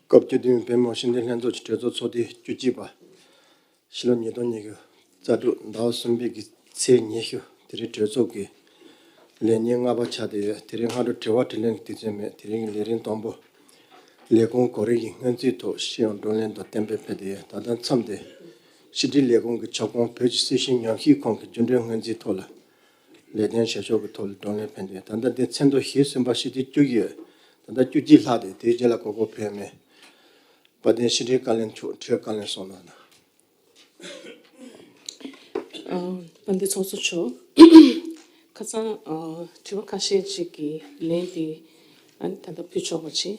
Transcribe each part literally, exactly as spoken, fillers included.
སྐབས་བཅུ་བདུན་བོད་མི་མང་སྤྱི་འཐུས་ལྷན་ཚོགས་ཀྱི་གྲོས་ཚོགས་ཚོགས་དུས་བཅུ་གཅིག་པ། ཕྱི་ལོ་ཉིས་སྟོང་ཉི་ཤུ་རྩ་དྲུག་ཟླ་བ་གསུམ་པའི་གི་ཚེས་ཉི་ཤུ། དེ་རིང་གྲོས་ཚོགས་ཀྱི་ལས་ཉིན་ལྔ་པ་ཆགས་བསྡད་ཡོད། དེ་རིང་སྔ་དྲོ་དྲི་བ་དྲིས་ལན་གྱི་དུས་ཚོད་མེད། དེ་རིང་གི་ལས་རིམ་དང་པོ། ལས་ཁུངས་གོ་རིམ་གྱི་སྔོན་རྩིས་ཐོག་ཤེས་ཡོན་བགྲོ་གླེང་དང་གཏན་འབེབས་ཕེབས་བསྡད་ཡོད། ད་ལྟ་མཚམས་དེ་ཕྱི་དྲིལ་ལས་ཁུངས་ཀྱི་ཁྱབ་ཁོངས་བོད་ཀྱི་སྲིད་བྱུས་ཉམས་ཞིབ་ཁང་གི་རྒྱུན་གྲོན་སྔོན་རྩིས་ཐོག་ལ་ལས་དོན་བྱེད་ཕྱོགས་ཀྱི་ཐོག་ལ་བགྲོ་གླེང་ཕེབས་འདུག་ད་ལྟ་འདི་ཚེས་དོན་བཞི་གསུམ་པ་ཕྱི་དྲིལ་བཅུ་བཞི་ཡོད། ད་ལྟ་བཅུ་གཅིག་ལྷག་སྟེ་དེའི་རྗེས་ལ་གོ་སྐབས་ཕེབས་མེད། དཔལ་ལྡན་ཕྱི་དྲིལ་བཀའ་བློན་མཆོག་དྲི་བ་བཀའ་ལན་གསུང་གནང་། ཨ། དཔལ་ལྡན་ཚོགས་གཙོ་མཆོག་ཁ་སང་ཨ་དྲི་བ་ཁ་ཤས་ཅིག་གི་ལན་དེ་ཨ་ནི་ད་ལྟ་ཕུལ་ཆོག་པ་བྱས།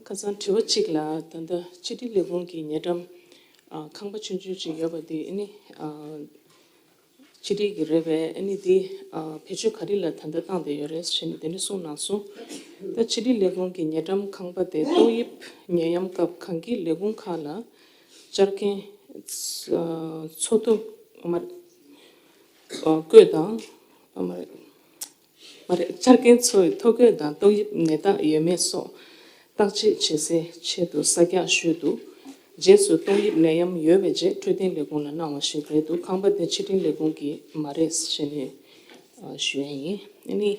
ཁ་སང་དྲི་བ་གཅིག་ལ་ད་ལྟ་ཕྱི་དྲིལ་ལས་ཁུངས་ཀྱི་ཉེ་འགྲམ་ཨ་ཁང་པ་ཆུང་ཆུང་ཅིག་ཡོད་པ་དེ་ཨ་ནི་ཨ་ཕྱི་དྲིལ་གྱི་རེད་པས། ཨ་ནི་དེ་ཨ་བེད་སྤྱོད་ག་རེ་ལ་ད་ལྟ་བཏང་བསྡད་ཡོད་རེད་ཟེར་ནས་དེ་འདྲ་གསུངས་གནང་སོང་། ད་ཕྱི་དྲིལ་ལས་ཁུངས་ཀྱི་ཉེ་འགྲམ་ཁང་པ་དེ་ཏོག་དབྱིབས་ནད་ཡམས་སྐབས་གངས་སྐྱིད་ལས་ཁུངས་ཁག་ལ་བཅར་མཁན་ཨ་འཚོ་ཐོ་མ་རེད་ཨ་བཀོད་དང་མ་རེད། མ་རེད། བཅར་མཁན་ཚོས་ཐོ་འགོད་དང་ཏོག་དབྱིབས་ནད་རྟགས་ཡོད་མེད་སོགས་བརྟག་དཔྱད་བྱེད་སའི་ཆེད་དུ་གསལ་རྒྱག་ཞུས་འདུག་རྗེས་སུ་ཏོག་དབྱིབས་ནད་ཡམས་ཡོད་པའི་རྗེས་འཕྲོད་བསྟེན་ལས་ཁུངས་ལ་གནང་བ་ཞིག་རེད་འདུག་ཁང་པ་དེ་ཕྱི་དྲིལ་ལས་ཁུངས་ཀྱི་མ་རེད་ཞེས་ནས་ཨ་ཞུ་ཡ་ཡིན། ཨ་ནི་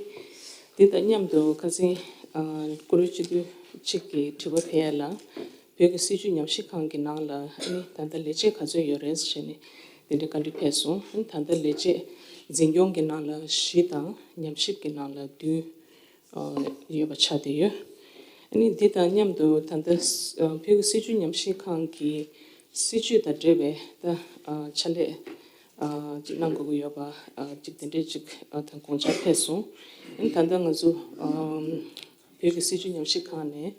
འདི་དང་མཉམ་དུ་ཁ་སང་ཨ་བཀུར་འོས་སྤྱི་འཐུས་གཅིག་གིས་དྲི་བ་ཕུལ་ཡ་ལ། བོད་ཀྱི་སྲིད་བྱུས་ཉམས་ཞིབ་ཁང་གི་ནང་ལ་ཨ་ནི་ད་ལྟ་ལས་བྱེད་ག་ཚོད་ཡོད་རེད་ཟེར་ནས་དེ་འདྲའི་བཀའ་འདྲི་ཕེབས་སོང་། ཨ་ནི་ད་ལྟ་ལས་བྱེད་འཛིན་སྐྱོང་གི་ནང་ལ་བཞི་དང་ཉམས་ཞིབ་ཀྱི་ནང་ལ་བདུན་ཨ་ཡོད་པ་ཆགས་བསྡད་ཡོད། ཨ་ནི་འདི་དང་མཉམ་དུ་ད་ལྟ་ཨ་བོད་ཀྱི་སྲིད་བྱུས་ཉམས་ཞིབ་ཁང་གི་སྲིད་བྱུས་དང་འབྲེལ་བའི་ད་ཨ་ཕྱག་ལས་ཨ་ཅིག་གནང་དགོས་ཀྱི་ཡོད་པ་ཨ་ཅིག་དེ་འདྲའི་ཅིག་ཨ་དང་དགོངས་འཆར་ཕེབས་སོང་། ཨ་ནི་ད་ལྟ་ང་ཚོ་ཨ་བོད་ཀྱི་སྲིད་བྱུས་ཉམས་ཞིབ་ཁང་ནས་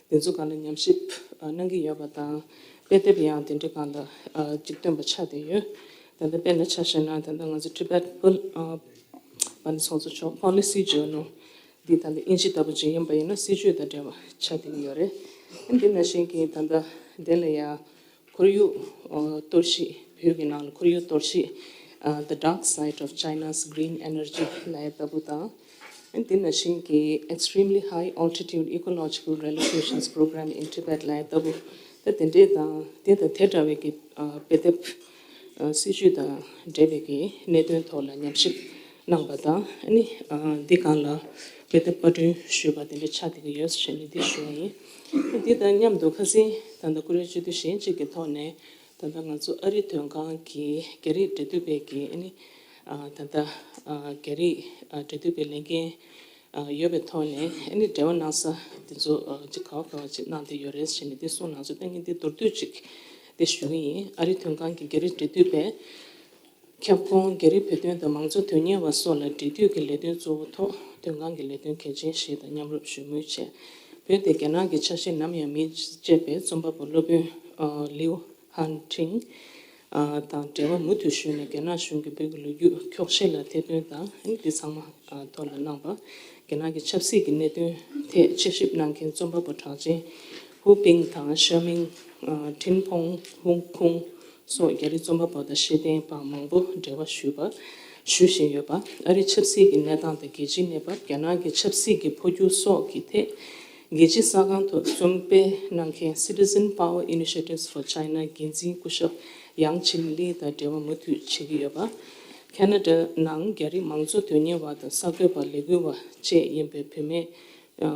དེ་ཚོ་སྒང་ལ་ཉམས་ཞིབ་ཨ་གནང་གི་ཡོད་པ་དང་། དཔེ་དེབ་ཡང་དེ་འདྲའི་སྒང་ལ་ཨ་ཅིག་བཏོན་པ་ཆགས་བསྡད་ཡོད། ད་ལྟ་དཔེར་ན་ཆ་བཞག་ན་ད་ལྟ་ང་ཚོ་Tibet Pol- ཨ་དཔལ་ལྡན་ཚོགས་གཙོ་མཆོག་Policy Journal འདི་ད་ལྟ་དབྱིན་ཇི་ལྟ་བུ་ཅིག་ཡིན་པ་ཡིན་ན་སྲིད་བྱུས་དང་འབྲེལ་བ་ཆགས་བསྡད་ཀྱི་ཡོད་རེད། འདི་ནང་བཞིན་གྱི་ད་ལྟ་དེ་ལ་ཡང་ཁོར་ཡུག་ཨ་གཏོར་བཤིག་བོད་ཀྱི་ནང་ལ་ཁོར་ཡུག་གཏོར་བཤིག་ཨ་The Dark Side of China's Green Energy ལབ་ཡ་ལྟ་བུ་དང་། འདི་ནང་བཞིན་གྱི་Extremely High Altitude Ecological Relocations Program in Tibet ལབ་ཡ་ལྟ་བུ། ད་དེ་འདྲས་དང་དེ་དང་དེ་འདྲ་བའི་གི་ཨ་དཔེ་དེབ་ཨ་སྲིད་བྱུས་དང་འབྲེལ་བའི་གི་གནད་དོན་ཐོག་ལ་ཉམས་ཞིབ་གནང་བ་དང་། ཨ་ནི་ཨ་འདི་སྒང་ལ་དཔེ་དེབ་པར་སྐྲུན་ཞུས་པ་དེ་འདྲ་ཆགས་བསྡད་ཀྱི་ཡོད་ཟེར་ནས་འདི་ཞུ་བ་ཡིན། འདི་དང་མཉམ་དུ་ཁ་སང་ད་ལྟ་བཀུར་འོས་སྤྱི་འཐུས་གཞན་གཅིག་གི་ཐོག་ནས་ད་ལྟ་ང་ཚོ་ཨ་རི་དོན་ཁང་གི་རྒྱ་རིགས་འབྲེལ་མཐུད་པའི་གི་ཨ་ནི་ཨ་ད་ལྟ་ཨ་རྒྱ་རིགས་ཨ་འབྲེལ་མཐུད་པའི་ལས་འགན་ཨ་ཡོད་པའི་ཐོག་ནས་ཨ་ནི་འབྲེལ་བ་གནང་ས་དེ་ཚོ་ཨ་ཅིག་ག་བ་ག་བ་ཅིག་གནང་བསྡད་ཡོད་རེད་ཟེར་ནས་དེ་གསུངས་གནང་སོང་། ད་ངས་འདི་མདོར་བསྡུས་ཅིག་དེ་ཞུ་གི་ཡིན། ཨ་རི་དོན་ཁང་གི་རྒྱ་རིགས་འབྲེལ་མཐུད་པས་ཁྱབ་ཁོངས་རྒྱ་རིགས་བོད་དོན་དང་མང་གཙོ་དོན་གཉེར་བ་སོགས་ལ་འབྲེལ་མཐུད་ཀྱི་ལས་དོན་གཙོ་བོ་ཐོག་དོན་ཁང་གི་ལས་དོན་གལ་ཆེན་ཞིག་དང་མཉམ་རུབ་ཞུགས་མོལ་བྱས། བོད་དེ་རྒྱ་ནག་གི་ཆ་ཤས་ནམ་ཡང་མིན་ཅེས་པའི་རྩོམ་པ་པོ་སློབ་དཔོན་ཨ་ལིའུ་ཧན་ཁྲིང་ཨ་དང་འབྲེལ་བ་མུ་མཐུད་ཞུས་ནས་རྒྱ་ནག་གཞུང་གིས་བོད་ཀྱི་ལོ་རྒྱུས་འཁྱོག་བཤད་ལ་ཐེར་འདོན་དང་ཨ་ནི་དེ་ཚང་མ་ཨ་ཐོག་ལ་གནང་བ། རྒྱ་ནག་གི་ཆབ་སྲིད་ཀྱི་གནད་དོན་ཐད་དཔྱད་ཞིབ་གནང་མཁན་རྩོམ་པ་པོ་གྲགས་ཅན་ཧུའུ་པིང་དང་ཤར་མིང་ཨ་ཁྲིན་ཕོང་ཧུང་ཁུང་སོགས་རྒྱ་རིགས་རྩོམ་པ་པོ་དང་ཤེས་ལྡན་པ་མང་པོ་འབྲེལ་བ་ཞུས་པ། ཞུ་བཞིན་ཡོད་པ། ཨ་རིའི་ཆབ་སྲིད་ཀྱི་གནས་སྟངས་དང་རྒྱལ་སྤྱིའི་གནས་བབ། རྒྱ་ནག་གི་ཆབ་སྲིད་ཀྱི་འཕོ་འགྱུར་སོགས་ཀྱི་ཐད་རྒྱལ་སྤྱིའི་གསར་ཁང་ཐོག་རྩོམ་སྤེལ་གནང་མཁན་Citizen Power Initiatives for China འགན་འཛིན་སྐུ་ཞབས་ཡང་ཆིན་ལི་དང་འབྲེལ་བ་མུ་མཐུད་བྱེད་ཀྱི་ཡོད་པ། ཁ་ན་ཌ་ནང་རྒྱ་རིགས་མང་གཙོ་དོན་གཉེར་བ་དང་གསར་འགོད་པ་ལས་འགུལ་བ་བཅས་ཡིན་པའི་བུད་མེད་ཨ་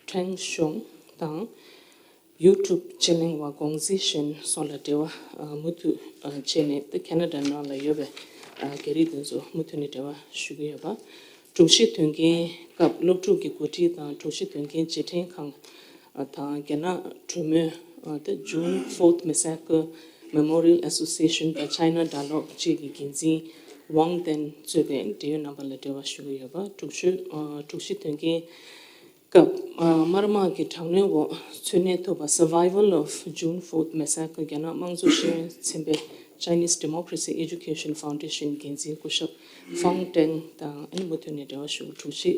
ཁྲེང་ཤོང་དང་། ཡུ་ཊུབ་དཔྱད་གླེང་བ་ཀོང་ཟི་ཤིན་སོགས་ལ་འབྲེལ་བ་ཨ་མུ་མཐུད་ཨ་བྱས་ནས། ད་ཁ་ན་ཌ་ནང་ལ་ཡོད་པའི་ཨ་རྒྱ་རིགས་དེ་ཚོ་མུ་མཐུད་ནས་འབྲེལ་བ་ཞུ་གི་ཡོད་པ། དྲུག་བཞི་དོན་རྐྱེན་སྐབས་སློབ་ཕྲུག་གི་འགོ་ཁྲིད་དང་། དྲུག་བཞི་དོན་རྐྱེན་རྗེས་དྲན་ཁང་ཨ་དང་། རྒྱ་ནག་གྲོས་མོལ་ཨ་ད་June Fourth Massacre Memorial Association དང་China Dialogue བཅས་ཀྱི་འགན་འཛིན་ཝང་ཏན་གཙོས་པའི་འབྲེལ་ཡོད་རྣམ་པ་ལ་འབྲེལ་བ་ཞུ་གི་ཡོད་པ། དྲུག་བཞི་ཨ་དྲུག་བཞི་དོན་རྐྱེན་སྐབས་ཨ་དམར་དམག་གི་དྲག་གནོན་འོག་འཚོ་གནས་ཐུབ་པ། Survival of June Fourth Massacre རྒྱ་ནག་དམངས་གཙོ་ཤེས་ཡོན་ཚན་པའི་Chinese Democracy Education Foundation འགན་འཛིན་སྐུ་ཞབས་ཧྥང་ཀྲེང་དང་ཨ་ནི་མུ་མཐུད་ནས་འབྲེལ་བ་ཞུ། དྲུག་བཞི་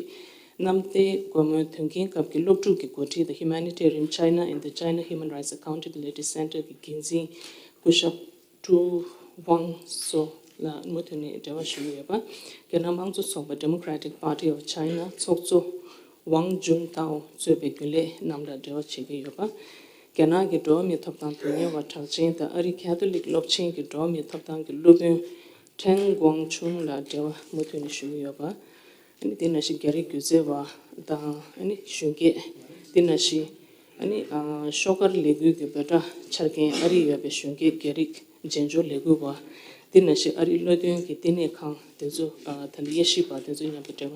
གནམ་བདེ་སྒོ་མོའི་དོན་རྐྱེན་སྐབས་ཀྱི་སློབ་ཕྲུག་གི་འགོ་ཁྲིད་དང་Humanitarian China and the China Human Rights Accountability Center གྱི་འགན་འཛིན་སྐུ་ཞབས་ཀྲུའུ་ཝང་སོ་ལ་མུ་མཐུད་ནས་འབྲེལ་བ་ཞུ་གི་ཡོད་པ། རྒྱ་ནག་དམངས་གཙོ་ཚོགས་པ་Democratic Party of China ཚོགས་གཙོ་ཝང་ཅུན་ཏའོ་གཙོས་པའི་རྒྱུན་ལས་རྣམས་ལ་འབྲེལ་བ་བྱེད་ཀྱི་ཡོད་པ། རྒྱ་ནག་གི་འགྲོ་བ་མིའི་ཐོབ་ཐང་དོན་གཉེར་བ་གྲགས་ཅན་དང་ཨ་རིའི་ཁ་ཐོ་ལིག་སློབ་ཆེན་གྱི་འགྲོ་བ་མིའི་ཐོབ་ཐང་གི་སློབ་དཔོན་ཁྲེན་ཀོང་ཆུང་ལ་འབྲེལ་བ་མུ་མཐུད་ནས་ཞུ་གི་ཡོད་པ། ཨ་ནི་དེ་ནང་བཞིན་རྒྱ་རིགས་སྒྱུ་རྩལ་བ་དང་ཨ་ནི་གཞོན་སྐྱེས། དེ་ནང་བཞིན་ཨ་ནི་ཨ་ཤོག་དཀར་ལས་འགུལ་གྱི་འབོད་སྒྲ་འཕྱར་མཁན་ཨ་རིར་ཡོད་པའི་གཞོན་སྐྱེས་རྒྱ་རིགས་རྗེས་འཇུག་ལས་འགུལ་བ། དེ་ནང་བཞིན་ཨ་རིའི་བློ་འདོན་གྱི་བསྟི་གནས་ཁང་དེ་ཚོ་ཨ་ད་ལྟ་དབྱེ་ཞིབ་པ་དེ་ཚོ་མཉམ་དུ་འབྲེལ་བ་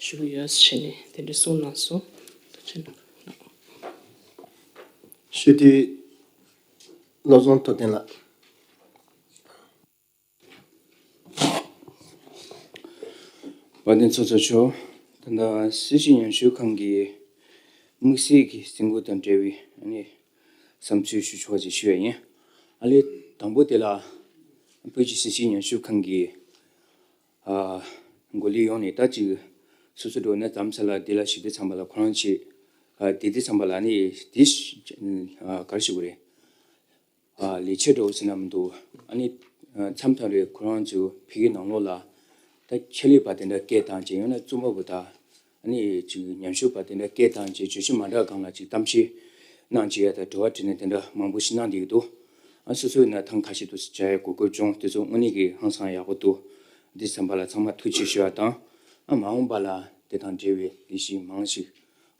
ཞུ་གི་ཡོད་ཟེར་ནས་དེ་འདྲ་གསུངས་གནང་སོང་། ཐུགས་རྗེ་གནང་། ཞུ་དུས་བློ་བཟང་ཐུབ་བསྟན་ལགས། དཔལ་ལྡན་ཚོགས་གཙོ་མཆོག་ད་ལྟ་སྲིད་སྤྱི་ཉམས་ཞིབ་ཁང་གི་དམིགས་བསལ་གྱི་རྩིས་འགོ་དང་འབྲེལ་བའི་ཨ་ནི་བསམ་ཚུལ་ཞུ་ཆོག་ཅེས་ཞུ་ཡ་ཡིན། ཨ་ལས་དང་པོ་དེ་ལ་བོད་ཀྱི་སྲིད་སྤྱི་ཉམས་ཞིབ་ཁང་གི་ཨ་འགོ་ལས་ཡོང་ནས་ད་ཅིག་སོ་སོ་འགྲོ་ན་རྫམ་ས་ལ་དེ་ལ་ཞིག་དེ་ཚང་པ་ལ་ཁོ་རང་ཆེ་ཨ་དེ་དེ་ཚང་པ་ལ་ནི་དེ་ཨ་ག་རེ་ཞུ་དགོས་རེད། ལས་བྱེད་འགྲོ་ཟེར་ན་མི་འདུག་ཨ་ནི་མཚམས་མཚམས་རེ་ཁོ་རང་ཚོ་ཕ་གི་ནང་ལོགས་ལ་ད་ཆེད་ལས་པ་དེ་འདྲ་སྐད་བཏང་བྱས་ཡང་ན་རྩོམ་པ་པོ་དང་ཨ་ནི་ཅིག་ཉམས་ཞིབ་པ་དེ་འདྲ་སྐད་བཏང་བྱས་བརྗོད་གཞི་མ་འདྲ་སྒང་ལ་ཅིག་གཏམ་བཤད་གནང་བྱས་ཡ་དང་དྲི་བ་དྲིས་ལན་དེ་འདྲ་མང་པོ་ཞིག་གནང་བསྡད་ཀྱི་འདུག་ཨ་སོ་སོའི་ན་ཐང་ཁ་ཤས་དུ་བྱ་ཡ་གོ་སྐབས་བྱུང་དེ་ཚོ་དངོས་གནས་ཀྱི་ཧང་སང་ཡག་པོ་འདུག་འདི་བསམ་པ་ལ་ཚང་མ་ཐུགས་རྗེ་ཆེ་ཞུ་བ་དང་ཨ་མ་འོངས་པ་ལ་དེ་དང་འབྲེལ་བའི་ལས་གཞི་མང་ཞིག་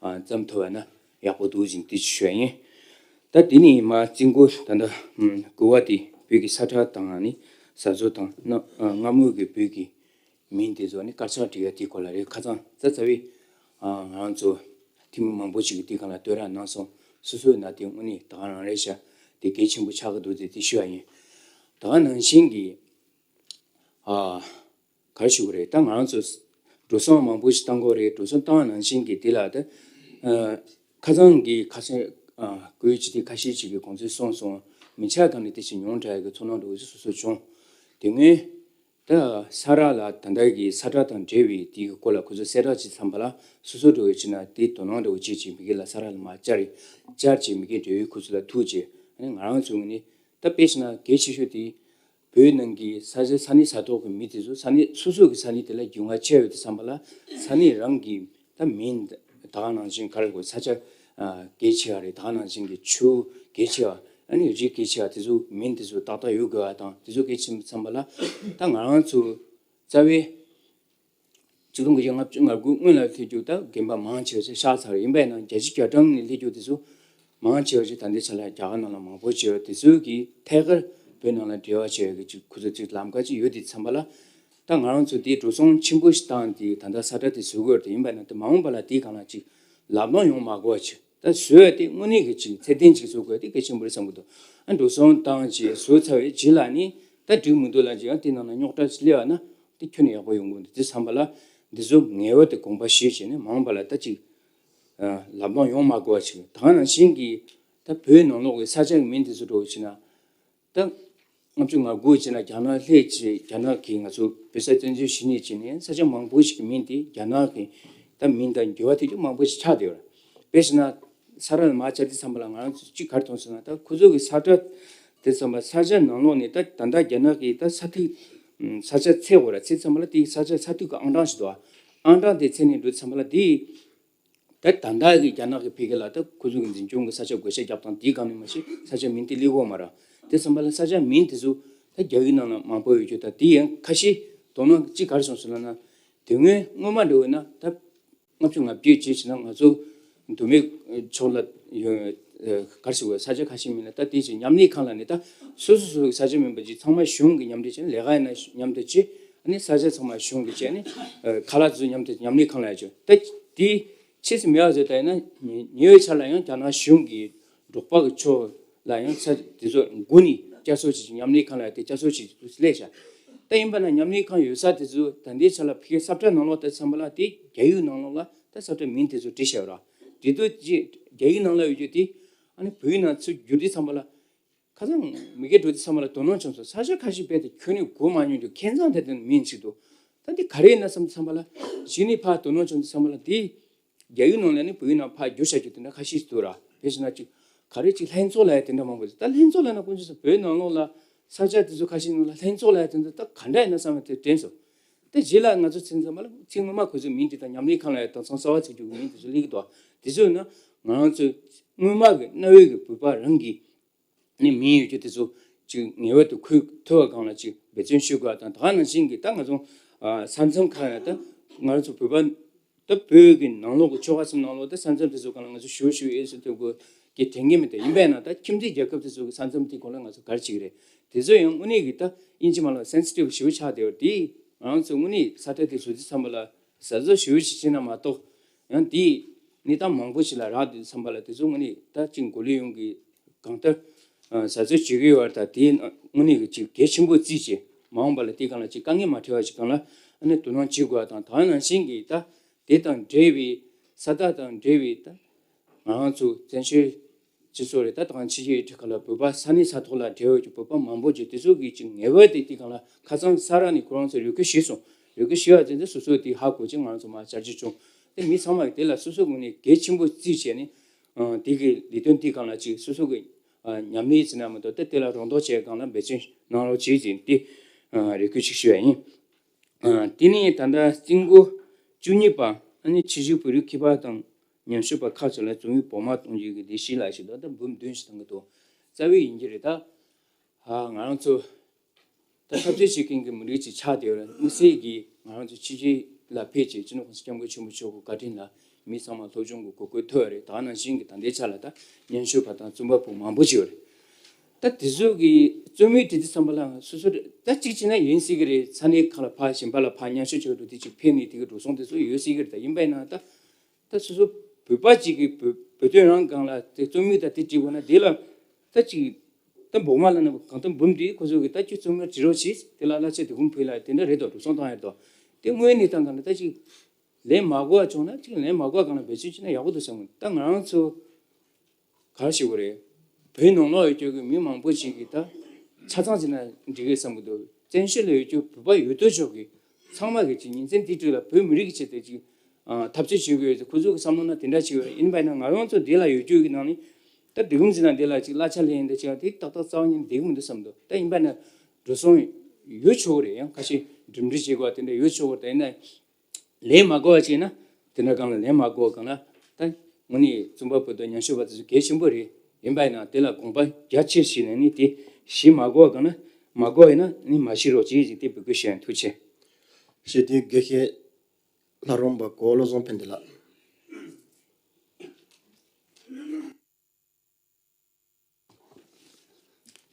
བརྩམས་ཐུབ་པ་ན་ཡག་པོ་འདུག་ཅིང་དེ་ཞུ་ཡ་ཡིན། ད་དེ་ནས་མ་རྩིས་འགོ་ད་ལྟ་དགུ་བ་དེ་བོད་ཀྱི་ས་ཁྲ་དང་ནི་ཟ་ཟོ་དང་སྔ་སྔ་མོ་གི་བོད་ཀྱི་མིང་དེ་ཚོ་ནི་དཀར་ཆག་བྲིས་ཡ་དེའི་སྐོར་ལ་རེད། ཁ་སང་རྩ་རྩ་བའི་ང་རང་ཚོ་འཐུས་མི་མང་པོ་ཞིག་གིས་དེའི་སྒང་ལ་བསྟོད་ར་གནང་སོང་། སོ་སོའི་ན་དེ་དངོས་གནས་ད་ག་རང་རེད་ཤག་དེ་གལ་ཆེན་པོ་ཆགས་ཀྱི་འདུག་ཟེར་དེ་ཞུ་ཡ་ཡིན། ད་ག་ནང་བཞིན་གྱི་ཨ། ག་རེ་ཞུ་དགོས་རེད། ད་ང་རང་ཚོ་འགྲོ་སོང་མང་པོ་ཞིག་བཏང་དགོས་རེད། འགྲོ་སོང་བཏང་བ་ནང་བཞིན་གྱི་དེ་ལ་ད་ཁ་སང་གི་ཁ་སང་བཀོད་ཅི་དེ་ཁ་ཤས་ཅིག་གི་གོང་ཚོད་སོང་སོང་མི་ཆ་གང་ནས་དེ་ཞིག་ཉུང་དྲགས་ཀྱི་ཚོར་སྣང་འདྲ་བོ་ཞིག་སོ་སོ་བྱུང་། དེ་སྔོན་ད་ས་ར་ལ་ད་ལྟ་གི་ས་ཁྲ་དང་འབྲེལ་བའི་དེའི་སྐོར་ལ་ཁོ་ཚོ་གསལ་བསྒྲགས་ཅིག་བརྩམས་པ་ལ་སོ་སོ་འདྲ་བོ་བྱས་ན་དེ་དོ་སྣང་འདྲ་བོ་བྱེད་ཅིག་མི་སྒེར་ལ་ས་ར་ལ་མ་བཅར་བཅར་ཅིག་མི་སྒེར་འབྲེལ་ཡོད་ཁོ་ཚོ་ལ་ཐུག་ཅིག་ཨ་ནི་ང་རང་ཚོ་ངོས་ནས་ད་དཔེ་བཞག་ན་གལ་ཆེ་ཤོས་དེ། བོད་ནང་གི་ས་ཆ་ས་གནས་ས་ཐོག་གི་མི་དེ་ཚོ་ས་གནས་སོ་སོ་གི་ས་གནས་དེ་ལ་རྒྱུས་མངའ་ཆེ་ཡོད་དུ་བསམ་པ་ལ་ས་གནས་རང་གི་ད་མིང་ད་ག་ནང་བཞིན་ག་རེ་དགོས་ས་ཆ་གལ་ཆེ་བ་རེད། ད་ག་ནང་བཞིན་གི་ཆུ་གལ་ཆེ་བ་ཨ་ནི་རི་གལ་ཆེ་བ་དེ་ཚོ་མིང་དེ་ཚོ་ཏག་ཏག་ཡོད་དགོས་པ་དང་དེ་ཚོ་གལ་ཆེ་བསམ་པ་ལ་ད་ང་རང་ཚོ་རྩ་བའི། ཆིག་སྟོང་དགུ་བརྒྱ་ལྔ་བཅུ་ང་དགུ་སྔོན་ལ་སླེབས་རྒྱུ་ད་རྒན་པ་མང་ཆེ་བ་ཞིག་ཤག་ཚར་ཡིན་པས་ན་བརྒྱད་ཅུ་གྱ་གྲངས་ནས་སླེབས་རྒྱུ་དེ་ཚོ་མང་ཆེ་བ་ཞིག་ད་ལྟའི་ཆ་ལ་རྒྱ་གར་ནང་ལ་མང་པོ་ཆེ་བ་དེ་ཚོའི་གི་ཐད་ཀར་བོད་ནང་ལ་འབྲེལ་བ་ཆེ་བའི་གི་ཅིག་ཁོ་ཚོ་ཅིག་ལམ་ཁ་ཅིག་ཡོད་དེ་བསམ་པ་ལ་ད་ང་རང་ཚོ་དེ་འགྲོ་སོང་ཆེན་པོ་ཞིག་བཏང་དེ་ད་ལྟ་ས་ཁྲ་དེ་བཟོ་དགོས་རེད། ཡིན་པས་ན་དེ་མ་འོངས་པ་ལ་དེའི་སྒང་ལ་ཅིག་ལམ་སྟོན་ཡོང་མ་དགོས་པ་ཅིག་ད་བཟོས་ཡ་དེ་དངོས་གནས་གི་ཅིག་ཚད་ལྡན་ཅིག་བཟོ་དགོས་ཡ་དེ་གལ་ཆེན་པོ་རེད་བསམ་གི་འདུག་ཨ་འགྲོ་སོང་བཏང་ཅིག་བཟོ་ཚར་བའི་རྗེས་ལ་ནི་ད་འགྲིག་མི་འདུག་ལབ་ཅིག་ཡང་དེ་ནང་ལ་རྙོག་དྲ་ཅིག་སླེབས་པ་ན། དེ་ཁྱོན་ནས་ཡག་པོ་ཡོང་གི་མི་འདུག་དེ་བསམ་པ་ལ་འདི་ཚོ་ངེས་པར་དུ་དགོངས་པ་བཞེས་བྱས་ནས་མ་འོངས་པ་ལ་ད་ཅིག་ལམ་སྟོན་ཡོང་མ་དགོས་པ་ཞིག་ད་ག་ནང་བཞིན་གྱི་ད་བོད་ནང་ལོགས་ཀྱི་ས་ཆ་གི་མིང་དེ་ཚོ་འགྲོ་བ་ཞིག་ན་ད་ལྔ་བཅུ་ང་དགུ་ཅིག་ན་རྒྱ་ནག་སླེབས་ཅིག་རྒྱ་ནག་གིས་ང་ཚོ་བོད་ས་བཙན་འཛུལ་བྱས་ནས་ཅིག་ནས་ས་ཆ་མང་པོ་ཞིག་གི་མིང་དེ་རྒྱ་ནག་གི་ད་མིང་དང་འགྱུར་བ་དེ་ཚོ་མང་པོ་ཞིག་ཆགས་བསྡད་ཡོད་རེད། དཔེ་བཞག་ན། ས་ར་ལ་མ་བཅར་དུས་ཙམ་པ་ལ་ང་རང་ཚོ་གཅིག་ག་རེ་མཐོང་སོང་ན་ད་ཁོ་ཚོ་གི་ས་ཁྲ་དེ་ཙམ་པ་ས་ཆ་ནང་ལོགས་ནས་ད་ད་ལྟ་རྒྱ་ནག་གི་ད་ས་ཐིག་ས་ཆ་ཚད་དགོས་ར་ཚད་ཙམ་པ་ལ་དེའི་ས་ཆ་ས་ཐིག་གི་ཨང་གྲངས་ཤིག་འདུག་ཨང་གྲངས་དེ་ཚད་ནས་འགྲོ་དུས་ཙམ་པ་ལ་དེ་ད་ད་ལྟ་གི་རྒྱ་ནག་གི་ཕ་གི་ལ་ད་ཁོ་ཚོ་གི་འཛིན་སྐྱོང་གི་ས་ཆ་བགོ་བཤའ་རྒྱབ་སྟངས་དེའི་སྒང་ནས་མ་གཞི་ས་ཆ་མིང་དེ་སླེབས་ཡོད་མ་རེད། དེ་ཙམ་པ་ལ་ས་ཆ་མིང་དེ་ཚོ་ད་རྒྱ་ཡིག་ནང་ལ་མང་པོ་ཡོད་རྒྱུ་ད་དེ་ཡང་ཁ་ཤས་དོ་སྣང་གཅིག་ག་རེ་བྱུང་སོང་ལབ་ན་དེ་སྔོན་སྔོན་མ་འདྲ་བོ་ན་ད། ལྔ་བཅུ་ང་བརྒྱད་ཅེས་བྱས་ན་ང་ཚོ་མདོ་སྨད་ཕྱོགས་ལ་ཡོད་ག་རེ་ཟེར་དགོས་ས་ཆ་ཁ་ཤས་མིན་ན་ད་དེ་ཅིག་མཉམ་ལས་ཁང་ལ་ནི་ད་སོ་སོ་སོ་སོའི་ས་ཆ་མིན་པ་ཅིག་ཚང་མ་གཞུང་གི་མཉམ་འབྲེལ་བྱས་ནས་ལས་ཀ་ཡིན་ན་མཉམ་དུ་བྱེད་ཨ་ནི་ས་ཆ་ཚང་མ་གཞུང་གི་བྱས་ནས་ཁ་ལག་ཚོ་མཉམ་དུ་མཉམ་ལས་ཁང་ལ་ཡ་བྱོས་ད་དེ་ཕྱིས་སུ་མེད་པ་བཟོས་ད་ཡིན་ན་ཉེ་བའི་ཆར་ལ་ཡང་རྒྱ་ནག་གཞུང་གི་འབྲོག་པ་གི་ཕྱོགས་ལ་ཡང་ས་དེ་ཚོ་དགུ་ནི་བསྐྱར་གསོ་བྱེད་ཅིང་མཉམ་ལས་ཁང་ལ་དེ་བསྐྱར་གསོ་བྱེད་ཅིང་སླེབས་ཤག་ད་ཡིན་པ་ན་མཉམ་ལས་ཁང་ཡོད་ས་དེ་ཚོ་ད་ལྟའི་ཆ་ལ་ཕ་གིའི་ས་ཁྲ་ནང་ལོགས་ད་བསམ་པ་ལ་དེ་རྒྱ་ཡིག་ནང་ལོགས་ལ་ད་ས་ཁྲ་མིང་དེ་ཚོ་བྲིས་བཞག་ར་བྲིས་དུས་ཅི་རྒྱ་ཡིག་ནང་ལ་ཡོད་རྒྱུ་དེ་ཨ་ནི་བོད་ཡིག་ནང་ཚུར་བསྒྱུར་དུས་ཙམ་པ་ལ་ཁ་སང་མི་སྒེར་འགྲོ་དུས་ཙམ་པ་ལ་དོ་སྣང་བྱུང་སོང་། ས་ཆ་ཁ་ཤས་རྦད་དེ་ཁྱོན་ནས་གོ་མ་མྱོང་རྒྱུ་ཁྱད་མཚར་དེ་དེ་མིང་ཞིག་འདུག་ད་འདི་ག་རེ་ཡིན་ན་བསམ་དུས་ཙམ་པ་ལ་གཞི་ནས་ཕར་དོ་སྣང་བྱུང་དུས་ཙམ་པ་ལ་དེ། རྒྱ་ཡིག་ནང་ལ་ནི་བོད་ཡིག་ནང་ཕར་བསྒྱུར་བྱ་རྒྱུ་དེ་འདྲ་ཁ་ཤས་ཤིག་འདུག་ར། དེ་བཞིན་ན་ཅིག་ག་རེ་ཅིག་ལྷན་ཚོགས་ལབ་ཡ་དེ་འདྲ་མང་པོ་ཡོད། ད་ལྷན་ཚོགས་ལབ་ན་དཀོན་མཆོག་གསུམ་བོད་ནང་ལོགས་ལ་ས་ཆ་དེ་ཚོ་ཁ་ཤས་ནང་ལ་ལྷན་ཚོགས་ལབ་ཡ་དེ་ཚོ་ད་ག་འདྲ་ཡིན་ན་བསམ་པ་དེ་དྲན་སོང་། ད་རྗེས་ལ་ང་ཚོ་ཚིག་ཚང་མ་ལ་ཚིག་ངོ་མ་ཁོ་ཚོའི་མིང་དེ་དང་མཉམ་ལས་ཁང་ལབ་ཡ་དང་ཚང་གསར་བ་ཚིག་རྒྱུ་གི་མིང་དེ་ཚོ་སླེབས་ཀྱི་འདུག་དེ་ཚོ་ཡིན་ན་ང་རང་ཚོས་ སྔོན་མ་གི་གནའ་བོའི་གི་བོད་པ་རང་གི་ནི་མིང་ཡོད་རྒྱུ་དེ་ཚོ་ཅིག་ངེས་པར་དུ་འཁོད་ཐུབ་པ་སྒང་ལ་ཅིག་འབད་བརྩོན་ཞུ་དགོས་པ་དང་། ད་ག་ནང་བཞིན་གྱི་ད་ང་ཚོ་ཨ་ས་མཚམས་ཁག་ཡང་ད་ང་རང་ཚོ་བོད་པ་ད་བོད་ཀྱི་ནང་ལོགས་ཀྱི་ཆོལ་ཁ་གསུམ་ནང་ལོགས་ད་ས་མཚམས་དེ་ཚོ་སྒང་ལ་ང་ཚོ་ཞུ་ཞུ་ཨེ་ཟེར་ཐུབ་དགོས་ཀྱི་དྲན་གྱི་མི་འདུག་ཡིན་པས་ན་ད་ཁྱིམ་མཚེས་རྒྱལ་ཁབ་དེ་ཚོ་གི་ས་མཚམས་དེ་སྐོར་ལ་ང་ཚོ་ག་རེ་བྱེད་ཀྱི་རེད། དེ་ཚོ་ཡང་དངོས་གནས་ཀྱི་ད་དབྱིན་ཇི་མ་ལ་སེན་སི་ཊིབ་ཞེ་པོ་ཆགས་བསྡད་པ་དེ་ང་རང་ཚོ་དངོས་གནས་ས་ཁྲ་དེ་བཟོ་དུས་ཙམ་པ་ལ་གཟབ་གཟབ་ཞེ་པོ་ཞིག་བྱས་ན་མ་གཏོགས། ཡང་དེས་གནས་སྟངས་མང་པོ་ཞིག་ལ་རག་དུས་ཙམ་པ་ལ་དེ་ཚོ་དངོས་གནས་ད་ཅིག་གོ་ལའི་ཡོངས་ཀྱི་གང་ལྟར་ཨ་གཟབ་གཟབ་བྱེད་ཀྱི་ཡོད་པ་དང་། དེ་དངོས་གནས་ཀྱི་ཅིག་གལ་ཆེན་པོ་བརྩིས་བྱས་མ་འོངས་པ་ལ་དེ་སྒང་ལ་ཅིག་དཀའ་ངལ་མ་འཕྲད་པ་ཞིག་སྒང་ལ་ཨ་ནི་དོ་སྣང་བྱེད་དགོས་པ་དང་། ད་ག་ནང་བཞིན་གྱི་ད་དེ་དང་འབྲེལ་བའི་ས་བདག་དང་འབྲེལ་བའི་ད་ང་རང་ཚོ་བཙན་བྱོལ་སྤྱི་ཚོགས་རེད། ད་དང་ཕྱི་རྒྱལ་ཡུལ་གྲུ་ཁག་ལ་བོད་པ་ས་གནས་ས་ཐོག་ལ་བསྡད་ཡོད་ཀྱི་བོད་པ་མང་པོ་ཅིག་དེ་ཚོ་གིས་ཅིག་ངེས་པར་དུ་དེ་སྒང་ལ་ཁ་སང་ས་ར་ནས་ཁོ་རང་ཚོ་རེ་སྐུལ་ཞུས་སོང་། རེ་སྐུལ་ཞུས་པ་དེ་ཚོ་སོ་སོ་དེ་ཧ་གོ་ཅིག་ང་རང་ཚོ་མར་བཅར་རྒྱུ་བྱུང་། དེ་མི་ཚང་མ་གིས་དེ་ལ་སོ་སོ་ངོས་ནས་གལ་ཆེན་པོ་བརྩིས་བྱས་ནས་ཨ་དེ་གི་ལས་དོན་དེ་སྒང་ལ་ཅིག་སོ་སོ་གི་ཨ་ཉམས་ལེན་ཟེར་ན་མ་གཏོགས་ད་དེ་ལ་རོགས་འདེགས་བྱེད་སྒང་ལ་འབད་བརྩོན་གནང་རོགས་བྱེད་ཅེས་དེ་ཨ་རེ་སྐུལ་ཅིག་ཞུ་ཡ་ཡིན། ཨ་དེ་ནས་ད་ལྟ་རྩིས་འགོ་བཅུ་གཉིས་པ་ཨ་ནི་ཆེད་ཞུགས་བོད་རིགས་མཁས་པ་དང་ཉམས་ཞིབ་པ་ཁག་ཅིག་ལ་རྩོམ་ཡིག་འབོར་མང་གཏོང་རྒྱུ་གི་ལས་གཞི་ལ་ཞིག་ད་ལྟ་འབུམ་བདུན་ཞིག་བཏང་གི་འདུག་རྩ་བའི་ཡིན་གྱི་རེད། ད་ཨ་ང་རང་ཚོ་ད་འཐབ་རྩོད་བྱེད་མཁན་གྱི་མི་རིགས་ཅིག་ཆགས་བསྡད་ཡོད་རེད། དམིགས་བསལ་གྱིས་ང་རང་ཚོ་ཕྱི་རྒྱལ་ལ་ཕེབས་བྱས་སྤྱི་ནོར་༸གོང་ས་༸སྐྱབས་མགོན་ཆེན་པོ་མཆོག་གི་བཀའ་དྲིན་ལ་མི་ཚང་མ་སློབ་སྦྱོང་གི་གོ་སྐབས་ཐོབ་ཡོད་རེད། ད་ག་ནང་བཞིན་གྱི་ད་ལྟའི་ཆ་ལ་ད་ཉམས་ཞིབ་པ་དང་རྩོམ་པ་པོ་མང་པོ་ཅིག་ཡོད་རེད། ད་དེ་ཚོ་གི་རྩོམ་ཡིག་བྲིས་དུས་ཙམ་པ་ལ་སོ་སོ་ད་གཅིག་བྱས་ན་ཡིན་སྲིད་ཀྱི་རེད། ས་གནས་ཁག་ལ་ཕར་གཞན་པ་ལ་ཕར་མཉམ་ཞུགས་བྱེད་འགྲོ་དུས་ཅིག་ཕེབས་ནས་དེ་གི་འགྲོ་སོང་དེ་ཚོ་ཡོད་སྲིད་ཀྱི་རེད། ད་ཡིན་པ་ཡིན་ན་ད་ད་སོ་སོ་བོད་པ་གཅིག་གིས་བོད་བོད་དོན་རང་སྒང་ལ་དེ་རྩོམ་ཡིག་ད་དེ་བྲིས་དགོས་ན་དེ་ལ་ད་ཅིག་ད་འབོར་མང་ལབ་ན་གང་ལྟར་འབུམ་དེ་ཁོ་ཚོ་གིས་ད་ཅིག་རྩོམ་ཡིག་བྲིས་རོགས་བྱེད། དེ་ལ་གླ་ཆ་དེ་གུམ་ཕུལ་ལ་དེ་འདྲ་རེད་དོ། འགྲོ་སོང་བཏང་ཡ་རེད་དོ། དེ་དངོས་གནས་སྟངས་སྒང་ལ་ད་ཅིག་ལན་མ་དགོས་པ་བྱུང་ན་ཅིག་ལན་མ་དགོས་པ་སྒང་ལ་འབད་བརྩོན་བྱས་ན་ཡག་པོ་འདུག་བསམ་གི། ད་ང་རང་ཚོ་ག་རེ་ཞུ་དགོས་རེད། བོད་ནང་ལོགས་ཡོད་རྒྱུ་གི་མི་མང་པོ་ཞིག་གིས་ད་ཆ་ཚང་བྱས་ན་འགྲིག་གི་བསམ་གི་འདུག་བཙན་བྱོལ་ལ་ཡོད་རྒྱུ་བོད་པ་ཡོད་དོ་ཅོག་གི་ཚང་མ་གིས་ཅིག་ཉིན་མཚན་དུས་དྲུག་ལ་བོད་མི་རིགས་ཀྱི་ཆེད་དུ་ཅིག་ཨ་འཐབ་རྩོད་བྱེད་དགོས་ཡོད་ཚེ་ཁོ་ཚོ་གི་བསམ་བློ་ན་དེ་འདྲ་ཞིག་ཡོད་རེད། ཡིན་པ་ན་ང་རང་ཚོ་འདི་ལ་ཡོད་རྒྱུ་གི་ནང་ནས་ད་འདི་གུམ་ཟིན་ན་འདི་ལ་ཅིག་གླ་ཆ་ལེན་ཡིན་ད་ཅིག་དེ་ཏག་ཏག་རྩ་བ་ཉིད་ནས་འགྲིག་གི་མི་འདུག་བསམ་འདུག་ད་ཡིན་པ་ན་འགྲོ་སོང་ཡོད་ཆོག་གི་རེད། ཡང་ཁ་ཤས་འགྲིམ་འགྲུལ་བྱེད་དགོས་པ་དེ་འདྲ་ཡོད་ཆོག་གི་རེད། ད་ཡིན་ན། ལན་མ་དགོས་པ་བྱས་ན་དེ་འདྲ་སྒང་ལ་ལན་མ་དགོས་པ་སྒང་ལ་ད་དངོས་གནས་རྩོམ་པ་པོ་དང་ཉམས་ཞིབ་པ་དེ་ཚོ་གལ་ཆེན་པོ་རེད། ཡིན་པ་ཡིན་ན་དེ་ལ་དགོངས་པ་རྒྱ་ཆེ་བཞེས་ནས་ནི་དེ་བཞེས་མ་དགོས་པ་སྒང་ལ་མ་དགོས་ཡིན་ན་ནི་མ་བཞེས་རོགས་བྱེད་ཅེས་དེ་འབོད་སྐུལ་ཞུ་ཡ་ཡིན། ཐུགས་རྗེ་ཆེ། ཞེས་དེ་དགེ་བཤེས་ལྷ་རམས་པ་གོ་བློ་བཟང་ཕན་བདེ་ལགས།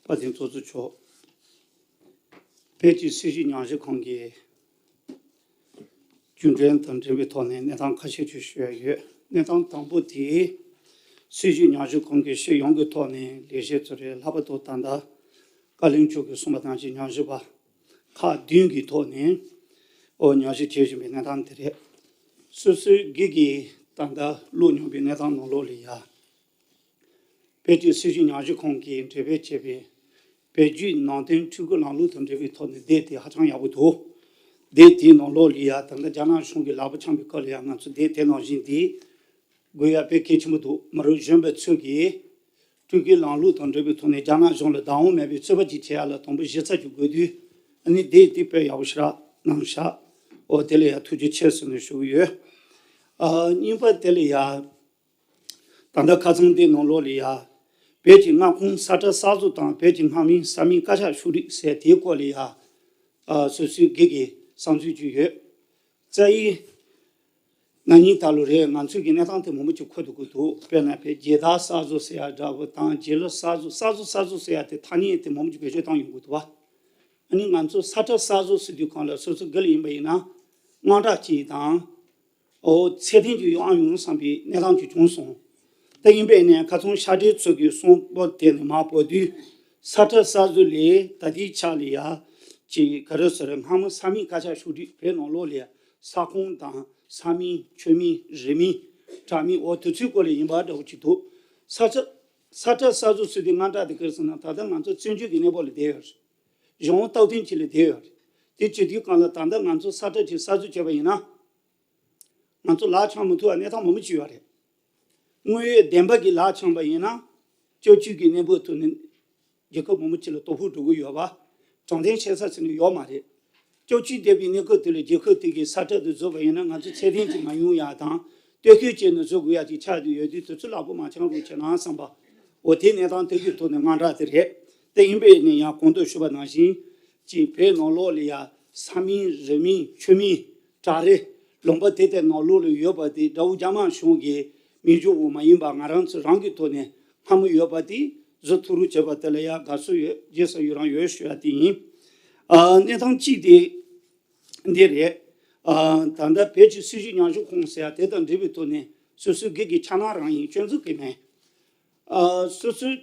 དཔལ་ལྡན་ཚོགས་གཙོ་མཆོག་བོད་ཀྱི་སྲིད་བྱུས་ཉམས་ཞིབ་ཁང་གི་རྒྱུན་གྲོན་དང་འབྲེལ་བའི་ཐོག་ནས་གནས་སྟངས་ཁ་ཤས་ཅིག་ཞུ་ཡ་ཡོད། གནས་སྟངས་དང་པོ་དེ་སྲིད་བྱུས་ཉམས་ཞིབ་ཁང་གིས་སྤྱི་ཡོངས་ཀྱི་ཐོག་ནས་ལས་བྱེད་ཚོ་རེད། ལྷག་པར་དུ་ད་ལྟ་བཀའ་བློན་མཆོག་གིས་གསུངས་པ་ནང་བཞིན་ཉམས་ཞིབ་པ་ཁག་བདུན་གྱི་ཐོག་ནས་ཨོ་ཉམས་ཞིབ་བྱེད་བཞིན་པའི་གནས་སྟངས་དེ་རེད། སོ་སོའི་སྒེར་གྱིས་ད་ལྟ་བློ་མྱོང་བའི་གནས་སྟངས་ནང་ལོགས་ལ་ཡ། བོད་ཀྱི་སྲིད་བྱུས་ཉམས་ཞིབ་ཁང་གིས་འགྲེམས་སྤེལ་བྱས་པའི་བོད་བརྒྱུད་ནང་བསྟན་ཕྲུ་གུ་ལམ་ལུགས་དང་འབྲེལ་བའི་ཐོག་ནས་སྡེ་དེ་ཧ་ཅང་ཡག་པོ་འདུག་སྡེ་དེའི་ནང་ལོགས་ལ་ཡ་ད་ལྟ་རྒྱ་ནག་གཞུང་གིས་ལག་པ་འཆང་བའི་སྐབས་ལ་ཡ་ང་ཚོ་སྡེ་དེ་ནང་བཞིན་དེ་དགོས་ཡ་དཔེ་གལ་ཆེན་པོ་འདུག་མ་རུ་གཞོན་པ་ཚོས་ཀྱིས་སྤྲུལ་སྐུའི་ལམ་ལུགས་དང་འབྲེལ་བའི་ཐོག་ནས་རྒྱ་ནག་གཞུང་ལ་བདག་དབང་མེད་པའི་རྩོད་པ་ཅིག་བྱེད་ཡ་ལ་དང་པོ་གཞི་རྩ་ཅིག་དགོས་དུས་ཨ་ནི་སྡེ་དེ་དཔེ་ཡག་པོ་ཞེ་དྲག་གནང་ཤག་འོ་དེ་ལ་ཡ་ཐུགས་རྗེ་ཆེ་ཟེར་ནས་ཞུ་གི་ཡོད། ཨ་གཉིས་པ་དེ་ལ་ཡ། ད་ལྟ་ཁ་སང་དེའི་ནང་ལོགས་ལ་ཡ། བོད་ཀྱི་མངའ་ཁོངས་ས་ཁྲ་གསར་བཟོ་དང་བོད་ཀྱི་སྔ་མའི་ས་མིང་བཀའ་ཤག་ཤོག་སྒྲིག་ཟེར་དེའི་སྐོར་ལ་ཡ། ཨ་སོ་སོའི་སྒེར་གྱི་བསམ་ཚུལ་ཅིག་ཡོད། རྩ་ཡི། ན་ནིང་ད་ལོ་རེད། ང་ཚོས་ཀྱི་གནས་སྟངས་དེ་མང་པོ་ཅིག་གོ་ཐུབ་ཀྱི་འདུག་དཔེར་ན་བོད་རྒྱལ་དར་གསར་བཟོ་ཟེར་ཡ་འདྲ་པོ་དང་རྒྱལ་གླུ་གསར་བཟོ་གསར་བཟོ་གསར་བཟོ་ཟེར་ཡ་དེ་ཐ་སྙད་དེ་མང་པོ་ཅིག་བེད་སྤྱོད་བཏང་ཡོང་གི་འདུག་བ། ཨ་ནི་ང་ཚོ་ས་ཁྲ་གསར་བཟོ་ཟེར་དུས་གང་ལ་སོ་སོ་སྒེར་ལ་ཡིན་པ་ཡིན་ན་དངངས་སྐྲག་ཅིག་དང་། ཨོ་ཚད་ལྡན་གྱི་ཡོང་ཨ་ཡོང་བསམ་པའི་གནས་སྟངས་ཅིག་བྱུང་སོང་། ད་ཡིན་པས་ནས་ཁ་སང་ཤར་སྒྲིལ་ཚོགས་ཀྱི་གསུང་པོ་དེ་ནས་མར་བོད་དུས་ས་ཁྲ་གསར་བཟོ་ལས་ད་ལྟའི་ཆ་ལ་ཡ་ཅིག་ག་རེ་ཟེར་སྔ་མོ་ས་མིང་བཀའ་ཤག་ཤོག་སྒྲིག་བོད་ནང་ལོགས་ལ་ས་ཁོངས་དང་ས་མིང་ཆོས་མིང་རིགས་མིང་དྲ་མིང་འོ་དེ་ཚོའི་སྐོར་ལ་ཡིན་པ་འདྲ་བོ་ཅིག་འདུག་ས་ཁྲ་ས་ཁྲ་གསར་བཟོ་ཟེར་དུས་དངངས་སྐྲག་དེ་ག་རེ་ཟེར་ན་ད་ལྟ་ང་ཚོ་བཙན་བྱོལ་གྱི་གནས་བབ་ལ་བསྡད་ཡོད་རེད། གཞུང་སྟོབས་ལྡན་ཅིག་ལ་བསྡད་ཡོད་རེད། དེ་བྱེད་དུས་གང་ལ་ད་ལྟ་ང་ཚོ་ས་ཁྲ་ཅིག་གསར་བཟོ་བྱས་པ་ཡིན་ན། ང་ཚོ་ལག་འཆང་མི་ཐུབ་པ་གནས་སྟངས་མང་པོ་ཅིག་ཡོད་རེད། དངོས་ཡོད་བདེན་པ་གི་ལག་འཆང་པ་ཡིན་ན། སྐྱབས་བཅོལ་གྱི་གནས་བབ་ཐོག་ནས་རྒྱལ་ཁབ་མང་པོ་ཅིག་ལ་དོ་ཕོག་འགྲོ་གི་ཡོད་པ། དྲང་བདེན་བཤད་ས་ཟེར་ནས་ཡོད་མ་རེད། སྐྱབས་བཅོལ་བསྡད་པའི་གནས་སྐབས་དེ་ལ་རྒྱལ་ཁབ་དེ་གི་ས་ཁྲ་དེ་བཟོས་པ་ཡིན་ན་ང་ཚོ་ཚད་ལྡན་ཅིག་མ་ཡོང་ཡ་དང་ ལྟོས་གོས་བྱས་ནས་བཟོ་དགོས་ཡ་ཅིག་ཆགས་བསྡད་ཡོད་དུས། དེ་ཚོ་ལག་པ་མ་འཆང་རོགས་བྱེད་ན་བསམ་པ། འོ་དེ་གནས་སྟངས་དེ་གི་ཐོག་ནས་དངངས་སྐྲག་དེ་རེད། དེ་ཡིན་པས་ནས་ཡང་གོང་དུ་ཞུས་པ་ནང་བཞིན་ཅིག་བོད་ནང་ལོགས་ལ་ཡ་ས་མིང་རི་མིང་ཆོས་མིང་བྲག་རི་ལུང་པ་དེ་ལྟའི་ནང་ལོགས་ལ་ཡོད་པ་དེ་དགྲ་བོ་རྒྱ་དམར་གཞུང་གི་མིང་གཞུང་འོག་མ་ཡིན་པ་ང་རང་ཚོ་རང་གི་ཐོག་ནས་སྔ་མོ་ཡོད་པ་དེ་བཟོ་ཐུབ་རོགས་བྱས་པ་དེ་ལ་ཡ་དགའ་བསུ་ཡོད། རྗེས་སུ་ཡི་རང་ཡོད་ཞུ་ཡ་དེ་ཡིན། ཨ་གནས་སྟངས་གཅིག་དེ་འདི་རེད། ཨ་ད་ལྟ་བོད་ཀྱི་སྲིད་བྱུས་ཉམས་ཞིབ་ཁང་ཟེར་ཡ་དེ་དང་འབྲེལ་བའི་ཐོག་ནས་སོ་སོའི་སྒེར་གྱི་ཆགས་སྣང་རང་ཡིན། སྐྱོན་འཛུགས་ཀྱི་མེད། ཨ་སོ་སོའི་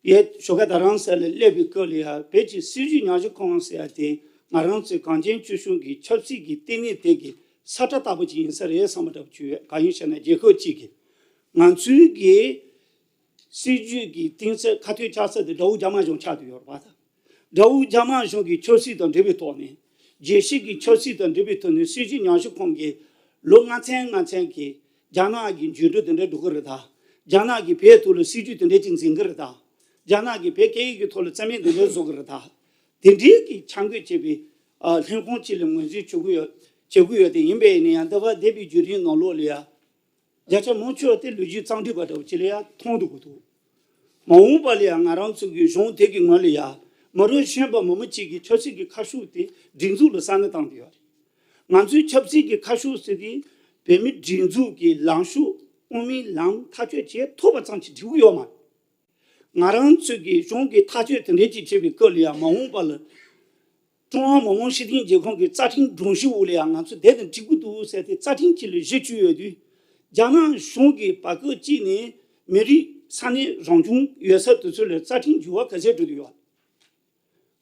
ཡའི་ཞོགས་ཀ་རྡ་རམ་ས་ལ་སླེབས་པའི་སྐབས་ལ་ཡ་བོད་ཀྱི་སྲིད་བྱུས་ཉམས་ཞིབ་ཁང་ཟེར་ཡ་དེ་ང་རང་ཚོའི་གངས་ཅན་སྐྱིད་གཤོངས་ཀྱི་ཆབ་སྲིད་ཀྱི་ལྟེ་གནས་དེ་གི་ས་ཁྲ་ལྟ་བུ་ཅིག་ཡིན་ས་རེད་བསམ་པ་འདྲ་པོ་ཅིག་ཡོད། གང་ཡིན་ཞེ་ན་རྒྱལ་ཁབ་ཅིག་གི་ང་ཚོའི་གི་སྲིད་བྱུས་ཀྱི་གཏིང་ཚད་ཁ་ཐོན་ཆགས་ས་དེ་དགྲ་བོ་རྒྱ་དམར་གཞུང་ཆགས་བསྡད་ཡོད་རེད་པ། དགྲ་བོ་རྒྱ་དམར་གཞུང་གི་ཆབ་སྲིད་དང་འབྲེལ་བའི་ཐོག་ནས། རྒྱལ་སྤྱི་གི་ཆབ་སྲིད་དང་འབྲེལ་བའི་ཐོག་ནས་སྲིད་བྱུས་ཉམས་ཞིབ་ཁང་གིས་ལོ་ལྔ་ཚན་ལྔ་ཚན་གྱི་རྒྱ་ནག་གི་འགྱུར་འགྲོས་དེ་འདྲ་འགྲོ་གི་རེད་ད། རྒྱ་ནག་གིས་བོད་ཐོག་ལ་སྲིད་བྱུས་དེ་འདྲ་ཅིག་འཛིན་གི་རེད་ད། རྒྱ་ནག་གིས་བོད་སྐད་ཡིག་གི་ཐོག་ལ་རྩ་མེད་དེ་འདྲ་བཟོ་གི་རེད་ད། དེ་འདྲའི་གི་འཆར་འགོད་བྱས་པའི་ཨ་ལྷན་ཁང་གཅིག་ལ་ངོས་འཛིན་བྱེད་དགོས་ཡོད། བྱེད་དགོས་ཡོད། དེ་ཡིན་པས་ནི་ཡང་འདི་བར་འདས་པའི་བརྒྱུད་རིམ་ནང་ལོགས་ལ་ཡ། བརྒྱ་ཆ་མང་ཆེ་བ་དེ་ལོ་རྒྱུས་རྩོམ་སྒྲིག་པ་འདྲ་བོ་ཅིག་ལ་ཡ་མཐོང་འདུག་གི་འདུག། མ་འོངས་པ་ལ་ཡ་ང་རང་ཚོ་གི་གཞུང་དེ་གི་ངོས་ལ་ཡ་མི་རབས་གཞོན་པ་མང་པོ་ཅིག་གིས་ཆབ་སྲིད་ཀྱི་ཁ་ཕྱོགས་དེ་སྒྲིག་འཛུགས་ལ་ས་གནས་བཏང་བསྡད་ཡོད་རེད། ང་ཚོའི་ཆབ་སྲིད་ཀྱི་ཁ་ཕྱོགས་ཟེར་དེ་བོད་མིའི་སྒྲིག་འཛུགས་ཀྱི་ལངས་ཕྱོགས་དབུ་མའི་ལམ་ཐག་གཅོད་བྱེད་ཐུབ་པ་ཙམ་གྱིས་འགྲིག་གི་ཡོད་མ་རེད། ང་རང་ཚོ་གི་གཞུང་གི་ཐག་གཅོད་དེ་འདྲའི་ཅིག་བྱེད་པའི་སྐབས་ལ་ཡ་མ་འོངས་པ་ལ། ཀྲུང་ཧྭ་མི་དམངས་སྤྱི་མཐུན་རྒྱལ་ཁབ་ཀྱི་རྩ་ཁྲིམས་སྒྲོམ་གཞི་འོག་ལ་ཡང་ང་ཚོ་བསྡད་དང་འགྲིག་གི་འདུག་ཟེར་ཏེ་རྩ་ཁྲིམས་གཅིག་ལ་གཞི་བཅོལ་ཡོད་དུས། རྒྱ་ནག་གཞུང་གིས་བར་སྐབས་གཅིག་ནས་མི་རིགས་ས་གནས་རང་སྐྱོང་ཡོད་ས་དེ་ཚོ་ལ་རྩ་ཁྲིམས་འགྱུར་བ་ག་ཚད་འགྲོ་གི་ཡོད།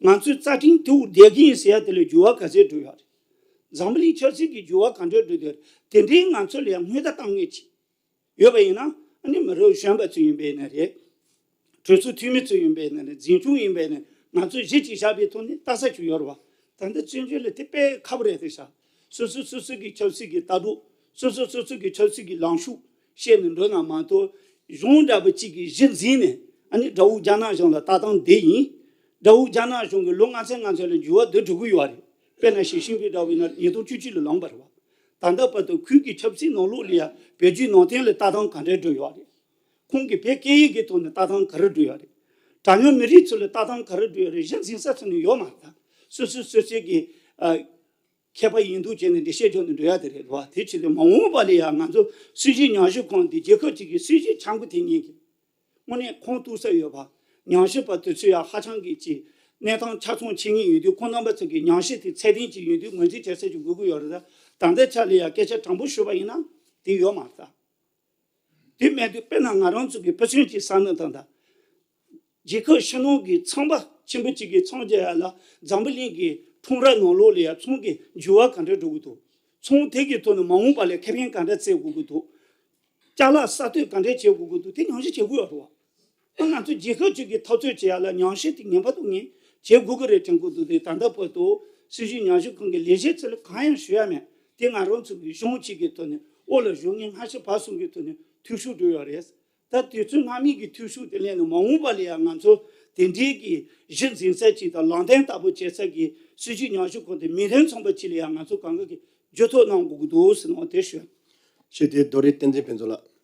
ང་ཚོའི་རྩ་ཁྲིམས་དེ་འོག་བསྡད་ཀྱི་ཡིན་ཟེར་ཡ་དེ་ལ་འགྱུར་བ་ག་ཚད་འགྲོ་ཡོད་རེད། འཛམ་བུ་གླིང་ཆབ་སྲིད་ཀྱི་འགྱུར་བ་ག་འདྲ་འགྲོ་གི་ཡོད་རེད། དེ་འདྲའི་ང་ཚོ་ལ་ཡང་སྔོན་བརྡ་བཏང་མཁན་ཅིག་ཡོད་པ་ཡིན་ན། ཨ་ནི་མི་རབས་གཞོན་པ་ཚོ་ཡིན་པས་ན་རེད། གྲོས་ཚོགས་འཐུས་མི་ཚོ་ཡིན་པས་ན་རེད། འཛིན་སྐྱོང་ཡིན་པས་ན། ང་ཚོས་གཞི་གཅིག་བཞག་པའི་ཐོག་ནས་ལྟ་ས་ཅིག་ཡོད་རེད་བ། ད་ལྟ་བཙན་བྱོལ་ལ་དེ་དཔེ་ཁག་པོ་རེད་དེ་ཤག། སོ་སོ་སོ་སོ་གི་ཆབ་སྲིད་ཀྱི་ལྟ་གྲུབ། སོ་སོ་སོ་སོ་གི་ཆབ་སྲིད་ཀྱི་ལངས་ཕྱོགས་བཤད་ནས་འགྲོ་ན་མ་གཏོགས། གཞུང་འདྲ་པོ་གཅིག་གིས་གཞི་འཛིན་ནས་ཨ་ནི་དགྲ་བོ་རྒྱ་ནག་གཞུང་ལ་ལྟ་སྟངས་དེ་ཡིན། དགྲ་བོ་རྒྱ་ནག་གཞུང་གིས་ལོ་ལྔ་ཚན་ལྔ་ཚན་ལ་འགྱུར་བ་འདི་འགྲོ་གི་ཡོད་རེད། དཔེར་ན་ཞི་ཅིན་ཕིང་འདྲ་བོ་ཡིན་ན་ཉིས་སྟོང་བཅུ་གཅིག་ལ་ལངས་པ་རེད་བ། ད་ལྟ་བར་དུ་ཁོའི་གི་ཆབ་སྲིད་ནང་ལོགས་ལ་ཡ་བོད་བརྒྱུད་ནང་བསྟན་ལ་ལྟ་སྟངས་ག་འདྲ་འགྲོ་ཡོད་རེད། ཁོང་གི་བོད་སྐད་ཡིག་གི་ཐོག་ནས་ལྟ་སྟངས་ག་རེ་འགྲོ་ཡོད་རེད། གྲངས་ཉུང་མི་རིགས་ཚོ་ལ་ལྟ་སྟངས་ག་རེ་འགྲོ་ཡོད་རེད། གཞི་འཛིན་ས་ཚོ་ནས་ཡོད་མ་རེད་ད། སོ་སོ་སོ་སོའི་གི་ཨ་མཁས་པ་ཡིན་འདུག་བྱས་ནས་འགྲེལ་བཤད་རྒྱག་ནས་འགྲོ་ཡ་དེ་རེད་བ། དེ་ཕྱིར་དེ་མ་འོངས་པ་ལ་ཡ་ང་ཚོ་སྲིད་བྱུས་ཉམས་ཞིབ་ཁང་འདི་རྒྱལ་ཁབ་ཅིག་གི་སྲིད་བྱུས་འཆར་འགོད་དེ་ཉིད་ཀྱི་དངོས་གནས་ཁུངས་གཏུགས་ས་ཡོད་པ། ཉམས་ཞིབ་པ་དེ་ཚོ་ཡང་ཧ་ཅང་གི་ཅིག་གནས་སྟངས་ཆ་ཚང་ཤེས་ངེས་ཡོད་དུས། ཁོང་རྣམ་པ་ཚོ་གི་ཉམས་ཞིབ་དེ་ཚད་ལྡན་ཅིག་ཡོད་དུས་ངོས་འཛིན་བྱེད་ས་ཅིག་དགོས་ཀྱི་ཡོད་རེད། ད་ད་ལྟའི་ཆ་ལ་ཡང་སྐད་ཆ་དྲང་པོ་ཞུས་པ་ཡིན་ན་དེ་ཡོད་མ་རེད་ད། དེ་མེད་དུས་དཔེར་ན་ང་རང་ཚོ་གི་ཕུ་ཚུན་གྱི་ས་གནས་དང་ད་རྒྱལ་ཁབ་ཕྱི་ནང་གི་ཚོང་པ་ཆེན་པོ་གཅིག་གིས་ཚོང་རྒྱག་ཡ་ལ་འཛམ་བུ་གླིང་གི་ཁྲོམ་ར་ནང་ལོགས་ལ་ཡང་ཚོང་གི་འགྱུར་བ་ག་འདྲ་འགྲོ་གི་འདུག། ཚོང་དེ་གི་ཐོག་ནས་མ་འོངས་པ་ལ་ཁེ་ཕན་ག་འདྲ་བཙལ་དགོས་ཀྱི་འདུག། ཅ་ལག་གསར་གཏོད་ག་འདྲ་བྱེད་དགོས་ཀྱི་འདུག། དེ་ཉམས་ཞིབ་བྱེད་དགོས་ཡོད་རེད་བ། ཨ་ང་ཚོ་རྒྱལ་ཁབ་ཅིག་གི་འཐབ་རྩོད་བྱེད་ཡ་ལ་ཉམས་ཞིབ་དེ་ངེས་པར་དུ་ངས་བྱེད་དགོས་ཀྱི་རེད་དྲན་གྱི་འདུག། དེ་ད་ལྟ་བར་དུ་སྲིད་བྱུས་ཉམས་ཞིབ་ཁང་གི་ལས་བྱེད་ཚོ་ལ་གང་ཡང་ཞུ་ཡ་མེད། དེ་ང་རང་ཚོ་གི་གཞུང་གཅིག་གི་ཐོག་ནས་དབུ་ལ་བཞུགས་མཁན་སྔ་ཕྱི་བར་གསུམ་གྱི་ཐོག་ནས་འཐུས་ཤོར་འགྲོ་ཡོད་རེད། ད་དུས་ཚོད་སྔ་མའི་གི་འཐུས་ཤོར་དེ་ལས་ནས་མ་འོངས་པ་ལ་ཡང་ང་ཚོ་དེ་འདྲའི་གི་གཞི་འཛིན་ས་ཅིག་དང་ལམ་སྟོན་ལྟ་བུ་བྱེད་ས་གི་སྲིད་བྱུས་ཉམས་ཞིབ་ཁང་དེ་མི་རན་ཚང་པ་ཅིག་ལ་ཡང་ང་ཚོ་གང་ག་གི་འཇུ་ཐོ་གནང་དགོས་ཀྱི་འདུག་ཟེར་ནས་དེ་ཞུ། ཞེས་དེ་རྡོ་རིང་བསྟན་འཛིན་ཕུན་ཚོགས་ལགས།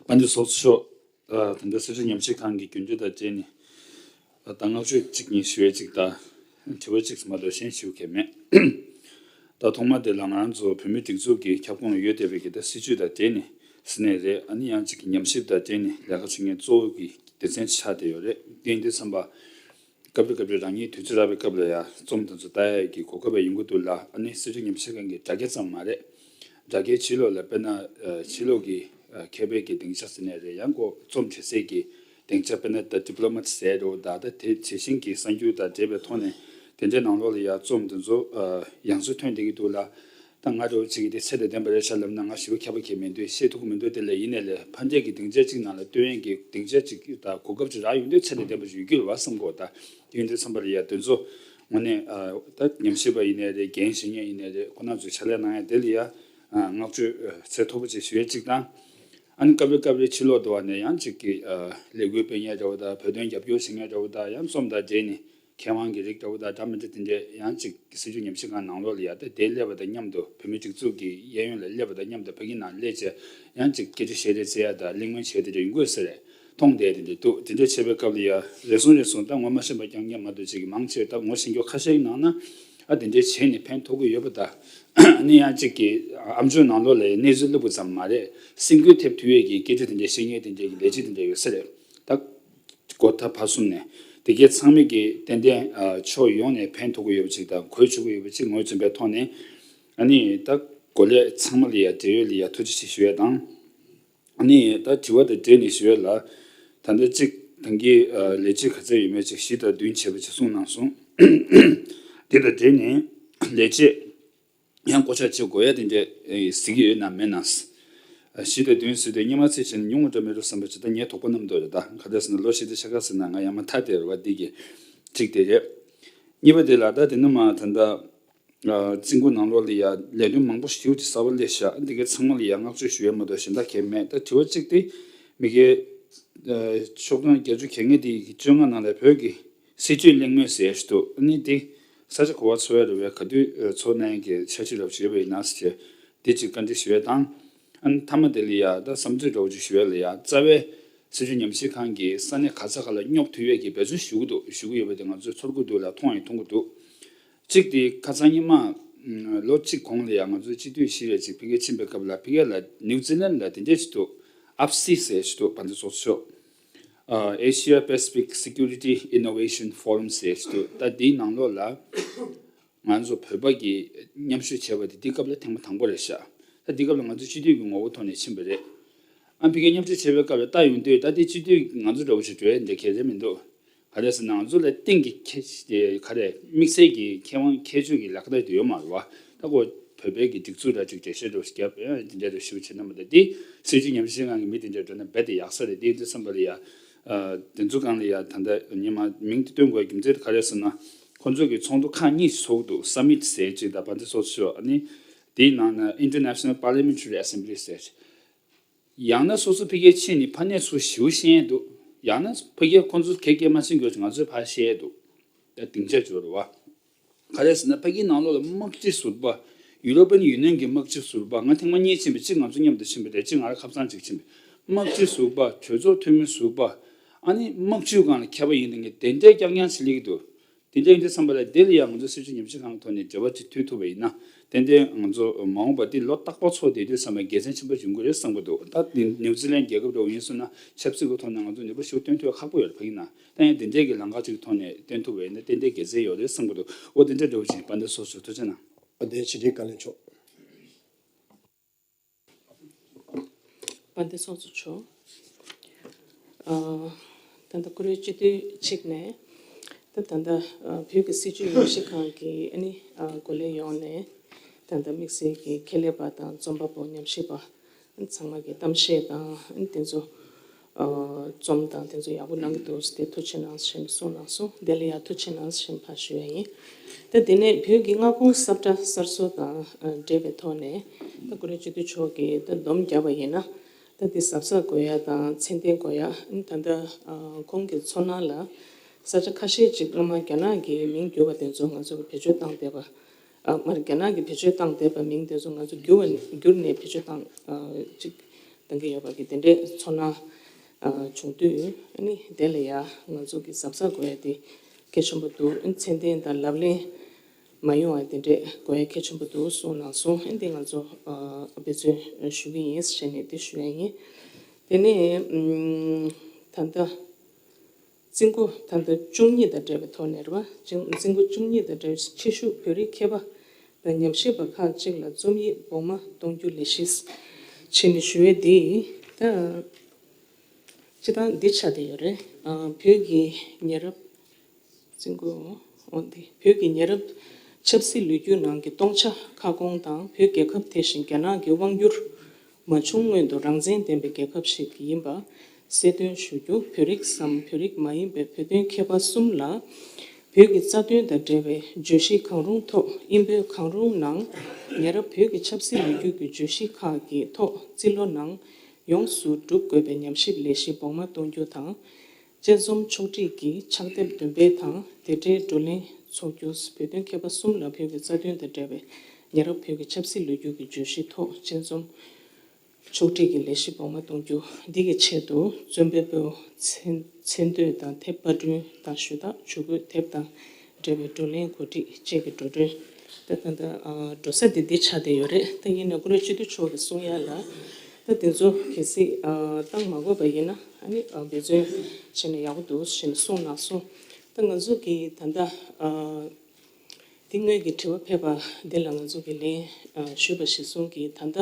དཔལ་འབྱོར་ཚོགས་གཙོ་མཆོག་ད་ལྟ་སྲིད་བྱུས་ཉམས་ཞིབ་ཁང་གི་རྒྱུན་ལྗོངས་དང་འབྲེལ་ནས་ད་བསྔགས་བརྗོད་གཅིག་གཉིས་ཞུ་ཡས་གཅིག་དང་དྲི་བ་གཅིག་མ་གཏོགས་གཞན་ཞུ་མཁན་མེད། ད་ཐོག་མ་དེ་ལ་ང་རང་ཚོ་བོད་མིའི་སྒྲིག་འཛུགས་ཀྱི་ཁྱབ་ཁོངས་ལ་ཡོད་བསྡད་པའི་གི་ད་སྲིད་བྱུས་དང་འབྲེལ་ནས་ཟེར་ནས་རེད། ཨ་ནི་ཡང་གཅིག་གི་ཉམས་ཞིབ་དང་འབྲེལ་ནས་ལས་ཀ་བྱེད་མཁན་གཙོ་བོ་གི་སྡེ་ཚན་ཆགས་བསྡད་ཡོད་རེད། དེ་ཡིན་དུས་ཙམ་པ། སྐབས་རེ་སྐབས་རེ་རང་ཉིད་དུས་ཚོད་རག་པའི་སྐབས་ལ་ཡང་རྩོམ་དེ་ཚོ་ལྟ་ཡ་གི་གོ་སྐབས་ཡོང་གི་འདུག་ལ། ཨ་ནི་སྲིད་བྱུས་ཉམས་ཞིབ་ཁང་གི་དྲ་རྒྱ་ཙམ་མ་རེད། དྲ་རྒྱའི་ཕྱི་ལོགས་ལ་དཔེར་ན་ཕྱི་ལོགས་ཀྱི་མཁས་པའི་གི་སྡིངས་ཆ་ཟེར་ནའི་རེད། ཡང་ཁོ་རྩོམ་འབྲི་སའི་གི་སྡིངས་ཆ་དཔེར་ན་ད་ཌི་པི་ལོ་མ་ཊི་ཟེར་རོ། ད་ད་དེ་ཇི་བཞིན་གྱི་གསར་འགྱུར་དང་འབྲེལ་བའི་ཐོག་ནས་དེ་འདྲའི་ནང་ལོགས་ལ་ཡང་རྩོམ་དེ་ཚོ་ཡང་སེ་ཐོན་བསྡད་ཀྱི་འདུག་ལ། ད་ང་འདྲ་བོ་ཅིག་གིས་དེ་ཚད་ལས་བརྟན་པ་རེད་ཤག་ལབ་ན་ང་ཞེ་པོ་མཁས་པ་གང་ཡང་མི་འདུག། ཤེས་ཐུབ་ཀྱི་མི་འདུག། དེ་ལས་ཡིན་ནའི་ལས་ཕན་འབྲས་ཀྱི་སྡིངས་ཆ་གཅིག་ནང་ལ་སྟོན་ཡས་ཀྱི་སྡིངས་ཆ་གཅིག་དང་གོ་སྐབས་ཅིག་རག་ཡོང་དུས་ཚད་ལས་བརྟན་པ་ཞིག་ཡོད་ཀྱི་རེད་བ་བསམ་གོ། ད་དེ་ཡིན་དུས་ཙམ་པ་ལ་ཡ་དེ་ཚོ་དངོས་གནས་ད་ཉམས་ཞིབ་པ་ཡིན་ནའི་རེད། འགན་བཞེས་མཁན་ཡིན་ནའི་རེད། ཁོ་རང་ཚོས་ཕྱག་ལས་གནང་ཡ་དེ་ལ་ཡ་བསྔགས་བརྗོད་ཚད་མཐོ་པོ་ཅིག་ཞུ་ཡས་གཅིག་དང་། ཨ་ནི་སྐབས་རེ་སྐབས་རེ་ཕྱི་ལོགས་དུ་བ་ནས་ཡང་གཅིག་གི་ལས་འགུལ་སྤེལ་མཁན་འདྲ་བོ་དང་བོད་དོན་རྒྱབ་སྐྱོར་བྱེད་མཁན་འདྲ་བོ་དང་ཡང་རྩོམ་དང་འབྲེལ་ནས། མཁས་དབང་གི་རིགས་འདྲ་བོ་དང་འདྲ་མི་འདྲ་དེ་འདྲས་ཡང་ཅིག་སྲིད་བྱུས་ཉམས་ཞིབ་ཁང་ནང་ལོགས་ལ་ཡ་ད་དེ་སླེབས་པ་དང་མཉམ་དུ་བོད་མིའི་སྒྲིག་འཛུགས་ཀྱི་གཡས་གཡོན་ལ་སླེབས་པ་དང་མཉམ་དུ་ཕ་གི་ནང་སླེབས་བྱས་ཡང་ཅིག་སྐད་ཆ་བཤད་རེས་བྱེད་ཡ་དང་གླེང་མོལ་བྱེད་དེ་འདྲ་ཡོང་གི་ཡོད་ས་རེད། མཐོང་བསྡད་དེ་འདྲ་འདུག་དེ་འདྲ་བྱེད་པའི་སྐབས་ལ་ཡ་རེ་ཟུང་རེ་ཟུང་ད་ངོ་མ་ཤེས་པ་རྐྱང་རྐྱང་མ་གཏོགས་ཅིག་གི་མང་ཆེ་བ་ད་ངོ་ཤེས་མཁན་ཁ་ཤས་ཀྱི་ནང་ན་ཨ་དེ་འདྲའི་བྱས་ནས་ཕན་ཐོགས་ཀྱི་ཡོད་པ་ད་ཨ་ནི་ཡང་ཅིག་གི་ཨམ་ཅོག་ནང་ལོགས་ལ་ཡ་གནས་ཚུལ་སླེབས་པ་ཙམ་མ་རེད། སེམས་འགུལ་ཐེབས་ཐུབ་ཡས་ཀྱི་སྐད་ཆ་དེ་འདྲ་བཤད་མཁན་དེ་འདྲའི་གི་ལས་བྱེད་དེ་འདྲ་ཡོད་ས་རེད། ད་སྒོ་ཐ་ཕར་གསུམ་ནས་དེ་གའི་ཚང་མས་ཀྱི་ཏན་ཏན་ཕྱོགས་ཡོངས་ནས་ཕན་ཐོགས་ཀྱི་ཡོད་པ་ཅིག་དང་གོ་ཆོད་ཀྱི་ཡོད་པ་ཅིག་ངོས་འཛིན་པའི་ཐོག་ནས་ཨ་ནི་ད་གོ་ལས་ཚང་མ་ལ་ཡ་འབྲེལ་ཡོད་ལ་ཡ་ཐུགས་རྗེ་ཆེ་ཞུ་ཡས་དང་། ཨ་ནི་ད་དྲི་བ་དང་འབྲེལ་ནས་ཞུ་ཡས་ལ་ད་ལྟ་གཅིག་ད་གིན་ལས་བྱེད་ག་ཚད་ཡོད་མེད་ཅིག་བཞི་དང་བདུན་བྱས་པ་ཅིག་གསུངས་གནང་སོང་། དེ་དང་འབྲེལ་ནས་ལས་བྱེད། ཡང་བསྐོ་བཞག་བྱེད་དགོས་ཡ་དེ་འདྲས་གཟིགས་ཀྱི་ཡོད་ན་མེད་ན། བཞི་དང་བདུན་ཟེར་དུས་སྔོན་མ་ཚེ་ཕྱི་ནས་ཉུང་ངུ་འདྲ་མེད་འགྲོ་བསམ་པ་ཅིག་ད་ངའི་དོགས་པ་རྣམ་རྟོག་རེད། ད་ག་འདྲ་ཟེར་ན་ལོ་བཞི་དང་ཕྱེད་ཀ་ཟེར་ན་ང་ཡང་མ་ཐག་དེ་རེད་བ། འདི་གི་གཅིག་དེ་རེད། གཉིས་པ་དེ་ལ་ད་དེ་ནི་མ་ད་ལྟ་རྩིས་འགོ་ནང་ལོགས་ལ་ཡ་ལས་དོན་མང་པོ་ཞེ་པོ་ཅིག་གསར་པ་སླེབས་ཤག་འདི་གའི་ཚང་མ་ལ་ཡ་བསྔགས་བརྗོད་ཞུ་ཡ་མ་གཏོགས་གཞན་དག་གང་མེད། ད་དྲི་བ་གཅིག་དེ་མི་སྒེར་ཕྱོགས་སྟོན་བརྒྱད་ཅུ་གྱ་ལྔ་དེ་གི་བཅོ་ལྔ་ནང་ལ་བོད་ཀྱི་སྲིད་བྱུས་གླེང་མོལ་ཟེར་ཞིག་འདུག་ཨ་ནི་འདི་ས་ཆ་ག་པར་ཚོགས་ཡ་རེད་བས། ག་དུས་ཚོགས་གནང་ཡ་གི་འཆར་གཞི་རབ་ཞུས་པ་ཡིན་ན་ཟེར་བྱས་འདི་གཅིག་བཀའ་འདྲི་ཞུ་ཡ་དང་། ཨ་ནི་མཐའ་མ་དེ་ལ་ཡ་ད་བསམ་ཚུལ་འདྲ་བོ་ཅིག་ཞུ་ཡ་ལ་ཡ་རྩ་བའི་སྲིད་བྱུས་ཉམས་ཞིབ་ཁང་གི་ས་གནས་ག་ས་ག་ལ་སྙོབ་ཐུབ་ཡས་ཀྱི་འབད་བརྩོན་ཞུ་གི་འདུག་ཞུ་གི་ཡོད་པ་དེ་ང་ཚོས་ཚོར་གི་འདུག་ལ་མཐོང་ཡང་མཐོང་གི་འདུག་གཅིག་དེ་ཁ་སང་ཉི་མ་ལོ་གཅིག་གོང་ལ་ཡང་ང་ཚོའི་སྤྱི་འཐུས་ཤིག་རེ་ཅིག་ཕ་གིར་ཕྱིན་པའི་སྐབས་ལ་ཕ་གི་ལ་ནིའུ་ཛི་ལན་ལ་དེ་འདྲས་ཞིག་འདུག་ཨབ་སི་ཟེར་ཞིག་འདུག་བན་དེ་ཚོགས་གཙོ་མཆོག Asia Pacific Security Innovation Forum ཟེར་ཞིག་འདུག་ད་དེའི་ནང་ལོགས་ལ་ང་ཚོ་བོད་པ་གིས་མཉམ་ཞུགས་བྱས་པ་དེ་འདི་སྐབས་ལ་ཐེངས་མ་དང་པོ་རེད་ཤག་ད་འདི་སྐབས་ལ་ང་ཚོ་སྤྱི་འཐུས་ཀྱི་ངོ་བོ་ཐོག་ནས་ཕྱིན་པ་རེད། ཨ་ཕ་གིར་མཉམ་ཞུགས་བྱེད་པའི་སྐབས་ལ་ལྟ་ཡོང་དུས་ད་ལྟའི་སྤྱི་འཐུས་ང་ཚོ་འདྲ་བོ་ཞིག་འགྲོ་ཡ་འདྲ་གལ་ཆེ་མི་འདུག་ག་རེ་ཟེར་ན་ང་ཚོ་ལ་སྟེང་གི་ཁེ་ག་རེ་དམིགས་བསལ་གྱི་ཁེ་དབང་ཁྱད་ཆོས་ཀྱི་ལག་བསྟར་དེ་ཡོད་མ་རེད་བ། ད་ཁོ་བོད་པའི་གི་སྒྲིག་འཛུགས་འདྲ་ཅིག་འགྲེལ་བཤད་འདྲ་བོ་ཞིག་བརྒྱབ་ཡ་འདི་འདྲ་འདྲ་ཞིག་བྱེད་ན་མ་གཏོགས་འདི་སྲིད་བྱུས་ཉམས་ཞིབ་ཁང་གི་མི་དེ་འདྲ་འགྲོ་ན་རྦད་དེ་ཡག་ས་རེད། དེ་འདི་བསམ་པ་ལ་ཡ་དེ་ཚོ་སྒང་ལ་ཡ་ད་ལྟ་ཉི་མ་མིང་དེ་སྟོན་དགོས་རྒྱུ་མཚན་དེ་ག་རེ་ཟེར་ན་ཁོ་ཚོ་གི་ཚོགས་འདུ་ཁག་གཉིས་ཤིག་ཚོགས་འདུག་སམ་མིཊ་ཟེར་ཅིག་དང་བན་དེ་ཚོགས་གཙོ་མཆོག་ཨ་ནི་དེའི་ནང་ན་International Parliamentary Assembly ཟེར། ཡང་ན་སོ་སོ་ཕ་གིར་ཕྱིན་ནས་ཕ་ནས་ཚུར་ཞིའུ་ཤེས་ཡས་འདུག་ཡང་ན་ཕ་གིར་ཁོང་ཚོ་གེ་སྐད་མ་ཤེས་དགོས་ང་ཚོས་ཕར་བཤད་ཡས་འདུག་ད་སྡིངས་ཆ་འབྱོར་བ། ག་རེ་ཟེར་ན་ཕ་གིའི་ནང་ལོགས་ལ་དམག་སྤྱི་ཟུར་པ། ཡུ་རོ་པན་ཡུ་ནི་ཡན་གྱི་དམག་སྤྱི་ཟུར་པ། ང་ཐེངས་མ་གཉིས་ཕྱིན་པ་གཅིག་ང་ཚོ་མཉམ་དུ་ཕྱིན་པ་རེད། གཅིག་ང་རང་ཁ་སང་གཅིག་ཕྱིན་པ། དམག་སྤྱི་ཟུར་པ། གྲོས་ཚོགས་འཐུས་མི་ཟུར་པ། ཨ་ནི་དམག་སྤྱིའི་སྒང་ལ་མཁས་པ་ཡིན་དང་གི་དེ་འདྲའི་རྐྱང་རྐྱང་ཞིག་སླེབས་ཀྱི་འདུག་དེ་འདྲ་ཡིན་དུས་བསམ་པ་ལ་དེ་ལ་ཡང་ང་ཚོ་སྲིད་བྱུས་ཉམས་ཞིབ་ཁང་གི་ཐོག་ནས་འབྲེལ་བ་ཅིག་མཐུད་ཐུབ་པ་ཡིན་ན་ཏན་ཏན་ང་ཚོ་མ་འོངས་པ་འདི་ལོ་རྟག་པར་ཚོགས་བསྡད་དུས་ཙམ་པ་དགེ་མཚན་ཆེན་པོ་ཡོང་གི་རེད་བསམ་གྱི་འདུག་ད་ནིའུ་ཛི་ལན་རྒྱལ་ཁབ་འདྲ་བོ་ཡིན་སོང་ན་ཆབ་སྲིད་ཀྱི་ཐོག་ནས་ང་ཚོ་ནུས་པ་ཞིག་སྟོན་ཐུབ་ཡ་ཁག་པོ་ཡོད་རེད་ཕ་གི་ནང་། ད་ཡང་དེ་འདྲའི་གི་ལམ་ཁ་ཅིག་གི་ཐོག་ནས་སྟོན་ཐུབ་པ་ཡིན་ན་ཏན་ཏན་དགེ་མཚན་ཡོད་རེད་བསམ་གྱི་འདུག་འོ་དེ་འདྲ་འདྲ་བོ་ཅིག་དཔལ་ལྡན་ཚོགས་གཙོ་ཐུགས་རྗེ་གནང་། དཔལ་ལྡན་ཆེ་འབྲིང་བཀའ་བློན་མཆོག་དཔལ་ལྡན་ཚོགས་གཙོ་མཆོག་ཨ། ད་ལྟ་བཀུར་འོས་སྤྱི་འཐུས་གཅིག་ནས་ད་ད་ལྟ་ཨ་བོད་ཀྱི་སྲིད་བྱུས་ཉམས་ཞིབ་ཁང་གི་ཨ་ནི་ཨ་གོ་ལའི་ཡོངས་ནས་ད་ལྟ་དམིགས་བསལ་གྱི་ཁྱད་ལས་པ་དང་རྩོམ་པ་པོ་ཉམས་ཞིབ་པ་ཚང་མ་གི་གཏམ་བཤད་དང་ཨ་ནི་དེ་ཚོ་ཨ་རྩོམ་དང་དེ་ཚོ་ཡག་པོ་གནང་གི་འདུག་ཟེར་ཏེ་ཐུགས་རྗེ་གནང་ཞེས་གསུངས་གནང་སོང་། དེ་ལ་ཡང་ཐུགས་རྗེ་གནང་ཞེས་ཕར་ཞུ་ཡ་ཡིན། ད་དེ་ནས་བོད་ཀྱི་མངའ་ཁོངས་གསར་བསྒྲགས་གསར་བཟོ་དང་འབྲེལ་བའི་ཐོག་ནས་ད་བཀུར་འོས་སྤྱི་འཐུས་མཆོག་གིས་ད་སྡོམ་བརྒྱབ་པ་ཡིན་ན་ད་དེ་གཟབ་གཟབ་དགོས་ཡ་དང་ཚད་ལྡན་དགོས་ཡ། ད་ལྟ་ཁོང་གི་ཚོར་སྣང་ལ་ས་ཆ་ཁ་ཤས་ཅིག་སྔོན་མ་རྒྱ་ནག་གི་མིང་བསྒྱུར་བ་དེ་ཚོ་ང་ཚོ་གི་བེད་སྤྱོད་བཏང་བསྡད་པ། ཨ་མར་རྒྱ་ནག་གི་བེད་སྤྱོད་བཏང་བསྡད་པ་མིང་དེ་ཚོ་ང་ཚོ་བསྒྱུར་བ་བསྒྱུར་ནས་བེད་སྤྱོད་བཏང་ཅིག་གཏང་གི་ཡོད་པ་གི་དེ་འདྲའི་ཚོར་སྣང་བྱུང་དུས་ཨ་ནི་དེ་ལ་ཡ་ང་ཚོ་གི་གཟབ་གཟབ་དགོས་ཡ་དེ་གལ་ཆེན་པོ་འདུག་ཚད་ལྡན་དང་ལབ་གླེང་མ་ཡོང་བ་དེ་འདྲས་དགོས་ཡ་གལ་ཆེན་པོ་འདུག་གསུངས་གནང་སོང་། ཨ་ནི་དེ་ང་ཚོ་འབད་བརྩོན་ཞུ་གི་ཡིན་ཞེས་ནས་དེ་ཞུ་ཡ་ཡིན། དེ་ནས་ད་ལྟ་རྩིས་འགོ་ད་ལྟ་བཅུ་གཉིས་དང་འབྲེལ་བའི་ཐོག་ནས་རེད་བ། རྩིས་འགོ་བཅུ་གཉིས་དང་འབྲེལ་བའི་ཕྱི་བཞུགས་བོད་རིགས་མཁས་པ་དང་ཉམས་ཞིབ་པ་ཁག་ཅིག་ལ་རྩོམ་ཡིག་བོགས་མ་གཏོང་རྒྱུ་ལས་གཞི་བྱས་ནས་ཞུ་ཡས་འདི་ད་སྤྱི་བཏང་འདི་ཆགས་བསྡད་ཡོད་རེད། བོད་ཀྱི་ཉེ་རབས་རྩིས་འགོ་འོ་འདི་བོད་ཀྱི་ཉེ་རབས་ཆབ་སྲིད་ལོ་རྒྱུས་ནང་གི་སྟོང་ཆ་ཁ་སྐོང་དང་བོད་རྒྱལ་ཁབ་དེ་བཞིན་རྒྱ་ནག་གི་དབང་བསྒྱུར་མ་བྱུང་སྔོན་དུ་རང་བཙན་ལྡན་པའི་རྒྱལ་ཁབ་ཞིག་ཡིན་པ་གསལ་སྟོན་ཞུ་རྒྱུ། བོད་རིགས་སམ་བོད་རིགས་མ་ཡིན་པའི་བོད་དོན་མཁས་པ་གསུམ་ལ་བོད་ཀྱི་རྩ་དོན་དང་འབྲེལ་བའི་བརྗོད་གཞི་གང་རུང་ཐོག་དབྱིན་བོད་གང་རུང་ནང་ཉེ་རབས་བོད་ཀྱི་ཆབ་སྲིད་ལོ་རྒྱུས་ཀྱི་བརྗོད་གཞི་ཁག་གི་ཐོག་རྩིས་ལོ་ནང་ཡོངས་སུ་གྲུབ་དགོས་པའི་ཉམས་ཞིབ་ལས་གཞི་བོགས་མ་གཏོང་རྒྱུ་དང་། དཔྱད་རྩོམ་ཕྱོགས་སྒྲིག་གི་ཕྱག་དེབ་འདོན་སྤེལ་དང་དེ་འབྲེལ་བགྲོ་གླེང་ཚོགས་རྒྱུ། བོད་དོན་མཁས་པ་གསུམ་ལ་བོད་ཀྱི་རྩ་དོན་དང་འབྲེལ་བའི་ཉེ་རབས་བོད་ཀྱི་ཆབ་སྲིད་ལོ་རྒྱུས་ཀྱི་བརྗོད་གཞི་ཐོག་དཔྱད་རྩོམ་ཕྱོགས་སྒྲིག་གི་ལས་གཞི་བོགས་མ་གཏོང་རྒྱུ། འདི་གི་ཆེད་དུ་རྩོམ་པ་པོའི་མཚན་མཚན་བསྟོད་དང་དེབ་པར་སྐྲུན་དང་ཞུ་དག་ཇུས་འགོད་དེབ་དང་འབྲེལ་བའི་བགྲོ་གླེང་གོ་སྒྲིག་བཅས་ཀྱི་འགྲོ་གྲོན། ད་ད་ལྟ་ཨ་འགྲོ་ས་དེ་འདི་ཆགས་བསྡད་ཡོད་རེད། ད་ཡིན་ན་ཀུ་རེ་སྤྱི་འཐུས་མཆོག་གིས་གསུང་ཡ་ལ། ད་དེ་ཚོ་གལ་སྲིད་ཨ་བཏང་མ་དགོས་པ་ཡིན་ན་ཨ་ནི་ཨ་འབད་བརྩོན་བྱས་ན་ཡག་པོ་འདུག་ཞེས་གསུངས་གནང་སོང་། ད་ང་ཚོ་གིས་ད་ལྟ་ཨ་དེ་སྔོན་གྱི་དྲི་བ་ཕེབས་པ་འདི་ལ་ང་ཚོ་གིས་ལན་ཨ་ཞུས་པ་གཞིར་བཟུང་གིས། ད་ལྟ་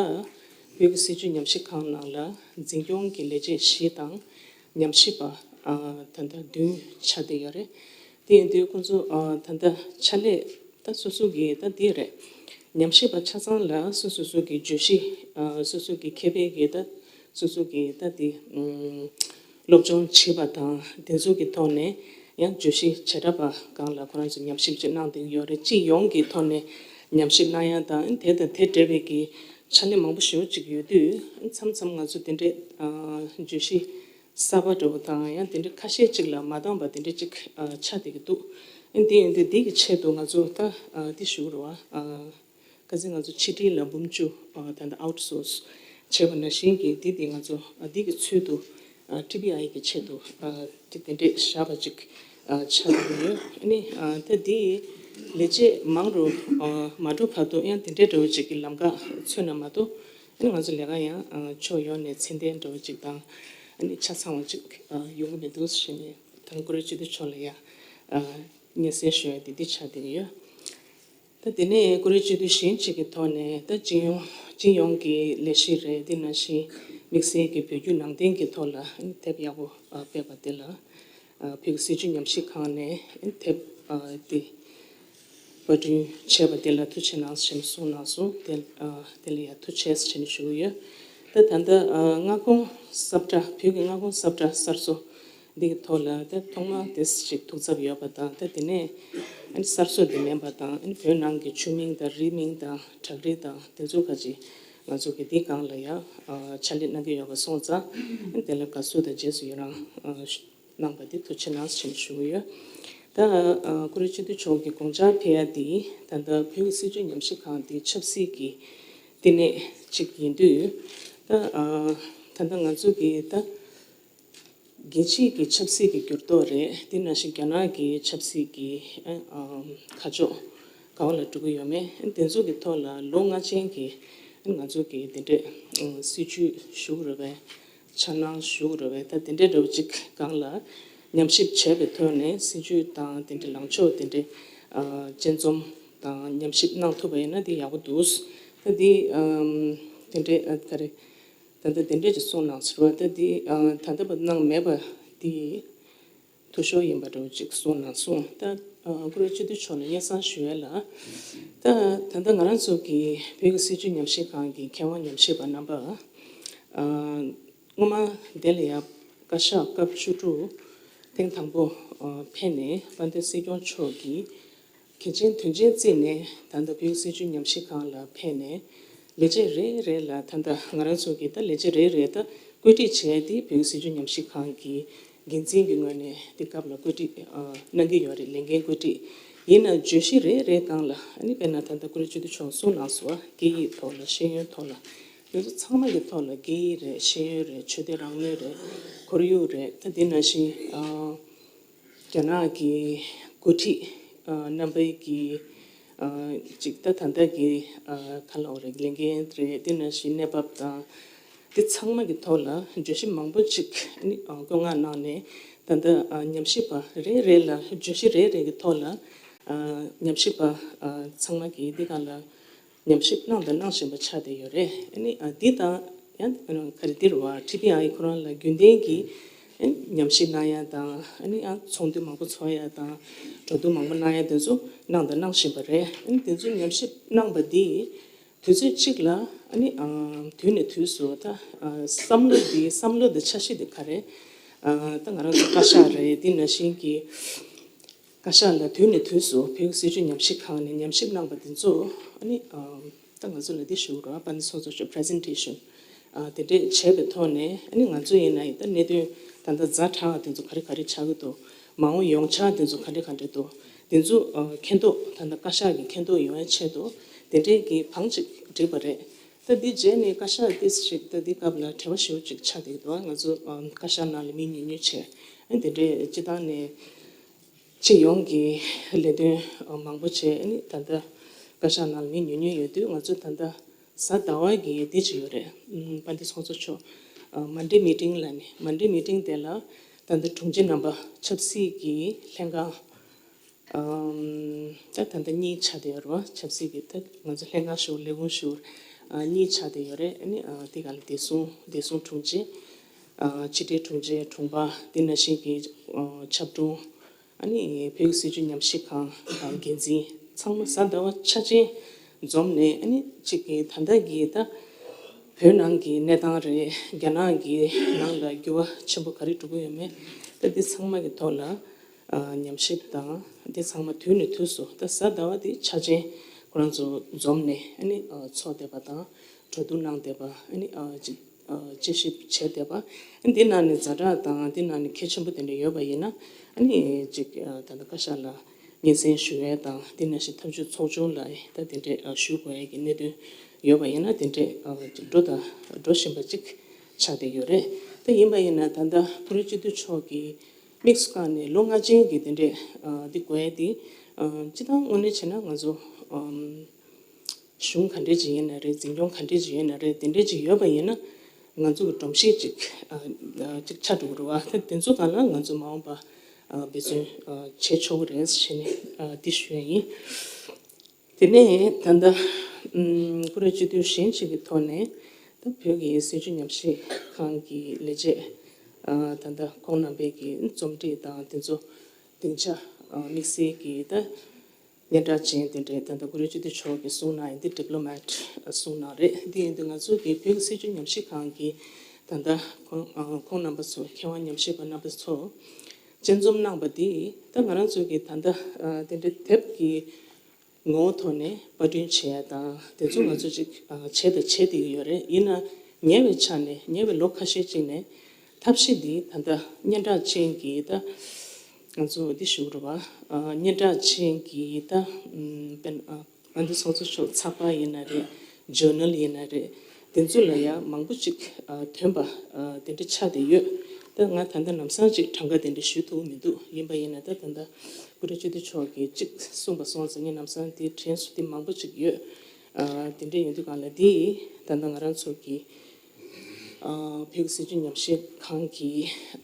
བོད་ཀྱི་སྲིད་བྱུས་ཉམས་ཞིབ་ཁང་ནང་ལ་འཛིན་སྐྱོང་གི་ལས་བྱེད་བཞི་དང་ཉམས་ཞིབ་པ་ཨ་ད་ལྟ་བདུན་ཆགས་བསྡད་ཡོད་རེད། དེ་ཡིན་དུས་ཁོང་ཚོ་ཨ་ད་ལྟ་ཕྱག་ལས་ད་སོ་སོ་གི་ད་འདི་རེད། ཉམས་ཞིབ་པ་ཆ་ཚང་ལ་སོ་སོ་སོ་གི་བརྗོད་གཞི་ཨ་སོ་སོ་གི་མཁས་པའི་གི་ད་སོ་སོ་གི་ད་འདི་ཨུམ་སློབ་སྦྱོང་བྱེད་པ་དང་དེ་ཚོ་གི་ཐོག་ནས་ཡང་བརྗོད་གཞི་བྱེ་བྲག་པ་སྒང་ལ་ཁོ་རང་ཚོ་ཉམས་ཞིབ་ཅིག་གནང་བསྡད་ཡོད་རེད། སྤྱི་ཡོངས་ཀྱི་ཐོག་ནས་ཉམས་ཞིབ་གནང་ཡ་དང་དེ་དང་དེ་འབྲེལ་བའི་གི་ཕྱག་ལས་མང་པོ་ཞེ་པོ་ཅིག་ཡོད་དུས་མཚམས་མཚམས་ང་ཚོ་དེ་འདྲའི་ཨ་བརྗོད་གཞི་གསར་པ་འདྲ་བོ་དང་ཡང་དེ་འདྲའི་ཁ་ཤས་ཅིག་ལ་མ་འདང་བ་དེ་འདྲ་ཅིག་ཨ་ཆགས་བསྡད་ཀྱི་འདུག་ཨ་འདི་ཡིན་དུས་འདི་གི་ཆེད་དུ་ང་ཚོ་ད་ཨ་འདི་ཞུ་རུ་བ་ཨ་ཁ་སང་ང་ཚོ་ཕྱི་དྲིལ་ལ་འབུམ་བཅུ་ཨ་ད་ལྟ་outsource་བྱས་པ་ནང་བཞིན་གྱི་འདི་དེ་ང་ཚོ་ཨ་འདི་གི་ཚུལ་དུ་ཨ་ཊི་བི་ཨའི་གི་ཆེད་དུ་ཨ་དེ་དེ་འདྲས་བཞག་པ་ཅིག་ཨ་ཆགས་ཀྱི་ཡོད། ཨ་ནི་ཨ་ད་འདི་ལས་བྱེད་མང་རུ་ཨ་མ་འགྲོ་བར་དུ་ཡང་དེ་འདྲས་འདྲ་བོ་ཅིག་གི་ལམ་ཁ་མཚོན་ན་མ་གཏོགས། ཨ་ནི་ང་ཚོ་ལས་ཀ་ཡང་ཨ་ཕྱོགས་ཡོངས་ནས་ཚད་ལྡན་འདྲ་བོ་ཅིག་དང་ཨ་ནི་ཆ་ཚང་བ་ཅིག་ཨ་ཡོང་གི་མི་འདུག་ཞེས་ནས་ད་ཀུ་རེ་སྤྱི་འཐུས་མཆོག་ལ་ཡང་ཨ་སྙན་སེང་ཞུ་ཡ་དེ་འདི་ཆགས་བསྡད་ཀྱི་ཡོད། ད་དེ་ནས་ཀུ་རེ་སྤྱི་འཐུས་གཞན་གཅིག་གི་ཐོག་ནས་ད་སྤྱི་ཡོངས་སྤྱི་ཡོངས་ཀྱི་ལས་གཞི་རེད། དེ་ནང་བཞིན་དམིགས་བསལ་གྱི་བོད་བརྒྱུད་ནང་བསྟན་གྱི་ཐོག་ལ་ཨ་ནི་དེབ་ཡག་པོ་ཨ་སྤེལ་བ་དེ་ལ་ཨ་བོད་ཀྱི་སྲིད་བྱུས་ཉམས་ཞིབ་ཁང་ནས་ཨ་ནི་དེབ་ཨ་དེ་པར་སྐྲུན་བྱས་པ་དེ་ལ་ཐུགས་རྗེ་གནང་ཞེས་གསུངས་གནང་སོང་། དེ་ཨ་དེ་ལ་ཡང་ཐུགས་རྗེ་ཆེ་ཞེས་ནས་ཞུ་གི་ཡོད། ད་ད་ལྟ་ཨ་མངའ་ཁོངས་ས་བཀྲ་བོད་ཀྱི་མངའ་ཁོངས་ས་བཀྲ་གསར་བཟོ་འདི་གི་ཐོག་ལ་ད་ཐོག་མ་དེ་ཞིག་ཐུགས་འཚབ་ཡོད་པ་དང་། ད་དེ་ནས་ཨ་ནི་གསར་བཟོ་དེ་མིན་པ་དང་ཨ་ནི་བོད་ནང་གི་ཆུ་མིང་དང་རི་མིང་དང་བྲག་རི་དང་དེ་ཚོ་ཁ་ཅིག་ང་ཚོ་གི་འདི་སྒང་ལ་ཡང་ཨ་ཕྱག་ལས་གནང་གི་ཡོད་པ་སོང་ཙང་ཨ་ནི་དེ་ལ་དགའ་བསུ་དང་རྗེས་སུ་ཡི་རང་ཨ་གནང་པ་དེ་ཐུགས་རྗེ་གནང་ཞེས་ཞུ་གི་ཡོད། ད་ཨ་ཀུ་རེ་སྤྱི་འཐུས་མཆོག་གི་དགོངས་འཆར་ཕེབས་ཡ་དེ་ད་ལྟ་བོད་ཀྱི་སྲིད་བྱུས་ཉམས་ཞིབ་ཁང་དེ་ཆབ་སྲིད་ཀྱི་བསྟི་གནས་གཅིག་ཡིན་དུས། ད་ཨ་ད་ལྟ་ང་ཚོ་གི་ད་རྒྱལ་སྤྱིའི་གི་ཆབ་སྲིད་ཀྱི་འགྱུར་ལྡོག་རེད། དེ་ནང་བཞིན་རྒྱ་ནག་གི་ཆབ་སྲིད་ཀྱི་ཨ་ཨ་ཁ་ཕྱོགས་ག་བ་ལ་འགྲོ་གི་ཡོད་མེད་དེ་ཚོ་གི་ཐོག་ལ་ལོ་ལྔ་ཅན་གྱི་ང་ཚོ་གི་དེ་འདྲས་སྲིད་བྱུས་ཞུ་གི་རེད་པས། འཆར་སྣང་ཞུ་གི་རེད་པས། ད་དེ་འདྲའི་འདྲ་བོ་ཅིག་སྒང་ལ་ཉམས་ཞིབ་བྱས་པའི་ཐོག་ནས་སྲིད་བྱུས་དང་དེ་འདྲའི་ལངས་ཕྱོགས་དེ་འདྲའི་ཨ་དཔྱད་རྩོམ་དང་ཉམས་ཞིབ་གནང་ཐུབ་པ་ཡིན་ན་དེ་ཡག་པོ་འདུག་ད་དེ་ཨམ་དེ་འདྲའི་ཨ་ག་རེ་ད་ལྟ་དེ་འདྲའི་ཅིག་གསུངས་གནང་ཟེར་བ། ད་དེ་ཨ་ད་ལྟ་བར་གནང་མེད་པ་དེ་འཐུས་ཤོར་ཡིན་པ་འདྲ་བོ་ཅིག་གསུངས་གནང་སོང་། ད་ཨ་ཀུ་རེ་སྤྱི་འཐུས་མཆོག་ལ་སྙན་སེང་ཞུ་ཡ་ལ། ད་ད་ལྟ་ང་རང་ཚོ་གི་བོད་ཀྱི་སྲིད་བྱུས་ཉམས་ཞིབ་ཁང་གི་མཁས་དབང་ཉམས་ཞིབ་པ་རྣམ་པ་ཨ། སྔོན་མ་དེ་ལ་ཡང་བཀའ་ཤག་སྐབས་བཅུ་དྲུག་ཐེངས་དང་པོ་ཨ་ཕེབས་ནས་དཔལ་ལྡན་སྲིད་སྐྱོང་མཆོག་གིས་གལ་ཆེན་དོན་ཆེན་བརྩིས་ནས་ད་ལྟ་བོད་སྲིད་བྱུས་ཉམས་ཞིབ་ཁང་ལ་ཕེབས་ནས་ལས་བྱེད་རེ་རེ་ལ་ད་ལྟ་ང་རང་ཚོ་གིས་ད་ལས་བྱེད་རེ་རེ་ད་བཀོད་སྒྲིག་བྱས་ཏེ་བོད་སྲིད་བྱུས་ཉམས་ཞིབ་ཁང་གི་འགན་འཛིན་གྱི་ངོས་ནས་དེ་སྐབས་ལ་བཀོད་སྒྲིག་ཨ་གནང་གི་ཡོད་རེད། ལས་འགན་བཀོད་སྒྲིག་ཡིན་ན་བརྗོད་གཞི་རེ་རེའི་སྒང་ལ་ཨ་ནི་དཔེར་ན་ད་ལྟ་ཀུ་རེ་སྤྱི་འཐུས་མཆོག་གསུངས་གནང་སོང་བ། སྐད་ཡིག་ཐོག་ལ་ཤེས་ཡོན་ཐོག་ལ། དེ་ཚོ་ཚང་མ་གི་ཐོག་ལ་སྐད་ཡིག་རེད། ཤེས་ཡོན་རེད། ཆོས་དད་རང་མོས་རེད། ཁོར་ཡུག་རེད། ད་དེ་ནང་བཞིན་ཨ་རྒྱ་ནག་གི་འགོ་ཁྲིད་ཨ་རྣམ་པའི་གི་ཨ་ཅིག་ད་ད་ལྟ་གི་ཨ་ག་ལབ་དགོས་རེད། ལས་འགན་རེད། དེ་ནང་བཞིན་གནས་བབ་དང་དེ་ཚང་མ་གི་ཐོག་ལ་བརྗོད་གཞི་མང་པོ་ཅིག་ཨ་ནི་ཨ་བཀོད་མངགས་གནང་ནས་ད་ལྟ་ཨ་ཉམས་ཞིབ་པ་རེ་རེ་ལ་བརྗོད་གཞི་རེ་རེ་གི་ཐོག་ལ་ཨ་ཉམས་ཞིབ་པ་ཨ་ཚང་མ་གིས་འདི་སྒང་ལ་ཉམས་ཞིབ་གནང་དང་གནང་བཞིན་པ་ཆགས་བསྡད་ཡོད་རེད། ཨ་ནི་ཨ་འདི་དང་ཡང་ཨ་ནི་ག་རེ་འདིར་བ་ཊི་བི་ཨའི་ཁོ་རང་ལ་རྒྱུན་ལྡན་གྱི་ཨ་ནི་ཉམས་ཞིབ་གནང་ཡ་དང་ཨ་ནི་ཨ་ཚོགས་འདུ་མང་པོ་ཚོགས་ཡ་དང་གྲོས་བསྡུར་མང་པོ་གནང་ཡ་དེ་ཚོ་གནང་དང་གནང་བཞིན་པ་རེད། ཨ་ནི་དེ་ཚོ་ཉམས་ཞིབ་གནང་པ་འདི་དུས་ཚོད་གཅིག་ལ་ཨ་ནི་ཨ་དུས་ནས་དུས་སུ་ད་ཨ་བསམ་བློ་འདི་བསམ་བློ་འདི་འཆར་གཞི་འདི་ག་རེ་ཨ་ད་ང་རང་ཚོ་བཀའ་ཤག་རེད། འདི་ནང་བཞིན་གྱི་བཀའ་ཤག་ལ་དུས་ནས་དུས་སུ་བོད་ཀྱི་སྲིད་བྱུས་ཉམས་ཞིབ་ཁང་ནས་ཉམས་ཞིབ་གནང་པ་འདི་ཚོ་ཨ་ནི་ཨ་ད་ང་ཚོ་ལ་འདི་ཞུ་རོགས། དཔལ་ལྡན་ཚོགས་གཙོ་མཆོག་པི་རི་སེན་ཊེ་ཤན་ཨ་དེ་འདྲས་བྱས་པའི་ཐོག་ནས་ཨ་ནི་ང་ཚོ་ཡིན་ན་ཡང་ད་གནད་དོན་ ད་ལྟ་ཛ་དྲག་དེ་ཚོ་ག་རེ་ག་རེ་ཆགས་ཀྱི་འདུག་མ་འོངས་ཡོང་འཆར་དེ་ཚོ་ག་འདྲ་ག་འདྲ་འདུག་དེ་ཚོ་ཨ་མཁྱེན་རྟོགས། ད་ལྟ་བཀའ་ཤག་གི་མཁྱེན་རྟོགས་ཡོང་ཡ་ཆེད་དུ་དེ་འདྲའི་གི་བང་ཅིག་བསྒྲིགས་པ་རེད། ད་འདི་རྗེས་ནས་བཀའ་ཤག་ཏིས་ཞིག་ད་འདི་སྐབས་ལ་བྲེལ་བ་ཞེ་པོ་ཅིག་ཆགས་བསྡད་ཀྱི་འདུག་ང་ཚོ་ཨ་བཀའ་ཤག་ནང་ལ་མི་ཉུང་ཉུང་བྱས། ཨ་དེ་འདྲའི་སྤྱི་བཏང་ནས་སྤྱི་ཡོངས་ཀྱི་ལས་དོན་ཨ་མང་པོ་བྱས། ཨ་ནི་ད་ལྟ་བཀའ་ཤག་ནང་ལ་མི་ཉུང་ཉུང་ཡོད་དུས། ང་ཚོ་ད་ལྟ་གཟའ་ཟླ་བ་གི་འདི་ཅིག་ཡོད་རེད། ཨམ་དཔལ་ལྡན་ཚོགས་གཙོ་མཆོག་ཨ་མན་ཌེ་མི་ཊིང་ལ་ནི། མན་ཌེ་མི་ཊིང་དེ་ལ་ད་ལྟ་དྲུང་ཆེ་རྣམ་པ་ཆབ་སྲིད་ཀྱི་ལྷན་ཁང་ཨམ་ད་ད་ལྟ་གཉིས་ཆགས་བསྡད་ཡོད་རེད་བ། ཆབ་སྲིད་ཀྱི་ད་ང་ཚོ་ལྷན་ཁང་ཞུ་ལས་ཁུངས་ཞུ་ཨ་གཉིས་ཆགས་བསྡད་ཡོད་རེད། ཨ་ནི་ཨ་དེ་ག་ལ་བདེ་སྲུང་བདེ་སྲུང་དྲུང་ཆེ། ཨ་ཕྱི་དྲིལ་དྲུང་ཆེ། དྲུང་པ། དེ་ནང་བཞིན་གྱི་ཨ་ཆབ་དྲུང་། ཨ་ནི་བོད་ཀྱི་སྲིད་བྱུས་ཉམས་ཞིབ་ཁང་དང་འགན་འཛིན་ཚང་མ་གཟའ་ཟླ་བ་འཆར་ཅན་འཛོམས་ནས། ཨ་ནི་གཅིག་གི་ད་ལྟ་གི་ད་བོད་ནང་གི་གནས་སྟངས་རེད། རྒྱ་ནག་གི་ནང་ལ་འགྱུར་བ་ཆེན་པོ་ག་རེ་འགྲོ་གི་ཡོད་མེད། ད་འདི་ཚང་མ་གི་ཐོག་ལ་ཨ་ཉམས་ཞིབ་དང་། འདི་ཚང་མ་དུས་ནས་དུས་སུ་ད་གཟའ་ཟླ་བ་འདི་འཆར་ཅན་ཁོ་རང་ཚོ་འཛོམས་ནས། ཨ་ནི་ཨ་ཚོགས་བསྡད་པ་དང་གྲོས་བསྡུར་གནང་བསྡད་པ། ཨ་ནི་ཨ་གཅིག་ཨ་དཔྱད་ཞིབ་བྱས་བསྡད་པ། ཨ་འདི་ནང་ནས་ཛ་དྲག་དང་འདི་ནང་ནས་གལ་ཆེན་པོ་དེ་འདྲ་ཡོད་པ་ཡིན་ན། ཨ་ནི་གཅིག་ཨ་ད་ལྟ་བཀའ་ཤག་ལ་སྙན་སེང་ཞུ་ཡས་དང་། འདི་ནང་བཞིན་ཐབས་ཇུས་ཚོགས་ཆུང་ལ་ད་དེ་འདྲས་ཨ་ཞུ་དགོས་ཡས་ཀྱི་གནད་དོན་ཡོད་པ་ཡིན་ན། དེ་འདྲས་ཨ་གཅིག་འགྲོ་དང་འགྲོ་བཞིན་པ་གཅིག་ཆགས་བསྡད་ཡོད་རེད། ད་ཡིན་པ་ཡིན་ན་ད་ལྟ་སྐུ་མགྲོན་སྤྱི་འཐུས་མཆོག་གིས་དམིགས་སུ་བཀར་ནས་ལོ་ལྔ་ཅན་གྱི་དེ་འདྲས་ཨ་འདི་དགོས་ཡས་དེ། ཨ་སྤྱི་བཏང་དངོས་གནས་བྱས་ན་ང་ཚོ་ཨམ་གཞུང་ག་འདྲས་ཅིག་ཡིན་ན་རེད། འཛིན་སྐྱོང་ག་འདྲས་ཅིག་ཡོད་ན་རེད། དེ་འདྲས་ཅིག་ཡོད་པ་ཡིན་ན་ང་ཚོ་གི་སྒྲོམ་གཞི་ཅིག་ཨ་ཨ་ཅིག་ཆགས་འགྲོ་གི་རེད་བ། ད་དེ་ཚོ་སྒང་ལ་ང་ཚོ་མ་འོངས་པ་ཨ་འབད་བརྩོན་ཨ་བྱེད་ཆོག་གི་རེད་ཟེར་ནས་ཨ་འདི་ཞུ་ཡ་ཡིན། དེ་ནས་ད་ལྟ་ཨམ་སྐུ་མགྲོན་སྤྱི་འཐུས་གཞན་ཞིག་གི་ཐོག་ནས་ད་བོད་ཀྱི་སྲིད་བྱུས་ཉམས་ཞིབ་ཁང་གི་ལས་བྱེད་ཨ་ད་ལྟ་ཁོང་རྣམ་པས་ཀྱི་རྩོམ་སྒྲིག་དང་དེ་ཚོ་སྡིངས་ཆ་ཨ་དམིགས་བསལ་གྱི་ད་སྙན་གྲགས་ཅན་དེ་འདྲའི་ད་ལྟ་སྐུ་མགྲོན་སྤྱི་འཐུས་མཆོག་གིས་གསུངས་གནང་ཡིན། འདི་ཌི་པི་ལོ་མེཊ་གསུངས་གནང་རེད། འདི་ཡིན་དུས་ང་ཚོ་གི་བོད་ཀྱི་སྲིད་བྱུས་ཉམས་ཞིབ་ཁང་གི་ད་ལྟ་ཁོང་ཨ་ཁོང་རྣམ་པ་ཚོ། མཁས་དབང་ཉམས་ཞིབ་པ་རྣམ་པ་ཚོ་སྤྱན་འཛོམས་གནང་པ་འདི་ད་ང་རང་ཚོ་གི་ད་ལྟ་ཨ་དེ་འདྲའི་དེབ་ཀྱི་ངོ་བོ་ཐོག་ནས་པར་སྐྲུན་བྱེད་ཡ་དང་དེ་ཚོ་ང་ཚོ་ཅིག་ཨ་བྱས་དང་བྱེད་བསྡད་ཀྱི་ཡོད་རེད། ཡིན་ན་ཉེ་བའི་ཆ་ནས་ཉེ་བའི་ལོ་ཁ་ཤས་ཅིག་ནས་ཐབས་ཤེས་འདི་ད་ལྟ་སྙན་གྲགས་ཅན་གྱི་ད་ང་ཚོ་འདི་ཞུ་དགོས་རེད་བ། ཨ་སྙན་གྲགས་ཅན་གྱི་ད་ཨམ་དཔེར་ན་ཨ་ཨ་འདི་ཚོགས་གཙོ་མཆོག་ཚགས་པར་ཡིན་ན་རེད། ཇོར་ནལ་ཡིན་ན་རེད། དེ་ཚོ་ལ་ཡང་མང་པོ་ཅིག་ཨ་ཐོན་པ་ཨ་དེ་འདྲ་ཆགས་བསྡད་ཡོད། ད་ང་ད་ལྟ་ལམ་སང་ཅིག་གྲངས་ཀ་དེ་འདྲ་ཞུ་ཐུབ་ཀྱི་མི་འདུག་ཡིན་པ་ཡིན་ན་ད་ད་ལྟ་སྐུ་མགྲོན་སྤྱི་འཐུས་མཆོག་གིས་ཅིག་གསུངས་པ་སོང་ཙང་། ངས་ལམ་སང་དེ་དྲན་སོང་། དེ་མང་པོ་ཅིག་ཡོད། ཨ་དེ་འདྲ་ཡིན་དུས་སྒང་ལ་དེ་ད་ལྟ་ང་རང་ཚོ་གི་ཨ་བོད་ཀྱི་སྲིད་བྱུས་ཉམས་ཞིབ་ཁང་གི་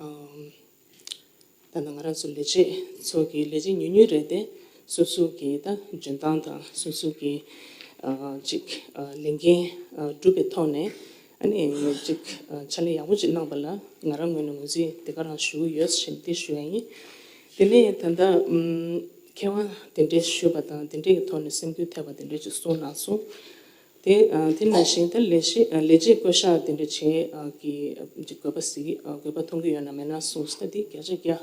ཨ་ད་ལྟ་ང་རང་ཚོ་ལས་བྱེད་ཚོ་གི་ལས་བྱེད་ཉུང་ཉུང་རེད་དེ། སོ་སོ་གི་ད་འཇོན་ཐང་དང་སོ་སོ་གི་ཨ་ཅིག་ཨ་ལས་འགན་ཨ་སྒྲུབ་པའི་ཐོག་ནས་ཨ་ནི་ཅིག་ཨ་ཕྱག་ལས་ཡག་པོ་ཅིག་གནང་པ་ལ་ང་རང་ངོས་ནས་ངོས་འཛིན་དེ་ག་རང་ཞུ་གི་ཡོད་ཟེར་ནས་དེ་ཞུ་ཡ་ཡིན། དེ་ནས་ད་ལྟ་ཨམ་མཁས་དབང་དེ་འདྲས་ཞུས་པ་དང་དེ་འདྲས་ཀྱི་ཐོག་ནས་སེམས་འགུལ་ཐེབས་པ་དེ་འདྲས་ཅིག་གསུངས་གནང་སོང་། དེ་ཨ་དེ་ནང་བཞིན་ད་ལས་བྱེད་ཨ་ལས་བྱེད་བསྐོ་གཞག་དེ་འདྲ་བྱེད་ཨ་གི་ཅིག་དགོས་པ་ཟེར་གི་ཨ་དགོས་པ་མཐོང་གི་ཡོད་ན་མེད་ན་གསུངས་སོང་། ད་དེ་བརྒྱ་ཆ་བརྒྱ་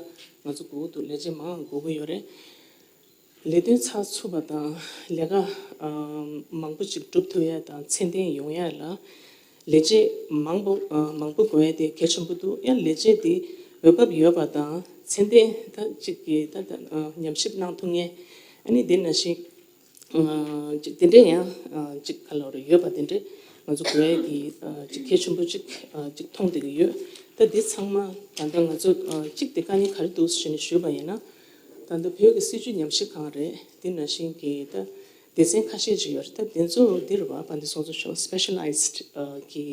ང་ཚོ་དགོས་ཀྱི་འདུག་ལས་བྱེད་མང་དགོས་ཀྱི་ཡོད་རེད། ལས་དོན་ཚགས་ཚུད་པ་དང་ལས་ཀ་ཨ་མང་པོ་ཅིག་སྒྲུབ་ཐུབ་ཡ་དང་ཚད་ལྡན་ཡོང་ཡ་ལ་ལས་བྱེད་མང་པོ་ཨ་མང་པོ་དགོས་ཡ་དེ་གལ་ཆེན་པོ་འདུག་ཡང་ལས་བྱེད་དེ་འོས་བབ་ཡོད་པ་དང་ཚད་ལྡན་ད་ཅིག་གི་ད་ད་ཨ་ཉམས་ཞིབ་གནང་ཐུབ་མཁན་ཨ་ནི་དེ་ནང་བཞིན། ཨ་ཅིག་དེ་འདྲས་ཡང་ཨ་ཅིག་ག་ལབ་རེད། ཡོད་པ་དེ་འདྲས་ང་ཚོ་དགོས་ཡས་ཀྱི་ཨ་ཅིག་གལ་ཆེན་པོ་ཅིག་ཨ་ཅིག་མཐོང་བསྡད་ཀྱི་ཡོད། ད་འདི་ཚང་མ་ད་ལྟ་ང་ཚོ་ཨ་ཅིག་དེ་དཀའ་ངལ་ག་རེ་འདུག་ཟེར་ནས་ཞུས་པ་ཡིན་ན། ད་ལྟ་བོད་ཀྱི་སྲིད་བྱུས་ཉམས་ཞིབ་ཁང་རེད། དེ་ནང་བཞིན་གྱི་ད་སྡེ་ཚན་ཁ་ཤས་ཅིག་ཡོད་རེད། ད་དེ་ཚོ་འདི་རེད་བ། དཔལ་ལྡན་ཚོགས་གཙོ་མཆོག་སི་པེ་ཤ་ལའི་སི་ཌི་ཨ་གི་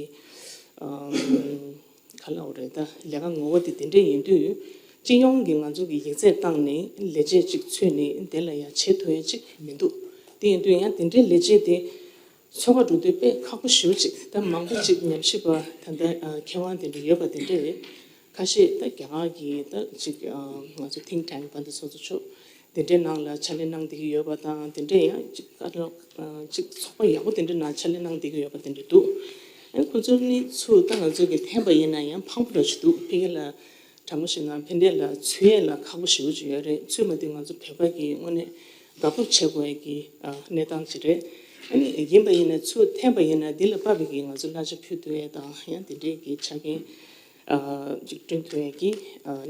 ཨམ། ག་ལབ་དགོས་རེད། ད་ལས་ཀ་ངོ་བོ་དེ་དེ་འདྲས་ཡིན་དུས་སྤྱི་ཡོངས་ཀྱི་ང་ཚོ་གི་ཡིག་ཚད་བཏང་ནས་ལས་བྱེད་ཅིག་འཚོལ་ནས་དེ་ལ་ཡང་བྱེད་ཐུབ་ཡ་ཅིག་མི་འདུག་དེ་ཡིན་དུས་ཡང་དེ་འདྲའི་ལས་བྱེད་དེ་འཚོལ་ག་འགྲོ་དུས་དཔེ་ཁག་པོ་ཞེ་པོ་ཅིག་ད་མང་པོ་ཅིག་ཉམས་ཞིབ་པ་ད་ལྟ་ཨ་མཁས་དབང་དེ་འདྲ་ཡོད་པ་དེ་འདྲས་ཁ་ཤས་ད་རྒྱ་གར་གྱི་ད་ཅིག་ཨ་ང་ཚོ་ཐིང་ཊེང་དཔལ་ལྡན་ཚོགས་གཙོ་མཆོག་དེ་འདྲའི་ནང་ལ་ཕྱག་ལས་གནང་བསྡད་ཀྱི་ཡོད་པ་དང་། དེ་འདྲའི་ཡང་ཅིག་ཨ་ཅིག་ཚོགས་པ་ཡག་པོ་དེ་འདྲའི་ནང་ཕྱག་ལས་གནང་བསྡད་ཀྱི་ཡོད་པ་དེ་འདྲ་འདུག་ཨ་ཁོ་ཚོ་ནི་ཚུར་ད་ང་ཚོ་གི་འཐེན་པ་ཡིན་ན་ཡང་ཕངས་པོ་འདྲ་ཞིག་འདུག་ཕ་གི་ལ་དྲང་པོ་བཤད་ན་ཕན་འབྲས་ལ་ཚུད་ཡས་ལ་ཁག་པོ་ཞེ་པོ་ཅིག་ཡོད་རེད། ཚུད་མ་དུས་ང་ཚོ་བོད་པ་གི་དངོས་གནས་དགའ་སྤོབས་བྱེད་དགོས་ཡས་ཀྱི་ཨ་གནས་སྟངས་ཅིག་རེད། ཨ་ནི་ཡིན་པ་ཡིན་ན་ཚུར་འཐེན་པ་ཡིན་ན་འདི་ལ་དཔག་པའི་གི་ང་ཚོ་གླ་ཆ་ཕུལ་ཐུབ་ཡས་དང་ཡང་དེ་འདྲའི་གི་ཆ་རྐྱེན་ ཅིག་བསྐྲུན་ཐུབ་ཡས་ཀྱི་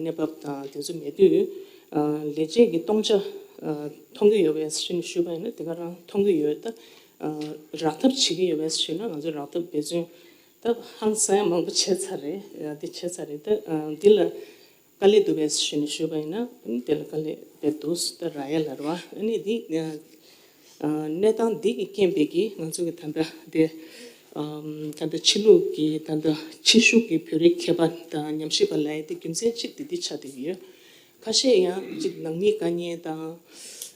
གནས་བབ་དང་དེ་ཚོ་མེད་དུས། ལས་བྱེད་ཀྱི་སྟོང་ཆ་མཐོང་གི་ཡོད་པས་ཞེས་ཞུས་པ་ཡིན་ན། དེ་ག་རང་མཐོང་གི་ཡོད། ད་རག་ཐབས་བྱེད་ཀྱི་ཡོད་པས་ཞུས་ན། ང་ཚོས་རག་ཐབས་འབད་བརྩོན་ད་ཧང་སང་ཡང་མང་པོ་བྱས་ཚར་རེད། དེ་བྱས་ཚར་རེད། ད་འདི་ལ་དཀའ་ལས་འདུག་པས་ཞུས་ནས་ཞུས་པ་ཡིན་ན། དེ་ལ་དཀའ་ལས་དཔེ་འདུག་ད་རག་ཡ་ལ་རེད་བ། ཨ་ནི་འདི་གནས་སྟངས་འདི་གི་རྐྱེན་པས་ཀྱི་ང་ཚོ་གི་ད་ལྟ་དེ་ད་ལྟ་ཕྱི་ལུགས་ཀྱི་ད་ལྟ་ཕྱི་ཤུགས་ཀྱི་བོད་རིགས་མཁས་པ་དང་ཉམས་ཞིབ་པ་ལབ་ཡ་དེ་རྒྱུ་མཚན་གཅིག་དེ་འདི་ཆགས་བསྡད་ཀྱི་ཡོད། ཁ་ཤས་ཡང་ཅིག་ནང་མིའི་དཀའ་ངལ་དང་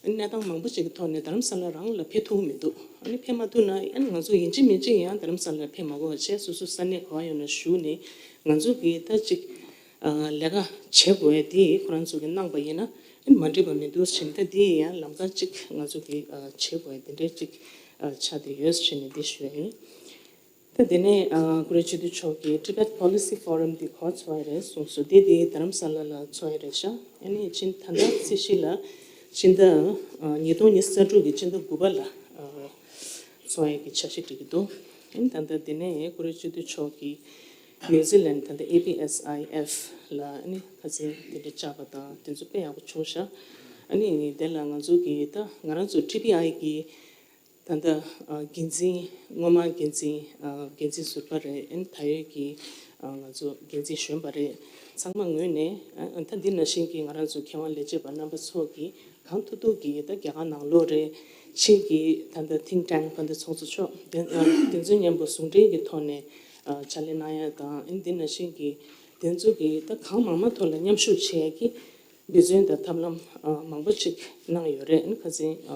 གནས་སྟངས་མང་པོ་ཅིག་གི་ཐོག་ནས་རྡ་རམ་ས་ལ་རང་ལ་ཕེབས་ཐུབ་ཀྱི་མི་འདུག་ཨ་ནི་ཕེབས་མ་ཐུབ་ན། ཨ་ནི་ང་ཚོ་ཡིན་གཅིག་མིན་གཅིག་ཡང་རྡ་རམ་ས་ལ་ཕེབས་མ་དགོས་པ་བྱས། སོ་སོ་ས་གནས་ག་པར་ཡོད་ན་བཞུགས་ནས་ང་ཚོ་གིས་ད་ཅིག་ལས་ཀ་བྱེད་དགོས་ཡ་དེ་ཁོ་རང་ཚོ་གིས་གནང་པ་ཡིན་ན་ཨ་ནི་མ་འགྲིག་པ་མི་འདུག་ཟེར་ནས། ད་དེ་ཡང་ལམ་ཁ་ཅིག་ང་ཚོ་གིས་བྱེད་དགོས་ཡ་དེ་འདྲའི་ཅིག་ཆགས་བསྡད་ཡོད་ཟེར་ནས་འདི་ཞུ་ཡ་ཡིན། ད་དེ་ནས་ཨ་ཀུ་རེ་སྤྱི་འཐུས་མཆོག་གིས་Tibet Policy Forum འདི་ག་པར་འཚོགས་ཡ་རེད་གསུངས་སོང་། དེ་དེ་རྡ་རམ་ས་ལ་ལ་འཚོགས་ཡ་རེད་ཤག་ཨ་ནི་ཕྱི་ཟླ་ད་ལྟ་ཚེས་བཞི་ལ། ཕྱི་ཟླ་ཨ་ཉིས་སྟོང་ཉི་ཤུ་རྩ་དྲུག་གི་ཕྱི་ཟླ་དགུ་པ་ལ་ཨ་འཚོགས་ཡ་གི་འཆར་གཞི་སྒྲིག་གི་འདུག་ཨ་ནི་ད་ལྟ་དེ་ནས་ཀུ་རེ་སྤྱི་འཐུས་མཆོག་གིས་ནིའུ་ཛི་ལན་ད་ལྟ་ཨེ་བི་ཨེས་ཨའི་ཨེཕ་ལ་ཨ་ནི་ཁ་སང་དེ་འདྲ་བཅར་བ་དང་དེ་ཚོ་དཔེ་ཡག་པོ་བྱུང་ཤག་ཨ་ནི་དེ་ལ་ང་ཚོ་གིས་ད་ང་རང་ཚོ་ཊི་བི་ཨའི་གི་ད་ལྟ་ཨ་འགན་འཛིན། སྔོན་མ་འགན་འཛིན། ཨ་འགན་འཛིན་ཟུར་པ་རེད། ཨ་ནི་ད་ཡོད་ཀྱི་ཨ་ང་ཚོ་འགན་འཛིན་གཞོན་པ་རེད། ཚང་མ་ངོས་ནས་ཨ་ད་འདི་ནང་བཞིན་གྱི་ང་རང་ཚོ་མཁས་དབང་ལས་བྱེད་པ་རྣམ་པ་ཚོ་གིས་གང་ཐུབ་ཐུབ་ཀྱིས་ད་རྒྱ་གར་ནང་ལོགས་རེད། ཕྱི་གི་ད་ལྟ་ཐིང་ཊེང་ད་ལྟ་ཚོགས་གཙོ་མཆོག་དེ་ཨ་དེ་ཚོ་མཉམ་པོ་ཟུང་འབྲེལ་གྱི་ཐོག་ནས་ཨ་ཕྱག་ལས་གནང་ཡ་དང་། ཨ་ནི་འདི་ནང་བཞིན་གྱི་དེ་ཚོ་གིས་ད་གང་མང་མང་ཐོག་ལ་མཉམ་ཞུགས་བྱེད་ཡ་གི་འབད་བརྩོན་དང་ཐབས་ལམ་ཨ་མང་པོ་ཅིག་གནང་ཡོད་རེད། ཨ་ནི་ཁ་སང་ཨ་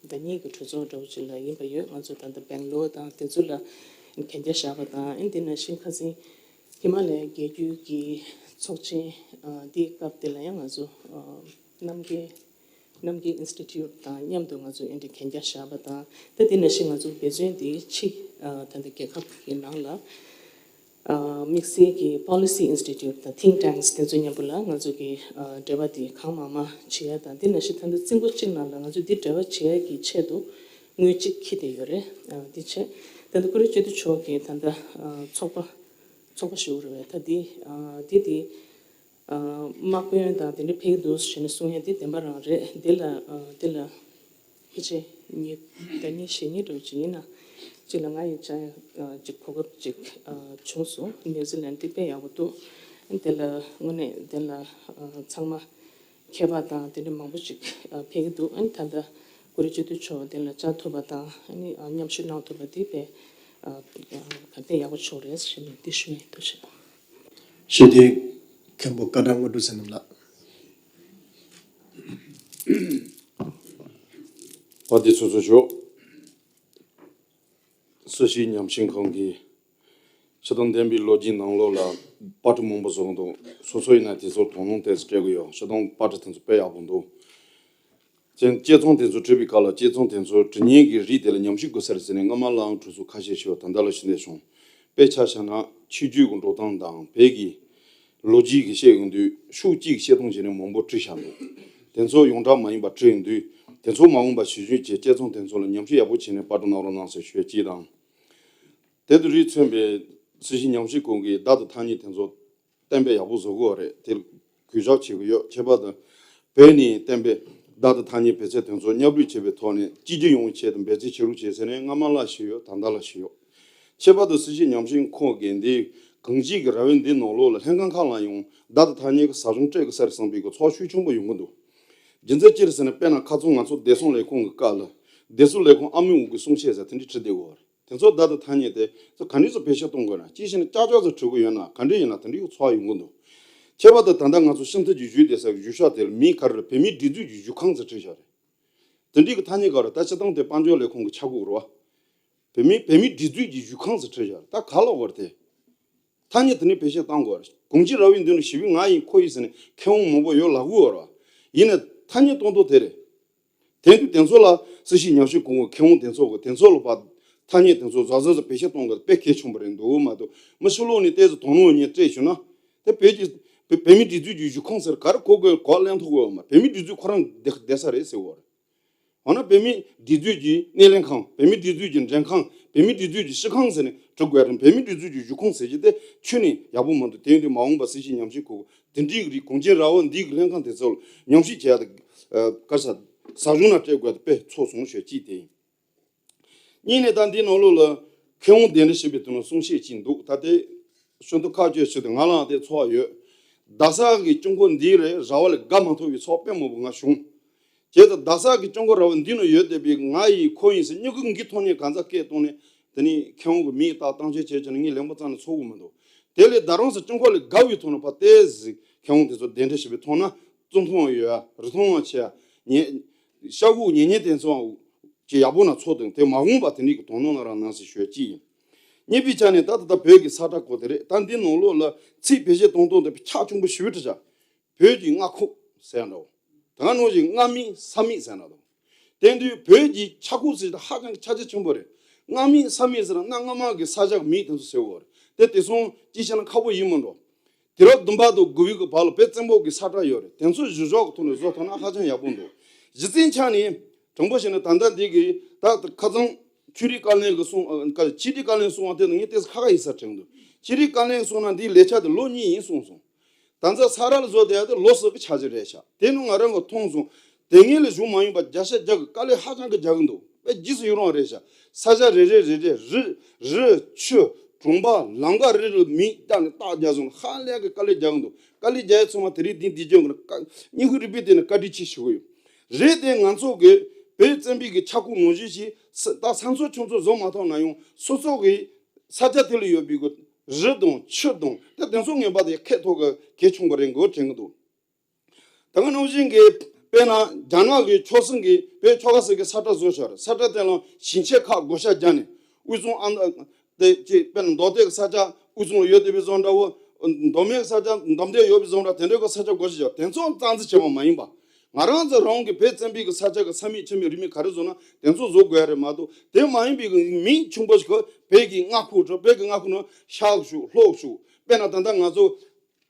ཟླ་གཉིས་ཀྱི་གྲོས་ཚོགས་འདྲ་བོ་ཅིག་ལ་ཡིན་པ་ཡོད། ང་ཚོ་ད་ལྟ་སྦེང་ལོར་དང་དེ་ཚོ་ལ་གན་རྒྱ་བཞག་པ་དང་། ཨ་ནི་དེ་ནང་བཞིན་ཁ་སང་ཧི་མ་ལ་ཡའི་རྒྱལ་རྒྱུད་ཀྱི་ཚོགས་ཆེན་ཨ་འདིའི་སྐབས་དེ་ལ་ཡང་ང་ཚོ་ཨ་རྣམ་རྒྱལ་རྣམ་རྒྱལ་ཨིན་སི་ཊི་ཊུཊ་དང་མཉམ་དུ་ང་ཚོ་ཨ་ནི་གན་རྒྱ་བཞག་པ་དང་། ད་དེ་ནང་བཞིན་ང་ཚོ་འབད་བརྩོན་དེ་ཕྱི་ཨ་ད་ལྟ་རྒྱལ་ཁབ་ཀྱི་ནང་ལ། ཨ་དམིགས་བསལ་གྱི་པོ་ལི་སི་ཨིན་སི་ཊི་ཊུཊ་དང་ཐིང་ཊེང་དེ་ཚོ་མཉམ་པོ་ལ་ང་ཚོ་གི་ཨ་འབྲེལ་བ་དེ་གང་མང་མང་བྱེད་ཡ་དང་། དེ་ནང་བཞིན་ད་ལྟ་རྩིས་འགོ་གཅིག་ནང་ལ་ང་ཚོ་འདི་འབྲེལ་བ་བྱེད་ཡ་གི་ཆེད་དུ་དངུལ་གཅིག་འཁྱེར་བསྡད་ཡོད་རེད། ཨ་འདི་བྱས་ད་ལྟ་ཀུ་རེ་སྤྱི་འཐུས་མཆོག་གིས་ད་ལྟ་ཨ་ཚོགས་པ་ཚོགས་པ་ཞུ་རེད་པས། ད་འདི་ཨ་འདི་དེ་ཨ་དམག་དཔོན་དང་དེ་འདྲ་ཕེབས་ཀྱི་འདུག་ཟེར་ནས་གསུང་ཡ་འདི་བདེན་པ་རང་རེད། འདི་ལ་ཨ་འདི་ལ། ཕལ་ཆེར་ཉིན་ཟླ་ཉིན་ཞེ་ཉིན་འདྲ་བོ་ཅིག་ཡིན་ན། གཅིག་ལ་ང་ཡི་བཅར་ཡ་ཅིག་གོ་སྐབས་ཅིག་བྱུང་སོང་། ནིའུ་ཛི་ལན་འདི་དཔེ་ཡག་པོ་འདུག་དེ་ལ་དངོས་གནས་དེ་ལ་ཚང་མ་མཁས་པ་དང་དེ་འདྲ་མང་པོ་ཅིག་ཕེབས་ཀྱི་འདུག་ཨ་ནི་ད་ལྟ་ཀུ་རེ་སྤྱི་འཐུས་མཆོག་དེ་ལ་བཅར་ཐུབ་པ་དང་། ཨ་ནི་མཉམ་ཞུགས་གནང་ཐུབ་པ་འདི་དཔེ་ག་དེ་ཡག་པོ་བྱུང་རེད་ཟེར་ནས་འདི་ཞུ་ཡིན། ཐུགས་རྗེ་ཆེ། ཞེས་དེ་མཁན་པོ་བཀའ་དྲིན་དངོས་གྲུབ་བསོད་ནམས་ལགས། བཀའ་དྲིན་ཆེ་ཞུ། སྲིད་ཞིའི་ཉམས་ཞིབ་ཁང་གིས་ཕྱི་དང་བདེན་པའི་ལོ་རྒྱུས་ནང་ལོགས་ལ་པར་སྐྲུན་མང་པོ་བཟོ་གི་འདུག་སོ་སོ་ཡིན་ན་དེ་ཚོར་དོ་སྣང་ཏོག་ཙམ་སྤྲད་གི་ཡོད། ཕྱི་དང་པར་སྐྲུན་དེ་ཚོ་དཔེ་ཡག་པོ་འདུག་ཅན་དཔྱད་རྩོམ་དེ་ཚོ་བྲིས་པའི་སྐབས་ལ་དཔྱད་རྩོམ་དེ་ཚོ་བྲི་མཁན་གྱི་རིགས་དེ་ལ་ཉམས་ཞིབ་དགོས་ས་རེད་ཟེར་ནས་སྔ་མ་ལའང་གྲོས་ཚོགས་ཁ་ཤས་ཤིག་ད་ལྟ་ལ་ཞུ་འདོད་བྱུང་། དཔེ་ཆ་བཞག་ན་ཆོས་བརྒྱུད་ཀྱི་འགྲོ་སྟངས་དང་བོད་ཀྱི་ལོ་རྒྱུས་ཀྱི་བཤད་ཡོང་དུས་ཕྱོགས་གཅིག་བཤད་སྟངས་བྱས་ནས་མང་པོ་བྲིས་བཞག་འདུག་དེ་ཚོ་ཡོངས་གྲགས་མ་ཡིན་པ་བྲིས་ཡོང་དུས་དེ་ཚོ་མ་འོངས་པ་ཞིབ་འཇུག་བྱས་དཔྱད་རྩོམ་དེ་ཚོ་ལ་ཉམས་ཞིབ་ཡག་པོ་བྱས་ནས་པར་སྐྲུན་གནང་རོགས་གནང་ཟེར་ཞུ་ཡ་གཅིག་དང་། དེ་དང་རིགས་མཚུངས་པའི་སྲིད་ཞིའི་ཉམས་ཞིབ་ཁང་གིས་བརྡ་དང་ཐ་སྙད་དེ་ཚོ་གཏན་འབེབས་ཡག་པོ་བཟོ་དགོས་པ་རེད། དེ་གུས་ཞབས་བྱེད་དགོས་ཡོད། ཁྱད་པར་དུ་བོད་ནས་གཏན་འབེབས་བརྡ་དང་ཐ་སྙད་བེད་སྤྱོད་དོན་ཚོགས་མཉམ་རུབ་བྱེད་པའི་ཐོག་ནས་གཅིག་གྱུར་ཡོང་བའི་ཆེད་དུ་འབད་བརྩོན་བྱེད་རོགས་བྱེད་ཟེར་ནས་སྔ་མ་ལ་ཞུས་ཡོད། ད་ལྟ་ལ་ཞུས་ཡོད། ཁྱད་པར་དུ་སྲིད་ཞིའི་ཉམས་ཞིབ་ཁང་གིས་འདི་གང་ཅིའི་གི་ར་བའི་འདི་ནང་ལོགས་ལ་ལྷན་ཁང་ཁག་ལ་ཡང་བརྡ་དང་ཐ་སྙད་ཀྱི་ཟབ་སྦྱོང་སྤྲད་དགོས་ས་རེད་བསམ་པའི་གི་ཚོར་ཤུགས་ཆེན་པོ་ཡོང་གི་འདུག་རྒྱུ་མཚན་ཅི་རེད་ཟེར་ན་དཔེར་ན་ཁ་སང་ང་ཚོ་བདེ་སྲུང་ལས་ཁུངས་ཀྱི་སྐབས་ལ་བདེ་སྲུང་ལས་ཁུངས་ཨ་མི་འོག་གི་གསུང་བཤད་ཟེར་དེ་འདྲ་བྲིས་བསྡད་ཡོད་རེད། དེ་ཚོ་བརྡ་དང་ཐ་སྙད་དེ་ཚོ་ག་འདྲས་སུ་བེད་སྤྱོད་གཏོང་དགོས་ན། ཅིའི་ཕྱིར་ན་ཀྱག་ཀྱོག་ཙམ་བྲིས་དགོས་ཡོད་ན་ག་འདྲས་ཡིན་ན་དེ་འདྲའི་ཚོར་བ་ཡོང་གི་འདུག་ཁྱད་པར་དུ་ད་ལྟ་ང་ཚོ་ཕྱི་མཐའ་གྱི་བརྒྱུད་སྤྲོད་ཟེར་བའི་བརྒྱུད་ཤོག་དེ་ལ་མིང་ག་རེ་རེད། བོད་མིའི་སྒྲིག་འཛུགས་ཀྱི་བརྒྱུད་ཁང་ཟེར་བྲིས་བཞག་རེད། དེ་འདྲའི་གི་ཐ་སྙད་ག་རེ། ད་སྤྱིར་བཏང་དེ་དཔལ་འབྱོར་ལས་ཁུངས་ཀྱི་ཆ་བགོས་རེད་བ། བོད་མིའི་བོད་མིའི་སྒྲིག་འཛུགས་ཀྱི་བརྒྱུད་ཁང་ཟེར་བྲིས་བཞག་རེད། ད་ག་ལ་བར་དེ། ཐ་སྙད་དེ་ནས་བེད་སྤྱོད་གཏང་དགོས་རེད། གང་ཅིའི་ར་བའི་མདུན་ལ་ཞི་བའི་ང་ཡིན་ཁོ་ཡིན་ཟེར་ནས་མཁས་དབང་མང་པོ་ཡོད་ལབ་དགོས་རེད་བ། ཡིན་ནའི་ཐ་སྙད་གཏོང་སྟངས་དེ་རེད། དེང་དུས་དེ་ཚོ་ལ་སྲིད་ཞིའི་ཉམས་ཞིབ་ཁང་གི་མཁས་དབང་དེ་ཚོ་གི་དེ་ཚོ་ལ་ཕར་ཐ་སྙད་དེ་ཚོ་གཟབ་གཟབ་བེད་སྤྱོད་གཏོང་དགོས་དཔེ་གལ་ཆེན་པོ་རེད་འདུག་མ་གཏོགས་མི་ཕྱི་ལོགས་ནས་ཏོག་ཙམ་དོ་སྣང་ཡོད་མཁན་སྤྲད་བྱུང་ན། དེ་བོད་ཀྱི་བོད་བོད་མིའི་སྒྲིག་འཛུགས་ཀྱི་བརྒྱུད་ཁང་ཟེར་ག་རེ་གོ་དགོས་གོ་ལེན་ཐུབ་དགོས་མ། བོད་མིའི་སྒྲིག་འཛུགས་ཁོ་རང་བསྡད་བསྡད་ས་རེད་ཟེར་བ་རེད། འོ་ན་བོད་མིའི་སྒྲིག་འཛུགས་ཀྱི་སྣེ་ལེན་ཁང་། བོད་མིའི་སྒྲིག་འཛུགས་ཀྱི་མགྲོན་ཁང་། བོད་མིའི་སྒྲིག་འཛུགས་ཀྱི་སྤྱི་ཁང་ཟེར་ནས་འབྲི་དགོས་རེད། བོད་མིའི་སྒྲིག་འཛུགས་ཀྱི་བཞུགས་ཁང་ཟེར་གྱི་དེ་ཁྱོན་ནས་ཡག་པོ་མི་འདུག་དེ་ཡིན་དུས་མ་འོངས་པ་སྲིད་སྤྱི་ཉམས་ཞིབ་ཁུལ་དེ་འདྲའི་རིགས་གངས་ཅན་ར་བ་འདིའི་ལྷན་ཁང་དེ་ཚོ་ལ་ཉམས་ཞིབ་བྱེད་ཡ་དེ་ག་ས་ཟབ་སྦྱོང་ན་སྤྲད་དགོས་དེ་དཔེ་ཚོགས་སོང་ཞུ་གཅིག་དེ་ཡིན། གཉིས་ནས་ད་འདི་ནང་ལོགས་ལ་མཁས་དབང་གདན་འདྲེན་བྱེད་པའི་དོན་ལ་གསུང་བཤད་ཅིག་འདུག་ད་དེ་ཤིན་ཏུ་ཁག་ཆེ་ཞིག་འདུག་ང་ལའང་དེ་ཚོར་བ་ཡོད། རྡ་ས་གི་སྐྱབས་མགོན་འདི་རེད། ར་བ་ལ་དགའ་མ་ཐོབ་པའི་ཚོར་བ་དཔེ་མང་པོ་ང་བྱུང་། བྱས་ཙང་རྡ་ས་གི་སྐྱབས་མགོན་ར་བ་འདི་ན་ཡོད་བསྡད་པའི་ང་ཡིས་ཁོ་ཡིན་ཟེར་སྨྱུ་གུ་འགའི་ཐོག་ནས་གང་ཟག་སྐད་བཏང་ནས་དེ་ནས་མཁས་དབང་གི་མིང་བཏགས་གཏམ་བཤད་བྱས་བྱས་ནས་ངས་ལན་པ་རྩ་ནས་ཚོར་གི་མི་འདུག་དེ་ལས་རྡ་རམ་ས་སྐྱབས་མགོན་ལ་དགའ་བའི་ཐོག་ནས་ཕར་ཏོག་ཙམ་མཁས་དབང་དེ་ཚོ་གདན་འདྲེན་བྱེད་པའི་ཐོག་ན་བཙུན་ཐང་ཡོད་ཡ། རིན་ཐང་ཡང་ཆེ་ཡ། ཉེ་ཤ་ཁུག་ཉེ་ཉེ་དེ་ཚོའང་ཅིག་ཡག་པོ་ན་ཚོར་དང་། དེ་མ་འོངས་པ་དེ་འདྲའི་གི་དོ་སྣང་གནང་རོགས་གནང་ཟེར་ཞུ་ཡ་གཅིག་ཡིན། གཉིས་པའི་ཆ་ནས་ད་ལྟ་ད་བོད་ཀྱི་ས་ཁྲ་སྐོར་དེ་རེད། ད་འདི་ནང་ལོགས་ལ་ཚིག་བེད་སྤྱོད་གཏོང་སྟངས་དེ་ཁྱབ་ཆུང་པོ་ཞེ་པོ་ཅིག་བྱ། བོད་ཀྱི་མངའ་ཁོངས་ཟེར་ཡ་འདྲ་བོ། ད་ག་ནང་བཞིན་མངའ་མིས་ས་མིག་ཟེར་ན་དང་། དེང་དུས་བོད་ཀྱི་ཆག་ཁུག་ཟེར་ཏེ་ཧ་ཅང་གི་ཁྱབ་རྒྱ་ཆེན་པོ་རེད། མངའ་མིས་ས་མིག་ཟེར་ན་གནའ་སྔ་མ་གི་ས་ཆ་གི་མིང་དེ་ཚོ་ཟེར་བ་རེད། དེ་དེ་སོང་ཅི་བྱས་ན་ཁག་པོ་ཡིན་མི་འགྲོ། དུས་རབས་བདུན་པ་དང་དགུ་པའི་གི་བར་ལ་བོད་བཙན་པོ་གི་ས་ཁྲ་ཡོད་རེད། དེ་ཚོ་གཞི་བཞག་གི་ཐོག་ནས་བཟོ་ཐུབ་ན་ཧ་ཅང་ཡག་པོ་འདུག་གཞི་རྩའི་ཆ་ནས་དྲང་པོ་བཤད་ན་ད་ལྟ་འདི་གི་ད་ཁ་སང་ཆོས་རིག་བཀའ་བློན་གི་གསུང་། ཨ། ཆོས་རིག་བཀའ་བློན་གསུང་བ་དེ་ནི་ངས་ཏོག་ཙམ་ཁ་ཁ་ཡིན་ས་དྲན་འདུག་ཆོས་རིག་བཀའ་བློན་གསུང་ན་འདིའི་ལས་འཆར་དེ་ལོ་གཉིས་ཡིན་གསུངས་སོང་། ད་ལྟ་ས་རཱ་ལ་བཟོ་བསྡད་ཡ་དེ་ལོ་གསུམ་གྱི་འཆར་གཞི་རེད་ཤག་དེ་ནི་ང་རང་གིས་མཐོང་སོང་། དེ་སྔོན་ལ་བཞུགས་མ་མྱོང་པ་བརྒྱ་ཆ་བརྒྱ་གིས་དཀའ་ལས་ཧ་ཅང་གི་རྒྱག་གི་འདུག་དཔེ་རྗེས་སུ་ཡི་རང་རེད་ཤག་ས་ཆ་རེ་རེ་རེ་རེ། རི། རི། ཆུ། གྲོང་པ། ལམ་ཁ་རེ་རེ་ལ་མིང་བཏགས་ནས་རྟགས་རྒྱག་སོང་། ཧ་ལས་གི་དཀའ་ལས་རྒྱག་གི་འདུག་དཀའ་ལས་རྒྱག་ཡ་ཚང་མ་དེ་རིང་འདི་འདི་སྐྱོན་གི་ན་བཀའ་སྙིང་ཁུ་རུས་པའི་སྟེང་ནས་བཀའ་དྲིན་ཆེ་ཞུ་གི་ཡོད། རེད་དེ་ང་ཚོ་གི་བོད་བཙན་པོའི་གི་ཆག་སྒོ་ནང་བཞིན་ཞིག་ས་ད་ས་མཚམས་ཆུང་ཚོ་བཟོ་མ་ཐུབ་ན་ཡང་སོ་སོ་གི་ས་ཆ་དེ་ལ་ཡོད་པའི་གི་རི་དང་ཆུ་དང་དེ་དེ་ཚོ་ངན་པ་དེ་ཁེ་ཐོག་གི་གལ་ཆུང་པ་རེད་འགོ་དྲན་གི་འདུག་ད་ག་ནང་བཞིན་གྱི་དཔེར་ན་རྒྱ་ནག་གི་ཆོལ་གསུམ་གྱི་བོད་ཆོལ་ཁ་གསུམ་གྱི་ས་ཁྲ་བཟོ་བཞག་རེད། ས་ཁྲ་དེ་ལ་ཞིང་ཆེན་ཁག་བགོ་བཤའ་བརྒྱབ་ནས་དབུས་གཙང་ཨ་དེ་ཅིག་དཔེར་ན་མདོ་སྟོད་ཀྱི་ས་ཆ་དབུས་གཙང་ལ་ཡོད་བསྡད་པའི་བཟོ་འདྲ་བོ། མདོ་སྨད་ཀྱི་ས་ཆ་འདབས་འདབས་ཡོད་པའི་བཟོ་འདྲ་དེ་འདྲའི་གི་ས་ཆ་བགོ་བཤའ་བརྒྱབ། དེ་ཚོ་རྩ་འཛིན་བྱས་པ་མ་ཡིན་པ། ང་རང་ཚོ་རང་གི་བོད་བཙན་པོའི་གི་ས་ཆ་གི་ས་མིང་ཆུ་མིང་རུས་མིང་ག་རེ་བཟོ་ན་དེ་ཚོ་བཟོ་དགོས་ཡ་རེད་མ་གཏོགས། དེ་མ་ཡིན་པའི་གི་མིང་ཆུང་པོ་ཞིག་གི་བོད་ཀྱི་མངའ་ཁོངས་བོད་ཀྱི་མངའ་ཁོངས་ནང་ཤར་བཞུགས་ལྷོ་བཞུགས། དཔེར་ན་ད་ལྟ་ང་ཚོ་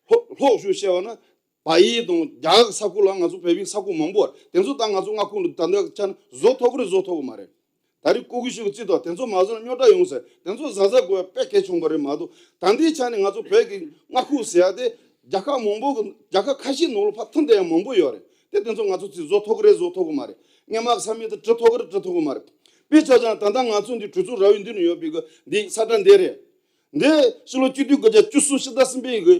ལྷོ་ལྷོ་བཞུགས་བཤད་པ་ན། བལ་ཡུལ་དང་རྒྱ་གར་གྱི་ས་ཁུལ་ལ་ང་ཚོ་བོད་པའི་ས་ཁུལ་མང་པོ་ཡོད་རེད། དེ་ཚོ་ད་ང་ཚོ་མངའ་ཁོངས་ལ་ད་ལྟ་ཆ་ནས་བཟོ་ཐུབ་ཀྱི་རེད་བཟོ་ཐུབ་ཀྱི་མ་རེད། ད་རེས་སྐུ་སྒེར་ཞིག་གིས་རྩིས་ཐོག་དེ་ཚོ་མ་བཟོ་ན་རྙོག་དྲ་ཡོང་ཟེར། དེ་ཚོ་གཟབ་གཟབ་དགོས་པ་དཔེ་གལ་ཆེན་པོ་རེད་མ་གཏོགས། ད་ལྟའི་ཆ་ནས་ང་ཚོ་བོད་ཀྱི་མངའ་ཁོངས་ཟེར་ཡ་དེ་རྒྱལ་ཁབ་མང་པོ་གི་རྒྱལ་ཁབ་ཁ་ཤས་ནང་ལ་ཕར་ཐོན་བསྡད་ཡ་མང་པོ་ཡོད་རེད། དེ་དེ་ཚོ་ང་ཚོ་རྩིས་བཟོ་ཐུབ་ཀྱི་རེད་བཟོ་ཐུབ་ཀྱི་མ་རེད། སྔོན་མ་གི་ས་མིང་དེ་བྲི་ཐུབ་ཀྱི་རེད་བྲི་ཐུབ་ཀྱི་མ་རེད། དཔེ་ཆ་བཞག་ན་ད་ལྟ་ང་ཚོ་འདི་གྲོས་ཚོགས་ར་བའི་མདུན་ནས་ཡོད་པའི་གི་འདི་ས་ཁྲ་འདི་རེད། འདི་ཕྱི་ལོ་ཆིག་སྟོང་དགུ་བརྒྱ་བཅུ་གསུམ་ཕྱི་ཟླ་གསུམ་པའི་གི་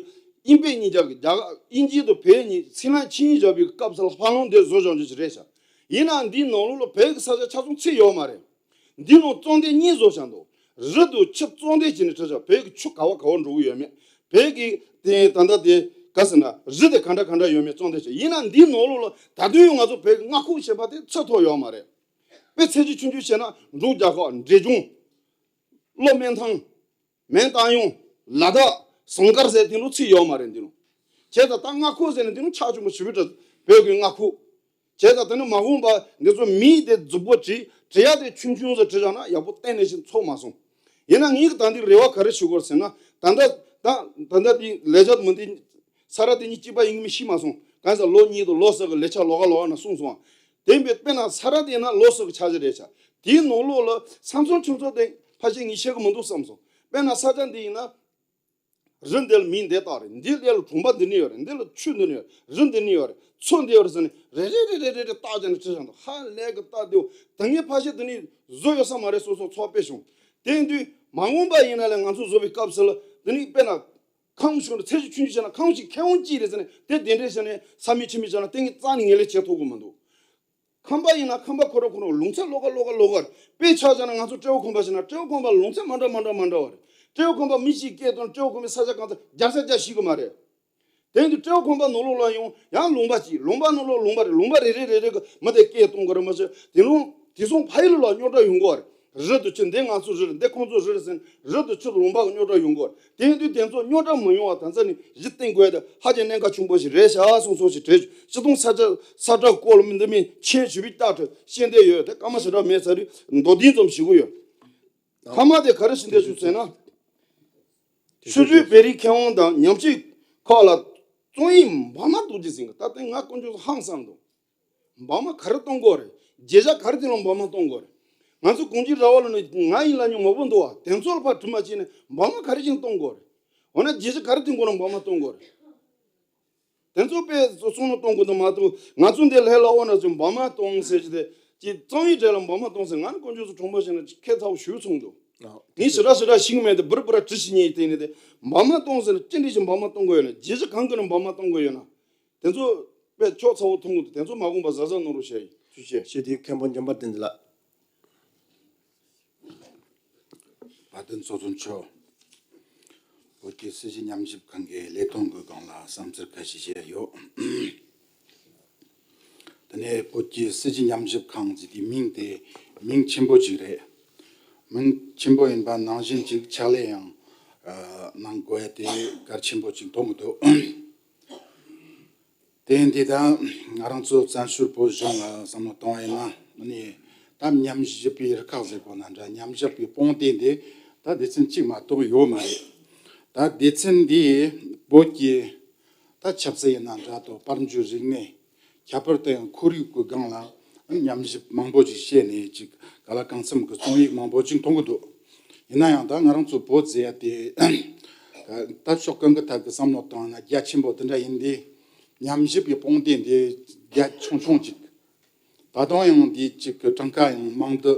དབྱིན་བོད་གཉིས་ཆར་གི་རྒྱ་དབྱིན་ཇི་དང་བོད་གཉིས་ཚིག་ལན་ཆིངས་ཡིག་བཞག་པའི་སྐབས་སུ་ལ་ཕར་ལོང་འདིར་བཟོ་བཞག་རྒྱུ་ཞིག་རེད་ཤག་ཡིན་ནའང་འདིའི་ནང་ལོགས་ལ་བོད་ཀྱི་ས་ཆ་ཆ་ཚང་ཚིག་ཡོད་མ་རེད། འདིའི་ནང་གཙང་སྡེ་གཉིས་བཟོ་བཞག་འདུག་རི་དང་ཆུ་གཙང་སྡེ་བྱས་ནས་བྲིས་བཞག་བོད་ཀྱི་ཆུ་ག་བ་ག་བ་འགྲོ་གི་ཡོད་མེད། བོད་ཀྱི་དེ་ད་ལྟ་དེ་ག་ཟེར་ན་རི་དེ་ག་འདྲ་ག་འདྲ་ཡོད་མེད་གཙང་སྡེ་བྱས། ཡིན་ནའང་འདིའི་ནང་ལོགས་ལ་ད་དུང་ཡང་ང་ཚོ་བོད་ཀྱི་མངའ་ཁོངས་ཞེས་པ་དེ་ཚིག་ཐོགས་ཡོད་མ་རེད། དཔེ་ཚད་གཞི་ཆུང་ཆུང་བྱས་ན་འབྲུག་རྒྱལ་ཁབ་འབྲས་ལྗོངས། གློ་སྨན་ཐང་། མན་ཏང་ཡོང་། ལ་དྭགས། ཟངས་དཀར་ཟེར་དེ་ལོ་ཚིག་ཡོད་མ་རེད་འདི་ལོ། བྱས་ཙང་ད་མངའ་ཁོངས་ཟེར་ནས་འདི་ལོ་ཆག་ཆུང་པོ་ཞིག་བྲིས། བོད་ཀྱི་མངའ་ཁོངས། བྱས་ཙང་དེ་ནི་མ་འོངས་པ་འདི་ཚོ་མིང་དེ་རྫིག་པོ་བྲིས། བྲི་ཡ་དེ་ཆུང་ཆུང་ཟེར་བྲིས་བཞག་ན་ཡག་པོ་གཏན་ནས་ཞིག་ཚོར་མ་སོང་། ཡིན་ན་ངས་ད་འདི་རེ་བ་ག་རེ་ཞུ་དགོས་ཟེར་ན། ད་ལྟ་ད་ད་ལྟ་འདི་ལས་བྱ་མི་འདི་ས་རཱ་དེ་གཉིས་གཅིག་པ་ཡིན་གྱི་མིན་ཤེས་མ་སོང་། གང་ཟེར་ལོ་གཉིས་དང་ལོ་གསུམ་གྱི་ལས་འཆར་ལོགས་ཀ་ལོགས་ཀ་ན་གསུངས་སོང་ཨ། དེ་འབད་དཔེར་ན་ས་རཱ་དེ་ན་ལོ་གསུམ་གྱི་འཆར་གཞི་རེད་ཤག་དེའི་ནང་ལོགས་ལ་ས་མཚམས་ཆུང་ཚོ་དེ་ཕལ་ཆེར་ངས་ཤེས་ཀྱི་མི་འདུག་བསམ་སོང་། དཔེར་ན་ས་ཆ་འདི་ཡིན་ན། རི་འདི་ལ་མིང་འདི་བཏགས་རེད། འདི་ལ་གྲོང་པ་འདི་ནས་ཡོད་རེད། འདི་ལ་ཆུ་འདི་ནས་ཡོད་རེད། རི་འདི་ནས་ཡོད་རེད། མཚོ་འདི་ཡོད་རེད་ཟེར་ནས་རེ་རེ་རེ་རེ་རེ་རེ་བཏགས་བྱས་ནས་བྲིས་བཞག་འདུག་ཧ་ལས་ཀྱི་བཏགས་འདུག་ད་ངས་ཕལ་ཆེར་འདི་ནས་བཟོ་ཡོད་ས་མ་རེད་སོ་སོ་ཚོར་བ་སྤེལ་བྱུང་། དེ་ཡིན་དུས་མ་འོངས་པ་ཡིན་ན་ལས་ང་ཚོ་བཟོ་བའི་སྐབས་སུ་ལ་འདི་ནས་དཔེར་ན། ཁང་ཆུང་ཚད་གཞི་ཆུང་ཆུང་བྱས་ན་ཁང་ཞིག་མཁས་དབང་གཅིག་རེད་ཟེར་ནས་དེ་གདན་འདྲེན་བྱས་ནས་ས་མིང་ཆུ་མིང་བྱས་ན་དེ་ངས་རྩ་ནས་ངོས་ལེན་བྱེད་ཐུབ་ཀྱི་མི་འདུག་ཁམས་པ་ཡིན་ན་ཁམས་པ་ཁོ་རང་ཁོ་རང་ལུང་ཚན་ལོགས་ཀ་ལོགས་ཀ་ལོགས་ཀ་རེད། དཔེ་ཆ་བཞག་ན་ང་ཚོ་སྤྲེའུ་ཁམས་པ་བྱས་ན་སྤྲེའུ་ཁམས་པ་ལུང་ཚན་མ་འདྲ་མ་འདྲ་མ་འདྲ་བ་རེད། སྤྲེའུ་ཁམས་པ་མི་གཅིག་སྐད་བཏང་སྤྲེའུ་ཁམས་པའི་ས་ཆ་གང་ཚ་བརྒྱ་ཆ་བརྒྱ་ཤེས་ཀྱི་མ་རེད། དེ་ཡིན་དུས་སྤྲེའུ་ཁམས་པ་ནང་ལོགས་ལ་ཡང་ཡང་ལུང་པ་གཅིག་ལུང་པ་ནང་ལོགས་ལུང་པ་རེད། ལུང་པ་རེ་རེ་རེ་རེ་གི་མི་དེ་སྐད་གཏོང་དགོས་རེད་མ་ཟད། དེ་རུང་དེ་སོང་ཕ་ཡུལ་ལ་རྙོག་དྲ་ཡོང་གི་རེད། རི་དང་ཆུ་འདི་ང་ཚོ་རི་རེད། འདི་ཁོང་ཚོ་རི་རེད་ཟེར་ནས་རི་དང་ཆུ་དང་ལུང་པ་གི་རྙོག་དྲ་ཡོང་གི་རེད། དེ་ཡིན་དུས་དེ་ཚོ་རྙོག་དྲ་མི་ཡོང་བ་ད་ལྟ་ནས་གཞི་རྟེན་དགོས་ཡ་དེ་ཧ་ཅང་གནད་འགག་ཆེན་པོ་ཞིག་རེད་ཤག་གསུངས་སོང་ཞིག་བྲིས། སྤྱི་སྟོང་ས་ཆ་ས་ཁྲ་སྐོར་ལ་མི་འདི་མི་ཆེན་ཞུ་བའི་རྟགས་བྲིས་ཤེས་བསྡད་ཡོད། དེ་སྐར་མ་ཞེ་དྲག་མེད་ཚར་རེད། མདོར་བསྡུས་ཙམ་ཞུ་གི་ཡོད། ཐ་མ་དེ་ག་རེ་ཞུ་འདོད་བྱུང་ཟེར་ན། ཆུ་བཞི་བོད་རིགས་མཁས་དབང་དང་ཉམས་ཞིབ་ཁག་ལ་རྩོམ་ཡིག་འབར་མ་རྡོ་རྗེ་ཟིན་གི་ད་ལྟ་ང་དཀོན་མཆོག་ཧང་སངས་འདུག་འབར་མ་ག་རེ་གཏོང་དགོས་རེད། རེད། བརྗོད་བྱ་ག་རེ་དེ་ལ་འབབ་མ་གཏོང་དགོས་རེད། ང་ཚོ་གངས་ཅན་ར་བ་ལ་ནི་ང་ཡིན་ལབ་མཁན་མང་པོ་འདུག་བ། དེ་ཚོ་ལ་ཕར་དྲི་མ་བྱས་ནས་འབབ་མ་ག་རེ་ཞིག་གཏོང་དགོས་རེད། འོ་ན་བརྗོད་བྱ་ག་རེ་དེ་མགོ་ལ་འབབ་མ་གཏོང་དགོས་རེད། དེ་ཚོ་དཔེ་བསམ་བློ་གཏོང་དགོས་འདུག་མ་གཏོགས། ང་ཚོ་འདི་ལྷས་ལ་འོ་ན་ཚོ་འབབ་མ་གཏོང་ཟེར་གྱི་དེ་ཅི་གཙང་བའི་གྲས་ལ་འབབ་མ་གཏོང་ཟེར། ང་ནི་དཀོན་མཆོག་གསུམ་གྲོང་པ་ཞིག་ན་ཁྱད་མཚར་པོ་ཞིག་མཐོང་འདུག་ཨ། ངས་ཞེ་དྲག་ཞེ་དྲག་ཤེས་ཀྱི་མེད་དེ། འབུར་འབུར་དྲི་ཞིག་ཉན་ཡི་དེ་ནི་དེ་འབབ་མ་གཏོང་ཟེར་ན་ཅི་འདྲ་ཞིག་འབབ་མ་གཏོང་དགོས་ཡོད་ན། རྗེས་སུ་གང་གི་ནི་འབབ་མ་གཏོང་དགོས་ཡོད་ན། དེ་ཚོ་དཔེ་ཕྱོགས་ཚ་བོ་མཐོང་གི་འདུག་དེ་ཚོ་མ་དགོངས་པ་གཟབ་གཟབ་གནང་རོགས་ཞུ་ཡ་ཡིན། ཐུགས་རྗེ་ཆེ། ཞུ་དེ་མཁན་པོ་འཇམ་དཔལ་བསྟན་འཛིན་ལགས། བཀའ་དྲིན་གསོ་སྐྱོང་ཆོག་བོད་ཀྱི་སྲིད་བྱུས་ཉམས་ཞིབ་ཁང་གི་ལས་དོན་གྱི་སྒང་ལ་བསམ་ཚུལ་ཁ་ཤས་བཤད་ཡོད། དེ་ནས་བོད་ཀྱི་སྲིད་བྱུས་ཉམས་ཞིབ་ཁང་ཟེར་དེའི་མིང་དེ་མིང་ཆེན་པོ་ཅིག་རེད། མིང་ཆེན་པོ་ཡིན་པ་ནང་བཞིན་ཅིག་ཕྱག་ལས་ཡང་ཨ་གནང་དགོས་ཡ་དེ་གལ་ཆེན་པོ་ཅིག་མཐོང་གི་འདུག་དེ་འདི་ད་ང་རང་ཚོ་བཙན་བྱོལ་བོད་གཞུང་ལ་བསམ་བློ་གཏོང་བ་ཡིན་ན་ནི་ད་ཉམས་ཞིབ་པའི་རུ་ཁག་ཟེར་དགོས་ན་འདྲ། ཉམས་ཞིབ་པའི་དཔུང་སྡེ་འདི་ད་སྡེ་ཚན་གཅིག་མ་གཏོགས་ཡོད་མ་རེད། ད་སྡེ་ཚན་འདིས་བོད་ཀྱི་ད་ཆབ་སྲིད་ཡིན་ན་འདྲ་དང་། དཔལ་འབྱོར་རིག་གནས། ཁྱད་པར་དུ་ཡང་ཁོར་ཡུག་གི་སྒང་ལ་ཉམས་ཞིབ་མང་པོ་ཞིག་བྱས་ནས་ཅིག་ག་ལ་གང་འཚམ་གྱི་རྩོམ་ཡིག་མང་པོ་ཅིག་མཐོང་གི་འདུག་ཡིན་ན་ཡང་ད་ང་རང་ཚོ་བོད་ཟེར་ཡ་དེ་ད་ཕྱོགས་གང་གི་ཐད་ཀྱི་བསམ་བློ་བཏང་ན་རྒྱ་ཆེན་པོ་དེ་འདྲ་ཡིན་དུས། ཉམས་ཞིབ་ཀྱི་དཔུང་སྡེ་འདི་རྒྱ་ཆུང་ཆུང་ཅིག་ད་དུང་ཡང་འདི་ཅིག་གི་གྲངས་ཀ་ཡང་མང་དུ་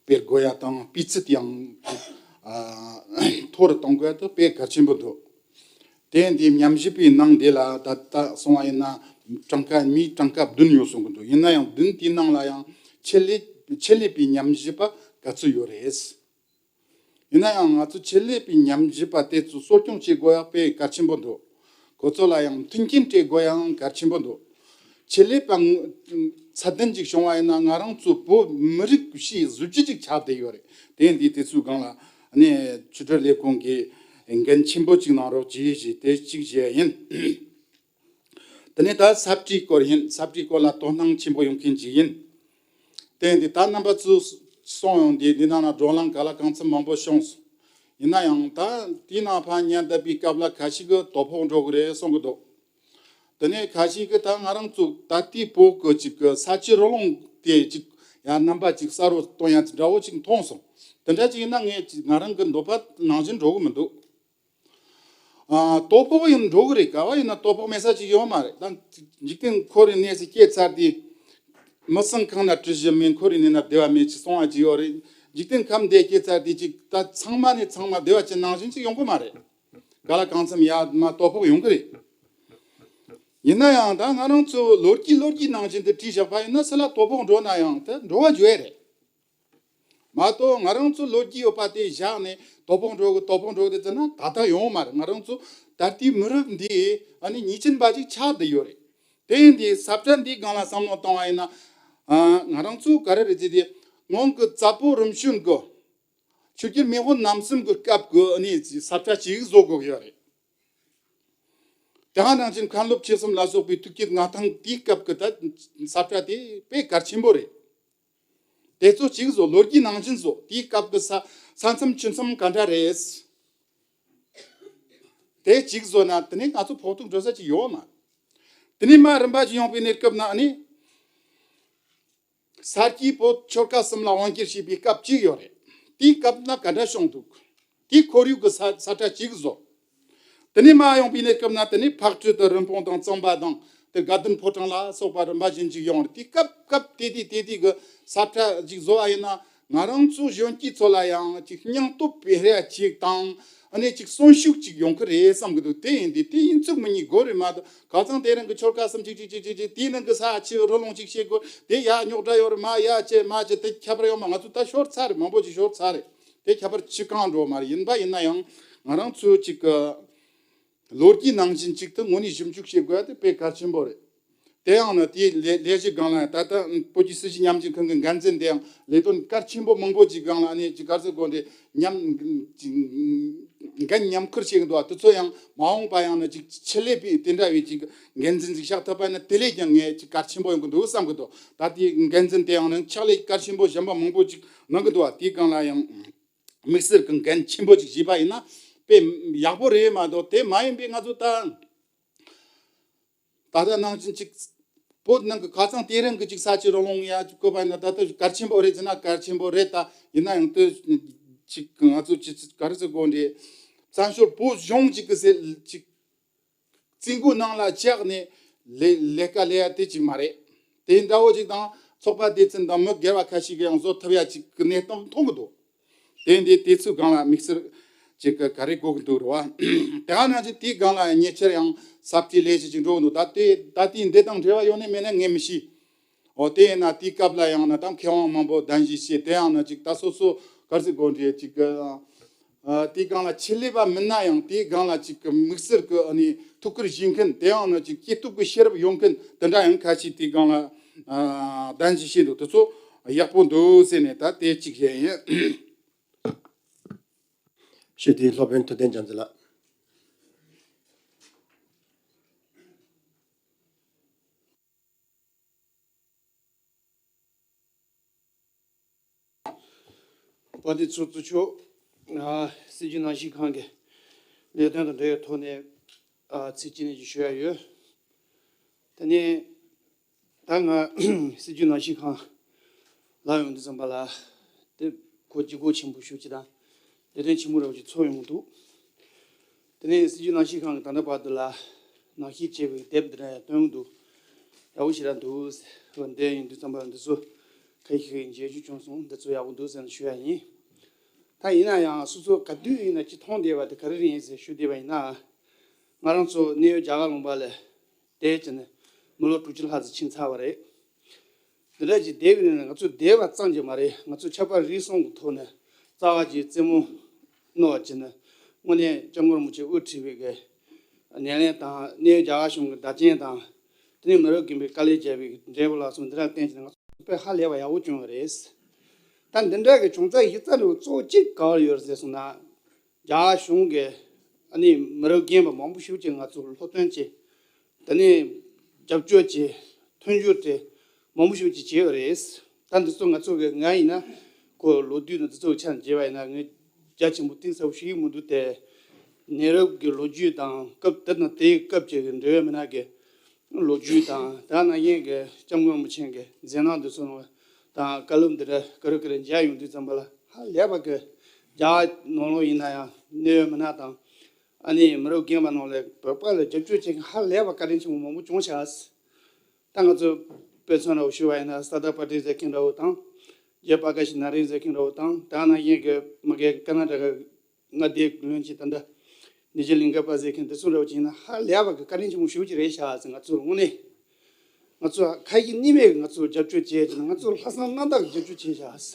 སྤེལ་དགོས་ཡ་དང་། སྤུས་ཚད་ཡང་ཨ་མཐོ་རུ་གཏོང་དགོས་ཡ་དེ་དཔེ་གལ་ཆེན་པོ་འདུག་དེ་འདི་ཉམས་ཞིབ་པའི་ནང་འདི་ལ་ད་ལྟ་སོང་བ་ཡིན་ན་གྲངས་ཀ་མིའི་གྲངས་ཀ་བདུན་ཡོད་གསུང་གི་འདུག་ཡིན་ན་ཡང་བདུན་དེའི་ནང་ལ་ཡང་ཆེད་ལས་ཆེད་ལས་པའི་ཉམས་ཞིབ་པ་ག་ཚོད་ཡོད་རེད། ཡིན་ན་ཡང་ང་ཚོ་ཆེད་ལས་པའི་ཉམས་ཞིབ་པ་དེ་ཚོ་གསོ་སྐྱོང་བྱེད་དགོས་ཡ་དཔེ་གལ་ཆེན་པོ་འདུག་ཁོ་ཚོ་ལ་ཡང་མཐུན་རྐྱེན་སྤྲད་དགོས་ཡ་ཡང་གལ་ཆེན་པོ་འདུག་ཆེད་ལས་པ་ཚད་ལྡན་ཅིག་བྱུང་བ་ཡིན་ན་ང་རང་ཚོ་བོད་མི་རིགས་ཤིག་གཟི་བརྗིད་ཅིག་ཆགས་བསྡད་ཡོད་རེད། དེ་འདི་དེ་ཚོའི་སྒང་ལ་ནས་ཆོས་སྒྲུབ་ལས་ཁུངས་ཀྱི་འགན་ཆེན་པོ་ཅིག་གནང་རོགས་གྱིས་ཞེས་དེ་གཅིག་བྱས་ཡིན། དེ་ནས་ད་ས་བཀྲའི་སྐོར་ཡིན། ས་བཀྲའི་སྐོར་ལ་དོ་སྣང་ཆེན་པོ་ཡོང་མཁན་ཅིག་ཡིན། དེ་འདི་ད་རྣམ་པ་ཚོས་གསུངས་ཡོང་དུས་འདི་ནང་ན་བགྲོ་གླེང་ག་ལ་གང་འཚམ་མང་པོ་བྱུང་སོང་། ཡིན་ན་ཡང་ད་དེའི་ནང་ཕར་ཉན་བསྡད་པའི་སྐབས་ལ་ཁ་ཤས་ཀྱིས་དོ་ཕོག་འགྲོ་གི་རེད་གསུང་གི་འདུག་དེ་ནས་ཁ་ཤས་ཀྱིས་ད་ང་རང་ཚོ་ད་ལྟའི་བོད་ཀྱི་ཅིག་གི་ས་བྱི་རོ་ལངས་དེ་ཅིག་ཡང་རྣམ་པ་ཅིག་གསར་བོ་གཏོང་ཡ་འདྲ་བོ་ཅིག་མཐོང་སོང་། དེ་འདྲ་ཅིག་ཡིན་ན་ངས་ཅིག་ང་རང་གི་འདོད་པ་ནང་བཞིན་འགྲོ་གི་མི་འདུག་ཨ། དོ་ཕོག་ཡིན་འགྲོ་གི་རེད། ག་བ་ཡིན་ན་དོ་ཕོག་མེད་ས་ཅིག་ཡོད་མ་རེད། ད་འཇིག་རྟེན་འཁོར་བའི་གནས་སུ་སྐྱེས་ཚར་དུས། མི་སེམས་གང་ན་བྲི་གཞི་མེད། འཁོར་བའི་གནས་ན་བདེ་བ་མེད་ཅེས་གསུང་བ་ཅིག་ཡོད་རེད། འཇིག་རྟེན་ཁམས་འདིར་སྐྱེས་ཚར་དུས་ཅིག་ད་ཚང་མ་ནས་ཚང་མ་བདེ་བ་ཅན་ནང་བཞིན་ཅིག་ཡོང་གི་མ་རེད། ག་ལ་གང་འཚམ་ཡ་མ་དོ་ཕོག་ཡོང་གི་རེད། ཡིན་ན་ཡང་ད་ང་རང་ཚོ་ལོ་རྒྱུས་ལོ་རྒྱུས་ནང་བཞིན་དུ་བྲིས་བཞག་པ་ཡིན་ན་སུ་ལ་དོ་ཕོག་འགྲོ་ན་ཡང་དེ་འགྲོ་བ་འཇོ་ཡ་རེད། མ་གཏོགས་ང་རང་ཚོ་ལོ་རྒྱུས་ཡོད་པ་དེ་བཞག་ནས་དོ་ཕོག་འགྲོ་གི་དོ་ཕོག་འགྲོ་གི་ཟེར་ན་ད་ལྟ་ཡོང་མ་རེད། ང་རང་ཚོ་ད་ལྟའི་མི་རབས་འདི་ཨ་ནི་ཉེས་ཅན་པ་ཅིག་ཆགས་བསྡད་ཡོད་རེད། དེ་ཡིན་དུས་ས་བཀྲ་འདིའི་སྒང་ལ་བསམ་བློ་བཏང་བ་ཡིན་ན། ཨ། ང་རང་ཚོ་ག་རེ་རེད་ཟེར་དུས། སྔོན་གྱི་རྩ་བོ་རིམ་བྱོན་གྱི་ཆོས་རྒྱལ་མེས་དབོན་རྣམ་གསུམ་གྱི་སྐབས་ཀྱི་ཨ་ནི་ས་བཀྲ་ཅིག་བཟོ་དགོས་ཀྱི་ཡོད་རེད། དེ་ག་ནང་བཞིན་མཁན་སློབ་ཆོས་གསུམ་ལ་སོགས་པའི་ཐུགས་བསྐྱེད་མངའ་ཐང་དེའི་སྐབས་ཀྱི་ད་ས་བཀྲ་དེ་དཔེ་གལ་ཆེན་པོ་རེད། དེ་ཚོ་གཅིག་བཟོ། ལོ་རྒྱུས་ནང་བཞིན་བཟོ། དེའི་སྐབས་ཀྱི་ས་ས་མཚམས་ཆུ་མཚམས་ག་འདྲ་རེད། དེ་གཅིག་བཟོ་ན་དེ་ནས་ང་ཚོ་ཕོག་ཐུག་འགྲོ་ས་ཅིག་ཡོད་མ། དེ་ནས་མར་རིམ་པ་ཅིག་ཡོང་པའི་གནས་སྐབས་ན་ནི། ས་སྐྱའི་བོད་ཆོལ་ཁ་གསུམ་ལ་དབང་བསྒྱུར་བྱས་པའི་སྐབས་གཅིག་ཡོད་རེད། དེའི་སྐབས་ན་ག་འདྲ་བྱུང་འདུག་དེའི་ཁོར་ཡུག་གི་ས་ས་བཀྲ་གཅིག་བཟོ། དེ་ནས་མར་ཡོང་པའི་གནས་སྐབས་ན་དེ་ནས་ཕག་གྲུ་དང་རིན་སྤུངས་དང་གཙང་པ་དང་དེ་དགའ་ལྡན་ཕོ་བྲང་ལ་སོགས་པ་རིམ་པ་བཞིན་ཅིག་ཡོང་རེད། དེ་སྐབས་སྐབས་དེ་དུས་དེ་དུས་ཀྱི་ས་བཀྲ་ཅིག་བཟོ་བ་ཡིན་ན་ང་རང་ཚོ་གཞོན་སྐྱེས་ཚོ་ལ་ཡང་ཅིག་སྙིང་སྟོབས་སྤེལ་རེས་ཅིག་དང་ཨ་ནི་ཅིག་གསོན་ཤུགས་ཅིག་ཡོང་གི་རེད་བསམ་གི་འདུག་དེ་ཡིན་དུས་དེ་ཡིན་ཚུལ་མི་ཉིད་དགོས་རེད་མ་གཏོགས། ཁ་སང་དེ་རིང་གི་ཆོལ་ཁ་གསུམ་ཅིག་ཅིག་ཅིག་ཅིག་ཅིག་དེའི་ནང་གི་ས་ཆུ་རོ་ལངས་ཅིག་བྱེད་དགོས། དེ་ཡ་རྙོག་དྲ་ཡོད་རེད། མ་ཡ་བྱེད་མ་བྱེད་དེ་ཁྱད་པར་ཡོད་མ། ང་ཚོ་ད་ཤོར་ཚར་རེད། མང་པོ་ཅིག་ཤོར་ཚར་རེད། དེ་ཁྱད་པར་ཅི་གང་འགྲོ་མ་རེད། ཡིན་པ་ཡིན་ན་ཡང་ང་རང་ཚོའི་ཅིག་གི་ལོ་རྒྱུས་ནང་བཞིན་ཅིག་ཏུ་དངོས་གནས་ཞིབ་འཇུག་བྱེད་དགོས་ཡ་དེ་དཔེ་གལ་ཆེན་པོ་རེད། དེ་ཡང་ན་དེའི་ལས་ལས་གཞི་སྒང་ལ་ད་ལྟ་བོད་ཀྱི་སྲིད་བྱུས་ཉམས་ཞིབ་ཁང་གི་འགན་འཛིན་དེ་ཡང་ལས་དོན་གལ་ཆེན་པོ་མང་པོ་ཅིག་སྒང་ལ་ཨ་ནི་ཅིག་ག་རེ་ཟེར་དགོས་རེད། མཉམ་ཅིག་འགན་མཉམ་འཁུར་བྱེད་ཀྱི་འདུག་བ། དེ་ཚོ་ཡང་མ་འོངས་པ་ཡང་ན་ཅིག་ཆེད་ལས་པའི་དེ་འདྲ་བའི་ཅིག་འགན་འཛིན་ཅིག་བཞག་ཐུབ་པ་ཡིན་ན་དེ་ལས་ཀྱང་ངས་ཅིག་གལ་ཆེན་པོ་ཡོང་གི་འདུག་བསམ་གི་འདུག་ད་དེའི་འགན་འཛིན་དེ་ཡང་ནི་ཕྱག་ལས་གལ་ཆེན་པོ་གཞན་པ་མང་པོ་ཅིག་གནང་གི་འདུག་བ། དེའི་སྒང་ལ་ཡང་དམིགས་བསལ་གྱི་འགན་ཆེན་པོ་ཅིག་བཞེས་པ་ཡིན་ན་དཔེ་ཡག་པོ་རེད་མ་གཏོགས། དེ་མ་ཡིན་པའི་ང་ཚོ་ད་ད་ལྟ་ནང་བཞིན་ཅིག་ བོད་ནང་གི་ཁ་སང་དེ་རིང་གི་ཅིག་ས་ཆ་རོ་ལུང་ཡ་ཅིག་བཀོད་པ་ཡིན་ན། ད་ལྟ་གལ་ཆེན་པོ་རེད་ཟེར་ན་གལ་ཆེན་པོ་རེད། ད་ཡིན་ན་ཡང་དེ་ཅིག་ང་ཚོ་ཅིག་ག་རེ་ཟེར་དགོས་རེད། བཙན་བྱོལ་བོད་གཞུང་ཅིག་གི་ཟེར་ཅིག་བཙན་པོའི་ནང་ལ་བཅག་ནས་ལས་ལས་ཀ་ལས་ཡ་དེ་ཅིག་མ་རེད། དེ་འདྲ་བོ་ཅིག་དང་ཚོགས་པ་སྡེ་ཚན་དང་མི་སྒེར་བ་ཁ་ཤས་ཀྱིས་ཡང་བཟོ་ཐུབ་ཡ་ཅིག་གི་གནས་སྟངས་མཐོང་གི་འདུག་དེ་འདི་དེ་ཚོའི་སྒང་ལ་དམིགས་བསལ་ཅིག་གི་ག་རེ་དགོས་ཀྱི་འདུག་རེད་བ། དེ་ག་ནང་བཞིན་དེའི་སྒང་ལ་ཉེ་ཆར་ཡང་ས་བཀྲའི་ལས་གཞི་ཅིག་འགྲོ་གི་འདུག་ད་དེ་ད་དེའི་འདི་དང་འབྲེལ་བ་ཡོད་ནི་མེད་ནི་ངས་མི་ཤེས། འོ་དེ་ཡིན་ན་དེའི་སྐབས་ལ་ཡང་ན་ད་མཁས་དབང་མང་པོ་གདན་ཞུ་བྱས། དེ་ཡང་ན་ཅིག་ད་སོ་སོ་ག་རེ་ཟེར་དགོས་རེད། ཅིག་གི་ཨ་དེའི་སྒང་ལ་ཆེད་ལས་པ་མིན་ན་ཡང་དེའི་སྒང་ལ་ཅིག་གི་དམིགས་བསལ་གྱི་ཨ་ནི་ཐུགས་ཁུར་བཞེས་མཁན། དེ་ཡང་ན་ཅིག་སྐྱེ་སྟོབས་ཀྱི་ཤེས་རབ་ཡོད་མཁན་དེ་འདྲ་ཡང་ཁ་ཤས་དེའི་སྒང་ལ་ཨ་གདན་ཞུ་བྱས་འདུག་དེ་ཚོ་ཡག་པོ་འདུག་ཟེར་ནས་ད་དེ་གཅིག་བཤད་ཡིན། ཞུ་དེ་སློབ་དཔོན་ཐུབ་བསྟན་རྒྱ་མཚོ་ལགས། དཔལ་ལྡན་ཚོགས་གཙོ་མཆོག་ཨ་སྲིད་བྱུས་ནང་བཞིན་ཁང་གི་ལས་དོན་དང་འབྲེལ་བའི་ཐོག་ནས་ཨ་ཚིག་གཅིག་གཉིས་ཅིག་ཞུ་ཡ་ཡོད། དེ་ནས་ད་ང་སྲིད་བྱུས་ནང་བཞིན་ཁང་ལ་ཡོང་དུས་ཙམ་པ་ལ་དེ་ཁོ་ལྗིད་ཁོག་ཆེན་པོ་ཞེ་པོ་ཅིག་དང་ལས་དོན་ཆེན་པོ་རེ་བ་ཅིག་ཚོར་ཡོང་གི་འདུག་དེ་ནས་སྲིད་བྱུས་ནང་བཞིན་ཁང་གི་ད་ལྟ་བར་དུ་ལ་ནང་བཤད་བྱས་པའི་དེབ་འདི་འདྲ་ཡང་བཏོན་འདུག་ཡག་པོ་ཞེ་དྲག་འདུག་འདི་ཡིན་དུས་ཙམ་པ་འདི་ཚོ་ཁ་ཤས་ཤིག་མཇལ་རྒྱུ་བྱུང་སོང་། འདི་ཚོ་ཡག་པོ་འདུག་ཟེར་ནས་ཞུ་ཡ་ཡིན། ད་ཡིན་ན་ཡང་སོ་སོ་ག་དུས་ཡིན་ན་ཅི་མཐོང་བསྡད་པ་དེ་ག་རེ་རེད་ཡིན་ཟེར་ཞུ་བསྡད་པ་ཡིན་ན། ང་རང་ཚོ་གནས་ཡུལ་རྒྱ་གར་ལུང་པ་ལ་བསྡད་ཀྱི་ནས་མི་ལོ་དྲུག་ཅུ་ལྷག་ཙམ་ཕྱིན་ཚར་བ་རེད། འདི་འདྲ་ཅིག་བསྡད་པའི་ནང་ང་ཚོ་བསྡད་པ་ཙམ་གྱིས་མ་རེད། ང་ཚོ་ཆབ་དཔལ་རིག་གསུམ་གྱི་ཐོག་ནས་རྩ་བ་ཅིག་རྩེད་མོ་རྣོ་བ་ཅིག་ནས་དངོས་གནས་སྐྱབས་མགོན་རིན་པོ་ཆེ་དབུ་ཁྲིད་པའི་གི་སྣེ་ལེན་དང་གནས་ཡུལ་རྒྱ་གར་གཞུང་གི་བདག་རྐྱེན་དང་། དེ་ནས་མི་རབས་རྒན་པའི་དཀའ་ལས་བརྒྱབ་པའི་འབྲས་བུ་ལ་སོགས་འདི་འདྲ་བརྟེན་བྱས་ནས་ང་ཚོ་དཔེ་ཧ་ལས་པ་ཡག་པོ་བྱུང་བ་རེད། ད་འདི་འདྲ་གི་བྱུང་རྩ་གཞི་རྩ་འདྲ་བོ་གཙོ་བོ་གཅིག་ག་པར་ཡོད་རེད་ཟེར་སོང་ན། རྒྱ་གཞུང་གིས་ཨ་ནི་མི་རབས་རྒན་པ་མང་པོ་ཞིག་གིས་ང་ཚོར་སློབ་སྟོན་བྱས། དེ་ནས་རྒྱབ་སྐྱོར་བྱས། མཐུན་འགྱུར་དེ་མང་པོ་ཞིག་ཅིག་བྱས་ཡོད་རེད། ད་འདི་ཚོ་ང་ཚོ་གི་ང་ཡིན་ན་ཁོ་ལོ་དུས་དང་འདི་ཚོ་གི་ཆ་ནས་བྱས་པ་ཡིན་ན་ངས་རྒྱ་ཆེན་པོ་གཏིང་ཟབ་པོ་ཞིག་མི་འདུག་སྟེ། གནས་རབས་ཀྱི་ལོ་རྒྱུས་དང་སྐབས་དེ་དང་དེའི་སྐབས་ཀྱི་འབྲེལ་ཡོད་མི་སྣ་གི་ལོ་རྒྱུས་དང་དེ་ནང་བཞིན་གྱི་སྐྱབས་མགོན་རིན་པོ་ཆེ་གི་མཛད་རྣམ་འདི་ཚོ་དང་བཀའ་སློབ་འདི་འདྲ་ག་རེ་ག་རེ་མཇལ་ཡོང་དུས་ཙམ་པ་ལ་ཧ་ལས་པ་གི་རྒྱ་ནང་ལོགས་ཡིན་ན་ཡང་གནད་ཡོད་མི་སྣ་དང་ཨ་ནི་མི་རབས་རྒན་པ་ནང་ལས་བོད་པ་ལ་རྒྱབ་སྐྱོར་བྱེད་མཁན་ཧ་ལས་པ་བཀའ་དྲིན་ཆེན་པོ་མང་པོ་བྱུང་ཤག་ད་ང་ཚོ་དཔེ་མཚོན་འདྲ་བོ་ཞུ་བ་ཡིན་ན་སར་དར་པ་ཊེལ་ཟེར་མཁན་འདྲ་བོ་དང་། རྒྱལ་བ་པྲ་ཀ་ཤི་ནཱ་རེན་ཟེར་མཁན་འདྲ་བོ་དང་། དེ་ནང་བཞིན་གྱི་མ་གི་ཀ་ན་ཊ་ཀ་མངའ་སྡེའི་བློན་ཆེན་ད་ལྟ་ནི་ཇི་ལིང་ག་པ་ཟེར་མཁན་དེ་ཚོ་འདྲ་བོ་ཅིག་ཡིན་ན་ཧ་ལས་པ་གི་བཀའ་དྲིན་ཆེན་པོ་ཞེ་པོ་ཅིག་རེད་ཤག་ཟེར། ང་ཚོར་དངོས་གནས་ང་ཚོ་ཁ་ཞེ་གཉིས་མེད་ཀྱི་ང་ཚོར་རྒྱབ་སྐྱོར་བྱས་ཀྱི་ན། ང་ཚོར་ལྷག་བསམ་རྣམ་དག་གི་རྒྱབ་སྐྱོར་བྱས་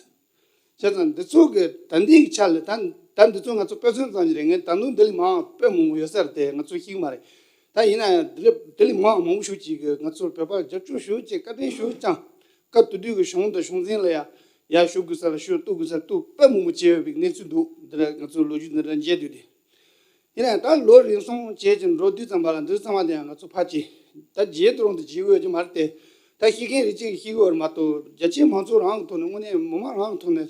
ཤག་ཟེར། བྱས་ཙང་འདི་ཚོ་གི་ད་ལྟའི་ཆ་ལ་ད་ད་འདི་ཚོ་ང་ཚོ་དཔེ་མཚོན་ཙམ་ཞིག་རེད། ངས་ད་དུང་འདི་ལས་མང་དཔེ་མང་པོ་ཡོད་ས་རེད་དེ་ང་ཚོ་ཤེས་ཀྱི་མ་རེད། ད་ཡིན་ན་ཡང་འདི་ལས་འདི་ལས་མང་མང་པོ་ཞིག་ཅིག་གིས་ང་ཚོར་བོད་པར་རྒྱབ་སྐྱོར་ཞེ་པོ་ཅིག་བཀའ་དྲིན་ཞེ་པོ་བསྐྱངས། སྐབས་དེ་དུས་ཀྱི་གཞུང་དང་གཞུང་འཛིན་ལ་ཡ་ཡར་ཞུ་དགོས་ས་ལ་ཞུ། གཏུག་དགོས་ས་ལ་གཏུག། དཔེ་མང་པོ་བྱས་ཡོད་པའི་གནས་ཚུལ་འདུག་འདི་འདྲ་ང་ཚོའི་ལོ་རྒྱུས་འདི་འདྲ་མཇལ་དུས་དེ། ཡིན་ན་ཡང་ད་ལོ་རེ་ཟུང་བྱས་ཀྱི་འགྲོ་དུས་ཙམ་པ་ལ་འདི་ཚང་མ་དེ་ཡང་ང་ཚོ་ཕར་གྱིས་ད་རྗེས་དུ་རང་དུ་བརྗེད་དགོས་ཀྱི་མ་རེད་དེ། ད་ཤེས་མཁན་རེ་གཅིག་གིས་ཤེས་ཀྱི་ཡོད་རེད་མ་གཏོགས་རྒྱ་ཆེའི་མང་ཚོགས་རང་གི་ཐོག་ནས་དངོས་གནས་མི་མང་རང་གི་ཐོག་ནས་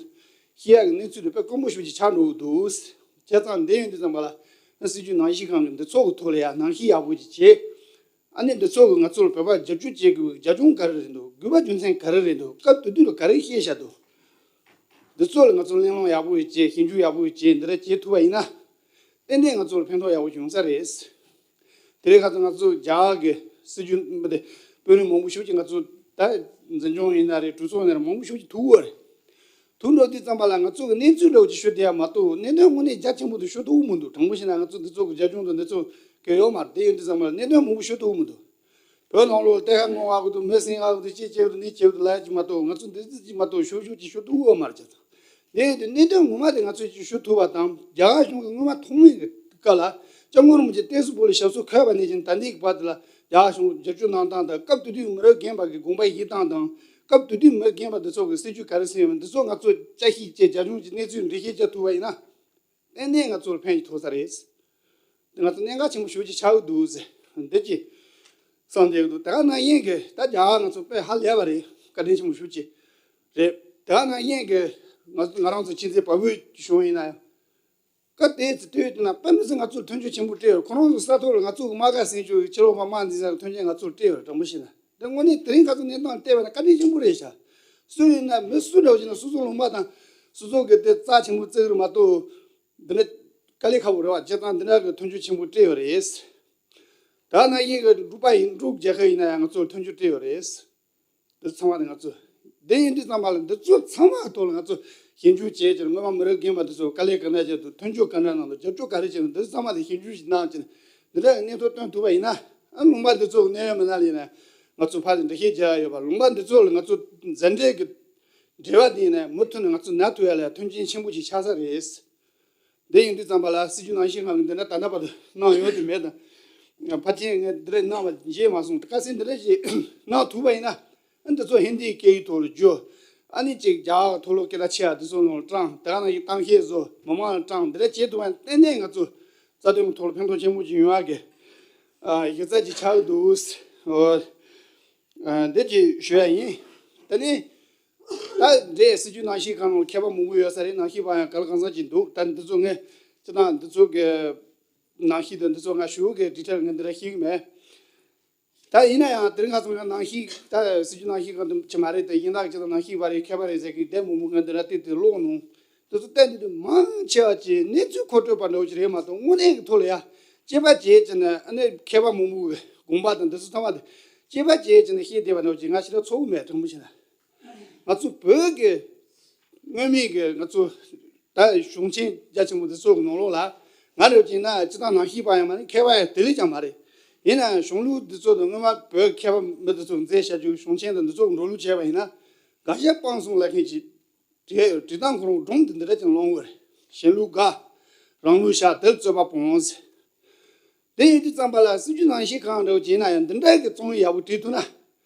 ཤེས་ཡག་གི་གནས་ཚུལ་དེ་དཔེ་དཀོན་པོ་ཞེ་པོ་ཅིག་ཆགས་འགྲོ་གི་འདུག་བྱས་ཙང་འདི་ཡིན་དུས་ཙམ་པ་ལ་ང་སྲིད་བྱུས་ནང་བཞིན་ཁང་གི་འདི་ཚོ་གི་ཐོག་ལ་ཡང་ནང་བཤད་ཡག་པོ་ཅིག་བྱས། ཨ་ནི་འདི་ཚོ་གིས་ང་ཚོར་བོད་པར་རྒྱབ་སྐྱོར་བྱེད་དགོས་པའི་རྒྱབ་ལྗོངས་ག་རེ་རེད་འདུག་དགོས་པ་རྒྱུ་མཚན་ག་རེ་རེད་འདུག་སྐབས་དེ་དུས་ལ་ག་རེ་བཤད་བཞག་འདུག་འདི་ཚོ་ལ་ང་ཚོ་གླེང་སློང་ཡག་པོ་ཞིག་བྱས། ཞིབ་འཇུག་ཡག་པོ་ཞིག་བྱས། འདི་འདྲ་བྱེད་ཐུབ་པ་ཡིན་ན། ཏན་ཏན་ང་ཚོར་ཕན་ཐོགས་ཡག་པོ་ཡོང་ས་རེད། དེ་རིང་ཁ་སང་ང་ཚོ་རྒྱ་གར་གྱི་སྲིད་བྱུས་མི་དེ་དཔོན་རིགས་མང་པོ་ཞིག་གིས་ང་ཚོ་ད་འཛིན་སྐྱོང་ཡིན་ན་རེད། གྲོས་ཚོགས་ཡིན་ན་རེད། མང་པོ་ཞིག་གིས་ཐུག་ཡོད་རེད། ཐུག་འགྲོ་དུས་ཙམ་པ་ལ་ང་ཚོ་གི་གནས་ཚུལ་འདྲ་བོ་ཅིག་ཞུ་བསྡད་ཡ་མ་གཏོགས་གནད་དོན་དངོས་གནས་རྒྱ་ཆེན་པོ་དེ་ཞུ་ཐུབ་ཀྱི་མི་འདུག་དྲང་པོ་བཤད་ན་ང་ཚོ་འདི་ཚོ་གི་རྒྱབ་ལྗོངས་དང་འདི་ཚོ་གི་ཡོད་མ་རེད། དེ་ཡིན་དུས་ཙམ་པ་ལ་གནད་དོན་མང་པོ་ཞུ་ཐུབ་ཀྱི་མི་འདུག་བོད་ནང་ལོགས་གཏེར་ཁ་སྔོག་ཡག་གི་འདུག་མི་ཟིན་ཡག་གི་འདུག་ཅི་བྱེད་ཀྱི་འདུག་ནི་བྱེད་ཀྱི་འདུག་ལབ་ཡ་ཅིག་མ་གཏོགས། ང་ཚོ་འདི་ཚོ་ཅིག་མ་གཏོགས་ཞུ་ཞུ་ཅིག་ཞུ་ཐུབ་ཡོད་མ་རེད། བྱས་ཙང་དེ་ཡིན་དུས་གནད་དོན་ངོ་མ་དེ་ང་ཚོས་ཅིག་ཞུ་ཐུབ་པ་དང་། རྒྱ་གར་གཞུང་གིས་སྔོན་མ་ཐོག་མའི་སྐབས་ལ་སྐྱབས་མགོན་རིན་པོ་ཆེ་བསྟན་སྲིད་བོད་ལ་ཞབས་སོར་འཁོད་པ་ནས་བཟུང་ད་ལྟའི་བར་དུ་ལ་རྒྱ་གར་གཞུང་རྒྱབ་སྐྱོར་གནང་སྟངས་དང་། སྐབས་དེ་དུས་མི་རབས་རྒན་པ་གི་དགོངས་པ་བཞེས་སྟངས་དང་། སྐབས་དེ་དུས་མི་རྒན་པ་འདི་ཚོ་གིས་སྲིད་བྱུས་ག་རེ་ཟིན་ཡོད་མེད་འདི་ཚོ་ང་ཚོས་དཔྱད་ཞིབ་བྱས། རྒྱབ་ལྗོངས་ཀྱི་གནས་ཚུལ་འགྲེལ་བཤད་རྒྱག་ཐུབ་པ་ཡིན་ན། ཏན་ཏན་ང་ཚོར་ཕན་ཞིག་ཐོགས་ས་རེད། ང་ཚོ་གནད་འགག་ཆེན་པོ་ཞེ་པོ་ཅིག་ཆགས་ཀྱི་འདུག་ཟེར་འདི་ཅིག་བསམ་བསྡད་ཀྱི་འདུག་དེ་ག་ནང་བཞིན་གྱི་ད་རྒྱ་གར་ང་ཚོ་དཔེ་ཧ་ལས་པ་རེད། བཀའ་དྲིན་ཆེན་པོ་ཞེ་པོ་ཅིག་རེད། དེ་ག་ནང་བཞིན་གྱི་ང་ང་རང་ཚོ་ཕྱི་ཚེ་བ་བོད་གཞུང་ཡིན་ན་ཡང་། སྐབས་དེ་ཚོ་དུས་དེ་ན་དཔེ་མི་སྲིད་ང་ཚོར་མཐུན་འགྱུར་ཆེན་པོ་སྤྲད་ཡོད། ཁོ་རང་ཚོ་ས་ཐོག་ལ་ང་ཚོ་གི་དམག་སྒར་ཟིན་བཅུག་ཕྱི་ལོགས་མ་དམག་འཛིང་ས་ལ་མཐུན་རྐྱེན་ང་ཚོར་སྤྲད་ཡོད། དྲང་པོ་བཤད་ན། འདི་དངོས་གནས་དེ་རིང་ཁ་སང་གནས་སྟངས་བལྟས་པ་ན་བཀའ་དྲིན་ཆེན་པོ་རེད་ཤག་སུ་ཡིན་ན་མི་སུ་འདྲ་བོ་ཞིག་ན་སོ་སོ་ལུང་པ་དང་སོ་སོ་གི་དེ་རྩ་ཆེན་པོ་བརྩི་གི་རེད་མ་གཏོགས། འདི་འདྲ་དཀའ་ལས་ཁག་པོ་རེད་བ། སྤྱིར་བཏང་འདི་འདྲ་གི་མཐུན་འགྱུར་ཆེན་པོ་སྤྲད་ཡོད་རེད། ད་ནང་བཞིན་གི་འབྲུག་པ་ཡིན་འབྲུག་རྒྱལ་ཁབ་ཡིན་ན་ཡང་ང་ཚོར་མཐུན་འགྱུར་སྤྲད་ཡོད་རེད། འདི་ཚང་མ་ནི་ང་ཚོ། འདི་ཡིན་དུས་ཙམ་པ་ལ་འདི་ཚོ་ཚང་མ་ཐོག་ལ་ང་ཚོ་ཞིབ་འཇུག་བྱས་ཀྱང་། སྔོན་མ་མི་རབས་རྒན་པ་འདི་ཚོ་དཀའ་ལས་ག་འདྲ་བྱས་འདུག་མཐུན་འགྱུར་ག་འདྲ་གནང་འདུག་རྒྱབ་སྐྱོར་ག་རེ་བྱས་འདུག་འདི་ཚང་མ་དེ་ཞིབ་འཇུག་ཞིག་གནང་བྱས་ནས་འདི་འདྲ་གནས་ཐོག་བཏོན་ཐུབ་པ་ཡིན་ན། ཨ་ལུང་པ་འདི་ཚོ་གནད་ཡོད་མི་སྣ་ཡིན་ན་ང་ཚོ་ཕར་ལ་འགྲེལ་བཤད་རྒྱག་ཡ་ཡོད་པ། ལུང་པ་འདི་ཚོ་ལ་ང་ཚོ་མཛའ་འབྲེལ་གྱི་འབྲེལ་བ་དེ་ཡིན་ན་མུ་མཐུད་ནས་ང་ཚོ་ན་ཐུབ་ཡ་ལ་མཐུན་རྐྱེན་ཆེན་པོ་ཞིག་ཆགས་ས་རེད། འདི་ཡིན་དུས་ཙམ་པ་ལ་སྲིད་བྱུས་ནང་བཞིན་ཁང་གི་འདི་འདྲ་ད་ལྟ་བར་དུ་གནང་ཡོད་དུ་མེད་དང་། ཕལ་ཆེར་ངས་འདི་འདྲ་གནང་བ་མཇལ་མ་སོང་། ཁ་སང་འདི་འདྲ་ཞིག་གནང་ཐུབ་པ་ཡིན་ན། ཨ་འདི་ཚོ་ཧིན་དིའི་སྐད་ཡིག་ཐོག་ལ་བསྒྱུར། ཨ་ནི་ཅིག་རྒྱ་གར་ཐོག་ལ་སྐད་གྲགས་ཆེ་བ་འདི་ཚོ་ནང་ལ་བཀྲམ། དེ་ག་ནང་བཞིན་གཏམ་བཤད་བཟོ། མི་མང་ལ་བཀྲམ། འདི་འདྲ་བྱེད་ཐུབ་པ་ཡིན་ན་ཏན་ཏན་ང་ཚོ་རྩ་དོན་གྱི་ཐོག་ལ་ཕན་ཐོགས་ཆེན་པོ་ཅིག་ཡོང་བ་གི་ཨ་གཞི་རྩ་ཅིག་ཆགས་ཀྱི་འདུག་འོ། ཨ་འདི་ཅིག་ཞུ་ཡ་ཡིན། དེ་ནས། ད་འདྲའི་སྲིད་བྱུས་ནང་བཞིན་ཁང་ནང་མཁས་པ་མང་པོ་ཡོད་ས་རེད། ནང་བཞིན་པ་ཡང་ག་ལ་གང་འཚམ་ཅིག་འདུག་ད་འདི་ཚོ་ངས་སྤྱིར་བཏང་འདི་ཚོ་གི་ནང་བཞིན་དུ་འདི་ཚོ་ང་ཞུ་གི་ཌི་ཊེལ་ངས་འདི་འདྲ་ཤེས་ཀྱི་མེད། ད་ཡིན་ན་ཡང་དེ་རིང་ཁ་སང་ང་ནང་བཞིན་ད་སྲིད་བྱུས་ནང་བཞིན་ཁང་དུ་ཅི་མ་རེད། དེ་ཡིན་ད་ཅི་ད་ནང་བཞིན་པ་རེད། མཁས་པ་རེད་ཟེར་གི་དེ་མང་པོ་ངས་འདི་འདྲ་བལྟས་དུས་ཀློག་ནང་། འདི་ཚོ་བལྟས་འདི་དུས་མང་ཆེ་བ་ཅིག་གནས་ཚུལ་མཁོ་སྤྲོད་པ་འདྲ་བོ་ཅིག་རེད་མ་གཏོགས། དངོས་གནས་ཀྱི་ཐོག་ལ་ཡ་དཔྱད་པ་བྱས་ཅི་ན་ཨ་ནི་མཁས་པ་མང་པོ་གི་དགོངས་པ་དང་འདི་ཚོ་ཚང་མ་དེ་དཔྱད་པ་བྱས་ཅི་ན་བཤད་བསྡད་པ་འདྲ་བོ་ཅིག་ང་ཞེ་དྲག་ཚོར་གི་མེད། དྲང་པོ་བཤད་ན། ང་ཚོ་བོད་ཀྱི་སྔོན་མའི་གི་ང་ཚོ་ད་གཞུང་ཆེན་རྒྱ་ཆེན་པོ་འདི་ཚོ་གི་ནང་ལོགས་ལ་ང་རེ་བ་ཅིག་ན་སྤྱིར་བཏང་ནང་བཞིན་པ་ཡང་མ་རེད། མཁས་པ་ཡང་དེ་ལས་ཀྱང་མ་རེད། ཡིན་ནའང་གཞུང་ལུགས་འདི་ཚོ་དང་སྔོན་མ་བོད་མཁས་པ་མི་འདི་ཚོ་མཛད་བཞག་རྒྱུ་གཞུང་ཆེན་དང་འདི་ཚོ་འགྲོ་ལུགས་བྱས་པ་ཡིན་ན་དགག་བཞག་སྤང་གསུམ་ལབ་མཁན་ཅིག་བྲིས་ཡོད། བྲིས་སྟངས་ཁོ་རང་སྒྲུང་འདི་འདི་འདྲ་ཅིག་ལོང་བར་གཞན་ལུགས་དགག་རང་ལུགས་བཞག་དེར་རྩོད་པ་སྤོང་ཟེར། དེ་ཡིན་དུས་ཙམ་པ་ལ་སྲིད་བྱུས་ནང་བཞིན་གང་འདྲ་བོ་བྱས་ན་ཡང་འདི་འདྲ་གི་རྩོམ་ཡག་པོ་བྲིས་ཐུབ་ན།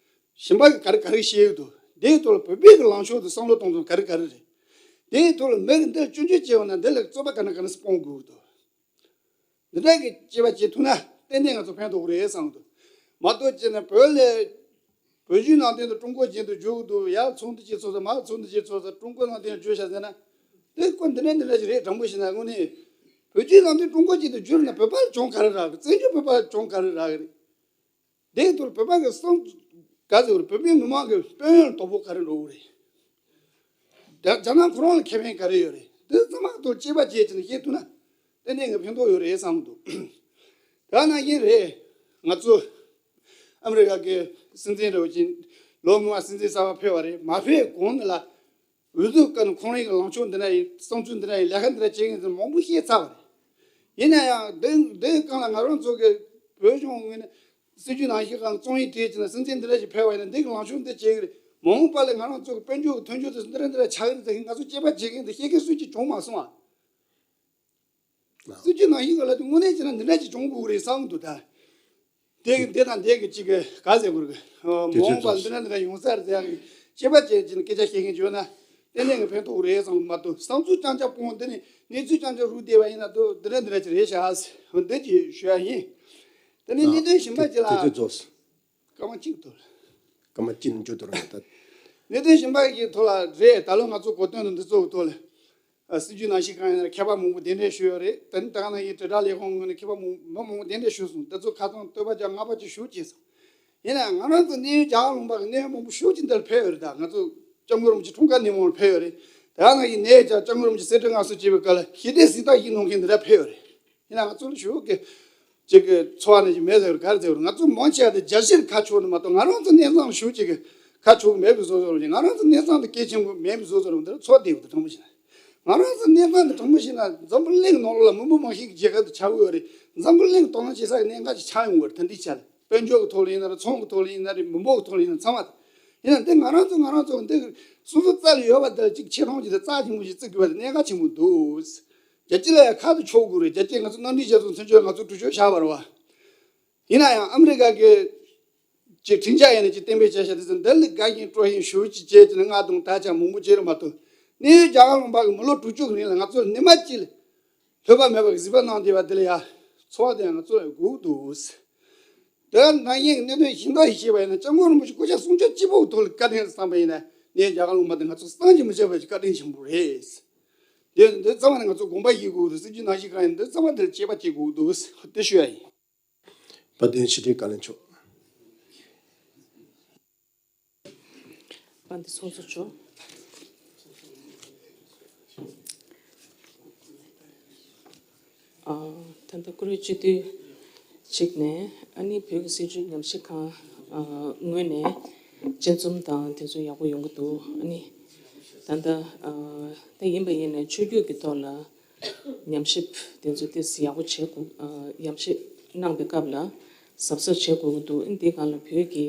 གཞན་པ་གི་ག་རེ་ག་རེ་བཤད་ཡོད་དོ། དེའི་ཐོག་ལ་བོད་པའི་གི་ལངས་ཕྱོགས་དང་བསམ་བློ་གཏོང་སྟངས་ག་རེ་ག་རེ་རེད། དེའི་ཐོག་ལ་མི་གི་འདིར་སྐྱོན་བརྗོད་བྱས་ཡོང་ན་འདི་ལ་རྩོད་པ་ག་ན་ག་ན་སྤོང་དགོས་དོ། འདི་འདྲ་གི་དཔྱད་པ་བྱེད་ཐུབ་ན་ཏན་ཏན་ང་ཚོ་ཕན་ཐོགས་རེད་བསམ་གི་འདུག་མ་གཏོགས་བྱས་ན་བོད་ལས་བོད་བརྒྱུད་ནང་བསྟན་དུ་ཀྲུང་གོ་བརྒྱུད་དུ་བསྒྱུར་གི་འདུག་ཡར་ཚོགས་འདུ་བྱེད་ཚོགས་ས་མར་ཚོགས་འདུ་བྱེད་ཚོགས་ས་ཀྲུང་གོ་ནང་བསྟན་བསྒྱུར་བྱ་ཟེར་ན། དེ་ཀོ་འདི་འདྲ་འདི་འདྲ་ཞིག་རེད། དྲང་པོ་བཤད་ན་དངོས་གནས་བོད་བརྒྱུད་ནང་བསྟན་ཀྲུང་གོ་བརྒྱུད་དུ་བསྒྱུར་ན་བོད་པ་ལ་གྱོང་ག་རེ་རག་གི། བཙན་བྱོལ་བོད་པ་ལ་གྱོང་ག་རེ་རག་གི་རེད། དེའི་ཐོག་བོད་པ་གི་བསམ་ག་ཚོད་རེད། བོད་པའི་མི་མང་གི་དཔལ་ཡོན་ལ་དོ་ཕོག་ག་རེ་འགྲོ་གི་རེད། རྒྱ་རྒྱ་ནག་ཁོ་རང་ལ་ཁེ་ཕན་ག་རེ་ཡོད་རེད། འདི་ཚང་མ་ཐོག་དཔྱད་པ་བྱས་ཀྱི་ནས་བཤད་ཐུབ་ན་ཏན་ཏན་ངས་ཕན་ཐོགས་ཡོད་རེད་བསམ་གི་འདུག་དེ་ནང་བཞིན་རེད། ང་ཚོ་ཨ་མི་རི་ཀ་གི་སྲིད་འཛིན་འདྲ་བོ་ཅིག་ལོ་སྔོན་མ་སྲིད་འཛིན་གསར་པ་ཕེབས་པ་རེད། མ་ཕེབས་གོང་ནས་ལ་འོས་བསྡུ་སྐབས་ནས་ཁོང་རང་གི་ལངས་ཕྱོགས་འདི་འདྲ་ཡིན། བསམ་ཚུལ་འདི་འདྲ་ཡིན། ལས་ཀ་འདི་འདྲ་བྱེད་མཁན་ཚོ་མང་པོ་བཤད་ཚར་བ་རེད། ཡིན་ན་ཡང་འདི་འདིའི་སྒང་ལ་ང་རང་ཚོ་གི་བོད་གཞུང་ངོས་ནས་སྲིད་བྱུས་ནང་བཞིན་གང་རྩོམ་ཡིག་བྲིས་ཀྱི་ན་སྲིད་འཛིན་འདི་འདྲ་ཞིག་ཕེབས་པ་ཡིན་ན་འདི་གི་ལངས་ཕྱོགས་འདི་བྱེད་ཀྱི་རེད། མ་འོངས་པ་ལ་ང་རང་ཚོ་གི་དཔལ་འབྱོར་གྱི་མཐུན་སྦྱོར་དེ་འདི་འདྲ་འདི་འདྲ་ཆགས་ཀྱི་རེད་ཟེར་མཁན་ང་ཚོ་དཔྱད་པ་བྱེད་མཁན་དེ་བཤད་མཁན་སུ་གཅིག་བྱུང་མ་སོང་ཨ། སྲིད་བྱུས་ནང་བཞིན་གང་ལ་དེ་དངོས་གནས་བྱས་ན་འདི་འདྲ་ཞིག་བྱུང་དགོས་ཀྱི་རེད་བསམ་གྱི་འདུག་ད་དེ་གི་འདི་དང་འདི་གི་གཅིག་གི་ག་ཟེར་དགོས་རེད། མ་འོངས་པ་ལ་འདི་འདྲ་འདི་འདྲ་ཡོང་ས་རེད་ཟེར་ཡག་གི་དཔྱད་པ་བྱེད་ཀྱི་ན་སྐད་ཆ་བཤད་མཁན་བྱུང་ན་ཏན་ཏན་གི་ཕན་ཐོགས་རེད་བསམ་གི་མ་གཏོགས། བསམ་ཚུལ་རྐྱང་རྐྱང་སྤོང་། འདི་ནི་གནས་ཚུལ་རྐྱང་རྐྱང་རུབ་བསྡད་པ་ཡིན་ན་དོ་འདི་འདྲ་འདི་འདྲ་ཅིག་རེད་ཤག་འདི་ཅིག་ཞུ་ཡ་ཡིན། དེ་ནས་གནད་དོན་གཞན་པ་ཅིག་ལ། དེ་དེ་རྫོགས། སྐར་མ་གཅིག་ཐོག་ལ། སྐར་མ་གཅིག་ནས་མཇུག་ཏུ་རང་ད། གནད་དོན་གཞན་པ་ཞིག་ཐོག་ལ་རེད། ད་ལོ་ང་ཚོ་གོ་སྟོན་དང་འདི་ཚོ་གི་ཐོག་ལ། ཨ་སྲིད་བྱུས་ནང་བཞིན་གང་ཡིན་ན་མཁས་པ་མང་པོ་གདན་འདྲེན་ཞུས་ཡོད་རེད། ད་ནི་ད་ག་ནང་བཞིན་དྲིལ་བསྒྲགས་ལས་ཁུངས་ངོས་ནས་མཁས་པ་མང་མི་མང་པོ་གདན་འདྲེན་ཞུས་སོང་། འདི་ཚོ་ཁ་སང་བསྟོད་པ་རྒྱག་བསྔགས་པ་ཅིག་ཞུ་བྱས་སོང་། ཡིན་ནའང་ང་རང་ཚོ་གནས་ཡུལ་རྒྱ་གར་ལུང་པ་གི་གནད་ཡོད་མང་པོ་ཞེ་པོ་ཅིག་འདིར་ཕེབས་ཡོད་རེད། ད་ང་ཚོ་སྐྱབས་མགོན་རིན་པོ་ཆེ་འཁྲུངས་སྐར་ཉིན་མོར་ཕེབས་ཡོད་རེད། ད་ག་ནང་བཞིན་ནས་ཀྱང་སྐྱབས་མགོན་རིན་པོ་ཆེ་གསེར་ཁྲི་མངའ་གསོལ་བྱེད་པའི་སྐབས་ལ་ཞི་བདེ་གཟེངས་རྟགས་ཤིག་གནང་མཁན་འདི་འདྲ་ཕེབས་ཡོད་རེད། ཡིན་ན་ང་ཚོ་ལ་ཞུ་གི་ཅིག་གི་ཚོར་བ་ནི་ཅིག་མེད་ཟེར་ག་རེ་ཟེར་བ་རེད། ང་ཚོ་མང་ཆེ་བ་དེ་རྒྱལ་སྤྱིར་ཁ་ཕྱོགས་ནི་མ་གཏོགས་ང་རང་ཚོ་གནས་སྟངས་ཞུ་ཅིག་གི་ཁ་ཕྱོགས་མེད་པའི་བཟོ་བཟོ་རེད། ང་རང་ཚོ་གནས་སྟངས་དེ་གལ་ཆེན་པོ་མེད་པའི་བཟོ་བཟོ་རེད། འདི་ཚོ་བདེ་བོ་དང་དྲང་པོ་བཤད་ན། ང་རང་ཚོ་གནས་སྟངས་དེ་དྲང་པོ་བཤད་ན་འཛམ་བུ་གླིང་ནང་ལོགས་ལ་མི་འབོར་མང་ཤོས་ཀྱི་རྒྱལ་ཁབ་དེ་ཆགས་ཀྱི་ཡོད་རེད། འཛམ་བུ་གླིང་དོ་སྣང་བྱེད་ས་ཀྱི་གནད་འགག་ཅིག་ཆགས་ཡོང་གི་རེད། ད་འདི་ཆ་ལ་དཔལ་འབྱོར་གྱི་ཐོག་ལ་ཡིན་ན་རེད། ཚོང་གི་ཐོག་ལ་ཡིན་ན་རེད། མི་འབོར་གྱི་ཐོག་ལ་ཡིན་ན་ཚང་མ་དེ། ཡིན་ན་འདི་ང་རང་ཚོ་ང་རང་ཚོ་འདི་སོ་སོ་རྩ་ལ་ཡོད་པ་འདི་གཅིག་ཆེ་མཐོང་གཅིག་དང་རྩ་ཆེན་པོ་ཞིག་བརྩི་དགོས་པ་དེ་གནད་འགག་ཆེན་པོ་འདུག་རྒྱལ་སྤྱི་ལ་ཡང་ཁ་དུ་ཕྱོགས་དགོས་རེད། རྒྱལ་སྤྱིས་ང་ཚོ་མནའ་འབྲེལ་རྒྱལ་ཚོགས་མཚོན་ཆ་ང་ཚོ་གྲོས་ཆོད་བཞག་པ་རེད་བ། ཡིན་ན་ཡང་ཨ་མི་རི་ཀ་གི་ཅིག་ཁྲིམས་འཆར་ཡིན་ན་ཅིག་གཏན་འབེབས་བྱས་བཞག་དེ་ཚོ་འདི་ལ་དགའ་བཞིན་སྤྲོ་བཞིན་ཞུ་ཅིག་བྱས་ཀྱི་ན་ང་དང་ད་ཆ་མང་པོ་བྱས་རེད་མ་གཏོགས། གནས་ཡུལ་རྒྱ་གར་ལུང་པ་གི་མི་ལོ་དྲུག་ཅུ་གི་རིང་ལ་ང་ཚོ་ལ་ཉི་མ་གཅིག་ལ་ལྷོད་པ་མེད་པ་གི་གཟིགས་པ་གནང་བསྡད་པ་འདི་ལ་ཡ་ཚོར་བ་དེ་ང་ཚོ་ལ་སྒུག་འདུག་དེ་ནང་བཞིན་གནད་དོན་གཞན་དག་ཞིག་བཤད་པ་ཡིན་ན་སྐྱབས་མགོན་རིན་པོ་ཆེ་སྐུ་ཕྱྭ་གསུང་ཆོས་གཅིག་པོ་གི་ཐོག་ལ་བཀའ་དྲིན་བསམ་པ་ཡིན་ན་ངས་རྒྱ་གར་ལུང་པ་འདི་ང་ཚོ་བསམ་གྱིས་མི་ཁྱབ་པ་ཞིག་བཀའ་དྲིན་ཆེན་པོ་རེད། འདི་འདི་ཚང་མ་ནི་ང་ཚོ་དགོངས་པ་བཞེས་དགོས་འདུག་སྲིད་བྱུས་ནང་བཞིན་གང་ཡིན་འདི་ཚང་མ་འདིར་དཔྱད་པ་བྱེད་དགོས་འདུག་དེ་ཞུ་ཡ་ཡིན། དཔལ་ལྡན་ཕྱི་དྲིལ་བཀའ་བློན་མཆོག་འདི་ཚོགས་གཙོ་མཆོག་ཨ། ད་ལྟ་བཀུར་འོས་སྤྱི་འཐུས་གཅིག་ནས་ཨ་ནི་བོད་ཀྱི་སྲིད་བྱུས་ཉམས་ཞིབ་ཁང་ཨ་ངོས་ནས་དཔྱད་རྩོམ་དང་དེ་ཚོ་ཡག་པོ་ཡོང་གི་འདུག་ཨ་ནི་ད་ལྟ་ཨ་ད་ཡིན་པ་ཡིན་ནའི་ཆོས་བརྒྱུད་ཀྱི་ཐོག་ལ་ཉམས་ཞིབ་དེ་ཚོ་ཏོག་ཙམ་ཡག་པོ་བྱེད་དགོས། ཨ་ཉམས་ཞིབ་གནང་པའི་སྐབས་ལ་གཟབ་གཟབ་བྱེད་དགོས་ཀྱི་འདུག་ཨ་ནི་འདིའི་སྒང་ལ་བོད་ཀྱི་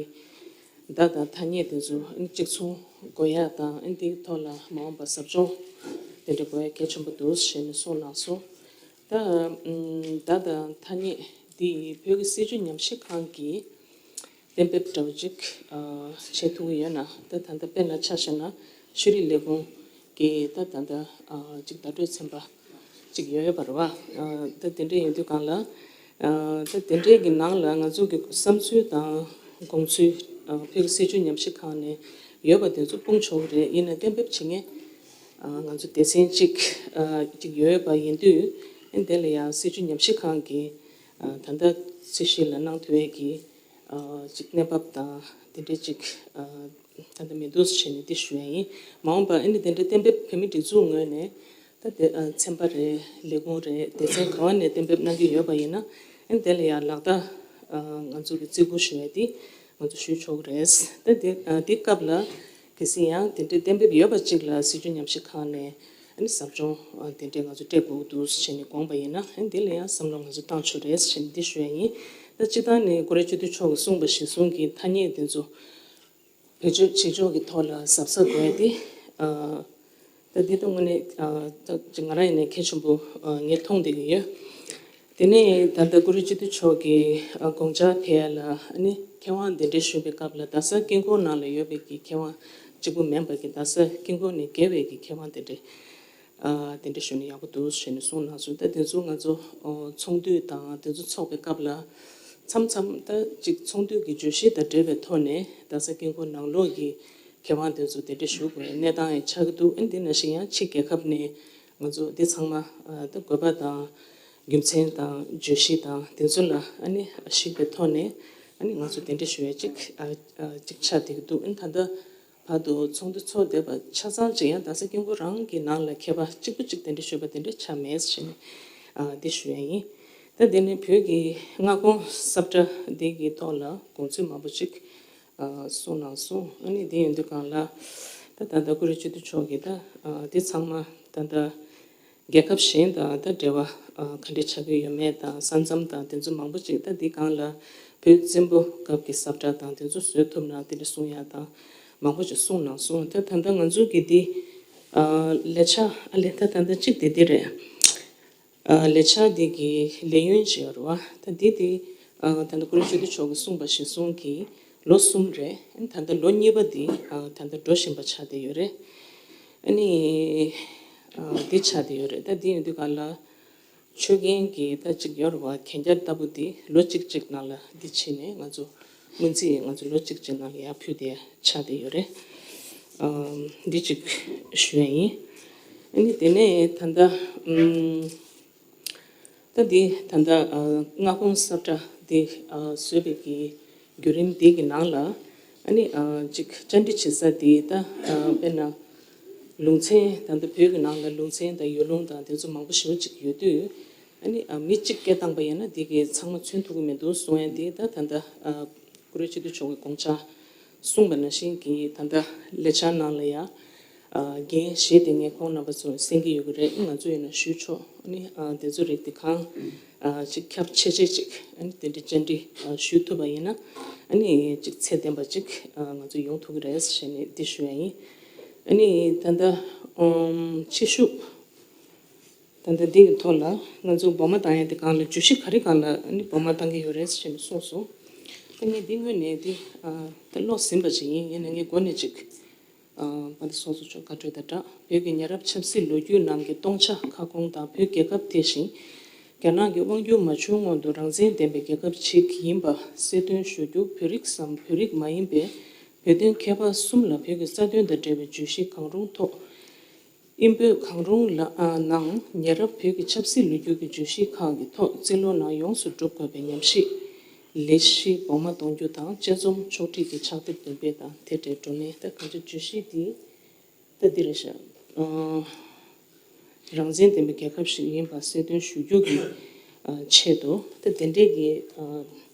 བརྡ་དང་ཐ་སྙད་དེ་ཚོ་ཨ་ནི་གཅིག་མཚུངས་དགོས་ཡག་དང་ཨ་ནི་འདིའི་ཐོག་ལ་མ་འོངས་པ་ཟབ་སྦྱོང་དེ་འདྲ་དགོས་ཡག་གལ་ཆེན་པོ་འདུག་ཞེས་ནས་གསུངས་གནང་སོང་། ད་ཨ་བརྡ་དང་ཐ་སྙད་འདི་བོད་ཀྱི་སྲིད་བྱུས་ཉམས་ཞིབ་ཁང་གིས་གཏན་འབེབས་འདྲ་བོ་ཅིག་ཨ་བྱེད་ཐུབ་ཀྱི་ཡོད་ན། ད་ད་ལྟ་དཔེར་ན་ཆ་བཞག་ན་ཤེས་རིག་ལས་ཁུངས་ཀྱིས་ད་ད་ལྟ་ཨ་ཅིག་བརྡ་སྤྲོད་ཚན་པ་ཅིག་ཡོད་ཡོད་པ་རེད་བ། ཨ་ད་དེ་འདྲ་ཡིན་དུས་སྒང་ལ་ཨ་ད་དེ་འདྲའི་གི་ནང་ལ་ང་ཚོ་གི་བསམ་ཚུལ་དང་དགོངས་ཚུལ་ཨ་བོད་ཀྱི་སྲིད་བྱུས་ཉམས་ཞིབ་ཁང་ནས་ཡོད་པ་དེ་ཚོ་སྤུངས་ཆོག་གི་རེད། ཡིན་ན་གཏན་འབེབས་བྱེད་མཁན་ཨ་ང་ཚོ་སྡེ་ཚན་གཅིག་ཨ་ཅིག་ཡོད་པ་ཡིན་དུས་ཨ་དེ་ལ་ཡང་སྲིད་བྱུས་ཉམས་ཞིབ་ཁང་གིས་ཨ་ད་ལྟ་རྩིས་ཞིབ་ལ་གནང་ཐུབ་ཡས་ཀྱི་ཨ་ཅིག་གནས་བབ་དང་དེ་འདྲའི་ཅིག་ཨ་ད་ལྟ་མི་འདུག་ཟེར་ནས་འདི་ཞུ་ཡ་ཡིན། མ་འོངས་པ་ཨ་ནི་དེ་འདྲའི་གཏན་འབེབས་བོད་མིའི་སྒྲིག་འཛུགས་ངོས་ནས་ད་དེ་ཨ་ཚན་པ་རེད། ལས་ཁུངས་རེད། སྡེ་ཚན་ག་བ་ནས་གཏན་འབེབས་གནང་གི་ཡོད་པ་ཡིན་ན་ཨ་ནི་དེ་ལ་ཡང་ལག་བསྟར་ཨ་ང་ཚོ་གི་བརྩི་བཀུར་ཞུ་ཡ་དེ་ང་ཚོ་ཞུ་ཆོག་གི་རེད། ད་དེ་ཨ་དེ་སྐབས་ལ་གལ་སྲིད་ཡང་དེ་འདྲའི་གཏན་འབེབས་ཡོད་པ་ཅིག་ལ་སྲིད་བྱུས་ཉམས་ཞིབ་ཁང་ནས་ཨ་ནི་ཟབ་སྦྱོང་ཨ་དེ་འདྲའི་ང་ཚོ་སྤྲད་དགོས་འདུག་ཟེར་ནས་དགོངས་པ་ཡིན་ན་ཨ་ནི་དེ་ལ་ཡང་བསམ་བློ་ང་ཚོ་བཏང་ཆོག་རེད་ཟེར་ནས་འདི་ཞུ་ཡ་ཡིན། ད་སྤྱིར་བཏང་ནས་བཀུར་འོས་སྤྱི་འཐུས་མཆོག་གིས་གསུངས་པ་གཞིར་བཟུང་གིས་ཐ་སྙད་དེ་ཚོ་བེད་སྤྱོད་བྱེད་ཕྱོགས་ཀྱི་ཐོག་ལ་གཟབ་གཟབ་དགོས་ཏེ། ཨ་ད་འདི་ད་དངོས་གནས་ཨ་ད་ཅིག་ང་རང་ཡིན་ནའི་གལ་ཆེན་པོ་ཨ་ངས་མཐོང་བསྡད་ཀྱི་ཡོད། དེ་ནས་ད་ལྟ་བཀུར་འོས་སྤྱི་འཐུས་མཆོག་གིས་ཨ་དགོངས་འཆར་དེ་ལ་ཨ་ནི་མཁས་དབང་གདན་འདྲེན་ཞུས་པའི་སྐབས་ལ་རྡ་ས་དཀྱིལ་འཁོར་ནང་ལ་ཡོད་པའི་གི་མཁས་དབང་གཅིག་པུ་མིན་པ་གི་རྡ་ས་དཀྱིལ་འཁོར་ནས་བརྒལ་བའི་གི་མཁས་དབང་དེ་འདྲས་ཨ་དེ་འདྲས་ཞུས་ན་ཡག་པོ་འདུག་ཞེས་ནས་གསུངས་གནང་སོང་། ད་དེ་ཚོ་ང་ཚོ་ཨོ་ཚོགས་འདུ་དང་དེ་ཚོ་ཚོགས་པའི་སྐབས་ལ་མཚམས་མཚམས་ད་ཅིག་ཚོགས་འདུ་གི་བརྗོད་གཞི་དང་འབྲེལ་བའི་ཐོག་ནས་རྡ་ས་དཀྱིལ་འཁོར་ནང་ལོགས་ཀྱི་མཁས་དབང་དེ་ཚོ་དེ་འདྲས་ཞུ་དགོས་གནས་སྟངས་ཡང་ཆགས་ཀྱི་འདུག་ཨ་འདི་ནང་བཞིན་ཡང་ཕྱི་རྒྱལ་ཁབ་ནས་ང་ཚོ་འདི་ཚང་མ་ཨ་ད་དགོས་པ་དང་རྒྱུ་མཚན་དང་བརྗོད་གཞི་དང་དེ་ཚོ་ལ་ཨ་ནི་གཞིགས་པའི་ཐོག་ནས་ཨ་ནི་ང་ཚོ་དེ་འདྲས་ཞུ་ཡ་ཅིག་ཨ་ཨ་ཅིག་ཆགས་བསྡད་ཀྱི་འདུག་ཨ་ནི་ད་ལྟ་བར་དུ་ཚོགས་འདུ་ཚོགས་བསྡད་པ་ཆ་ཚང་ཅིག་ཡང་རྡ་ས་དཀྱིལ་འཁོར་རང་གི་ནང་ལ་མཁས་པ་གཅིག་པུ་གཅིག་དེ་འདྲས་ཞུས་པ་དེ་འདྲས་ཆགས་མེད་ཟེར་ནས་ཨ་འདི་ཞུ་ཡ་ཡིན། ད་དེ་ནས་བོད་ཀྱི་མངའ་ཁོངས་ས་བཀྲ་འདི་གི་ཐོག་ལ་དགོངས་ཚུལ་མང་པོ་ཅིག་ཨ་གསུངས་གནང་སོང་། ཨ་ནི་དེ་ཡིན་དུས་སྒང་ལ་ད་ད་ལྟ་བཀུར་འོས་སྤྱི་འཐུས་མཆོག་གིས་ད་ཨ་འདི་ཚང་མ་ད་ལྟ་རྒྱལ་ཁབ་གཞན་དང་ད་འབྲེལ་བ་ཨ་ག་འདྲས་ཆགས་ཀྱི་ཡོད་མེད་དང་ས་མཚམས་དང་དེ་ཚོ་མང་པོ་ཅིག་ད་འདི་སྒང་ལ་བོད་བཙན་པོ་སྐབས་ཀྱི་ས་བཀྲ་དང་དེ་ཚོ་བཟོ་ཐུབ་ན་དེ་འདྲ་གསུང་ཡ་དང་མང་པོ་ཅིག་གསུངས་གནང་སོང་། ད་ད་ལྟ་ང་ཚོ་གི་འདི་ཨ་ལས་འཆར་ཨ་ལས་ད་ད་ལྟ་གཅིག་དེ་འདི་རེད། ཨ་ལས་འཆར་འདི་གི་ལས་ཡུན་ཅིག་ཡོད་རེད་བ། ད་འདི་དེ་ཨ་ད་ལྟ་བཀུར་འོས་སྤྱི་འཐུས་མཆོག་གིས་གསུངས་པ་གཞིར་བཟུང་གིས་ལོ་གསུམ་རེད། ད་ལྟ་ལོ་གཉིས་པ་འདི་ཨ་ད་ལྟ་འགྲོ་བཞིན་པ་ཆགས་བསྡད་ཡོད་རེད། ཨ་ནི་ཨ་འདི་ཆགས་བསྡད་ཡོད་རེད། ད་འདི་ཡིན་དུས་ག་ལ་ཆོད་མཁན་གྱི་ད་ཅིག་ཡོད་རེད་བ། གན་རྒྱ་ལྟ་བུ་འདི་ལོ་གཅིག་གཅིག་ནང་ལ་འདི་ཕྱིན་ནས་ང་ཚོ་སྔོན་རྩིས་ང་ཚོ་ལོ་གཅིག་གཅིག་ནང་ལ་ཡར་ཕུལ་བསྡད་ཆགས་བསྡད་ཡོད་རེད། ཨ་འདི་གཅིག་ཞུ་ཡ་ཡིན། ཨ་ནི་དེ་ནས་ད་ལྟ་ཨམ། ད་འདི་ད་ལྟ་ཨ་མངའ་ཁོངས་ས་བཀྲ་འདི་ཨ་བཟོས་པའི་གི་བརྒྱུད་རིམ་འདི་གི་ནང་ལ་ཨ་ནི་ཨ་ཅིག་བཅར་འདྲི་བྱེད་ས་འདི་ད་ཨ་དཔེར་ན་ལུང་ཚན་ད་ལྟ་བོད་ཀྱི་ནང་ལ་ལུང་ཚན་དང་ཡུལ་ལུང་དང་དེ་ཚོ་མང་པོ་ཞེ་པོ་ཅིག་ཡོད་དུས་ཨ་ནི་ཨ་མི་གཅིག་སྐད་བཏང་པ་ཡིན་ན་འདི་གི་ཚང་མ་མཚོན་ཐུབ་ཀྱི་མི་འདུག་གསུང་ཡ་འདི་ད་ད་ལྟ་ཨ་བཀུར་འོས་སྤྱི་འཐུས་མཆོག་གི་དགོངས་འཆར་གསུངས་པ་ནང་བཞིན་གྱི་ད་ལྟ་ལས་འཆར་ནང་ལ་ཡང་འགན་བཞེས་ཏེ་ངས་ཁོང་རྣམ་པ་ཚོ་གསན་གྱི་ཡོད་ཀྱི་རེད། ང་ཚོ་ཡིན་ན་ཞུས་ཆོག་ཨ་ནི་དེ་ཚོ་རིགས་དེ་གང་ཅིག་ཁྱབ་ཆེ་ཆེ་ཅིག་ཨ་ནི་དེ་འདྲའི་བཅར་འདྲི་ཞུ་ཐུབ་པ་ཡིན་ན་ཨ་ནི་ཅིག་ཚད་ལྡན་པ་ཅིག་ང་ཚོ་ཡོང་ཐུབ་ཀྱི་རེད་ཟེར་ནས་འདི་ཞུ་ཡ་ཡིན། ཨ་ནི་ད་ལྟ་ཕྱི་ཤུགས། ད་ལྟ་འདི་གི་ཐོག་ལ་ང་ཚོ་འབོ་མ་བཏང་ཡ་དེ་སྒང་ལ་བརྗོད་གཞི་ག་རེ་སྒང་ལ་ཨ་ནི་འབོ་མ་བཏང་གི་ཡོད་རེད་ཟེར་ནས་གསུངས་སོང་། ད་ངས་འདི་སྔོན་ནས་འདི་ཨ་ད་ཀློག་ཟིན་པ་ཞིག་ཡིན། ཡིན་ན་ངས་འགོ་ནས་ཅིག་ཨ་མ་འདི་སོང་སོང་ཆོག་བཀའ་འཁྲོལ་དང་སྦྲགས། བོད་ཀྱི་ཉེ་རབས་ཆབ་སྲིད་ལོ་རྒྱུས་ནང་གི་སྟོང་ཆ་ཁ་སྐོང་དང་བོད་རྒྱལ་ཁབ་དེ་བཞིན་རྒྱ་ནག་གི་དབང་སྒྱུར་མ་བྱུང་སྔོན་དུ་རང་བཙན་ལྡན་པའི་རྒྱལ་ཁབ་ཅིག་ཡིན་པ་གསལ་སྟོན་ཞུ་རྒྱུ། བོད་རིགས་སམ་བོད་རིགས་མ་ཡིན་པའི་བོད་དོན་མཁས་པ་གསུམ་ལ་བོད་ཀྱི་རྩ་དོན་དང་འབྲེལ་བའི་བརྗོད་གཞི་གང་རུང་ཐོག་ཨིན་བོད་གང་རུང་ལ་ཨ་ནང་ཉེ་རབས་བོད་ཀྱི་ཆབ་སྲིད་ལོ་རྒྱུས་ཀྱི་བརྗོད་གཞི་ཁག་གི་ཐོག་རྩིས་ལོ་ནང་ཡོངས་སུ་གྲུབ་དགོས་པའི་ཉམས་ཞིབ་ ལས་གཞི་བོགས་མ་གཏོང་རྒྱུ་དང་། དཔྱད་རྩོམ་ཕྱོགས་སྒྲིག་གི་ཕྱག་དེབ་འདོན་སྤེལ་དང་། དེ་འབྲེལ་བགྲོ་གླེང་། ད་གང་ཅི་བརྗོད་གཞི་འདི་ད་འདི་རེད་ཤག་ཨ། རང་བཙན་ལྡན་པའི་རྒྱལ་ཁབ་ཞིག་ཡིན་པ་གསལ་སྟོན་ཞུ་རྒྱུ་གི་ཨ་ཆེད་དུ། ད་དེ་འདྲའི་གི་ཨ་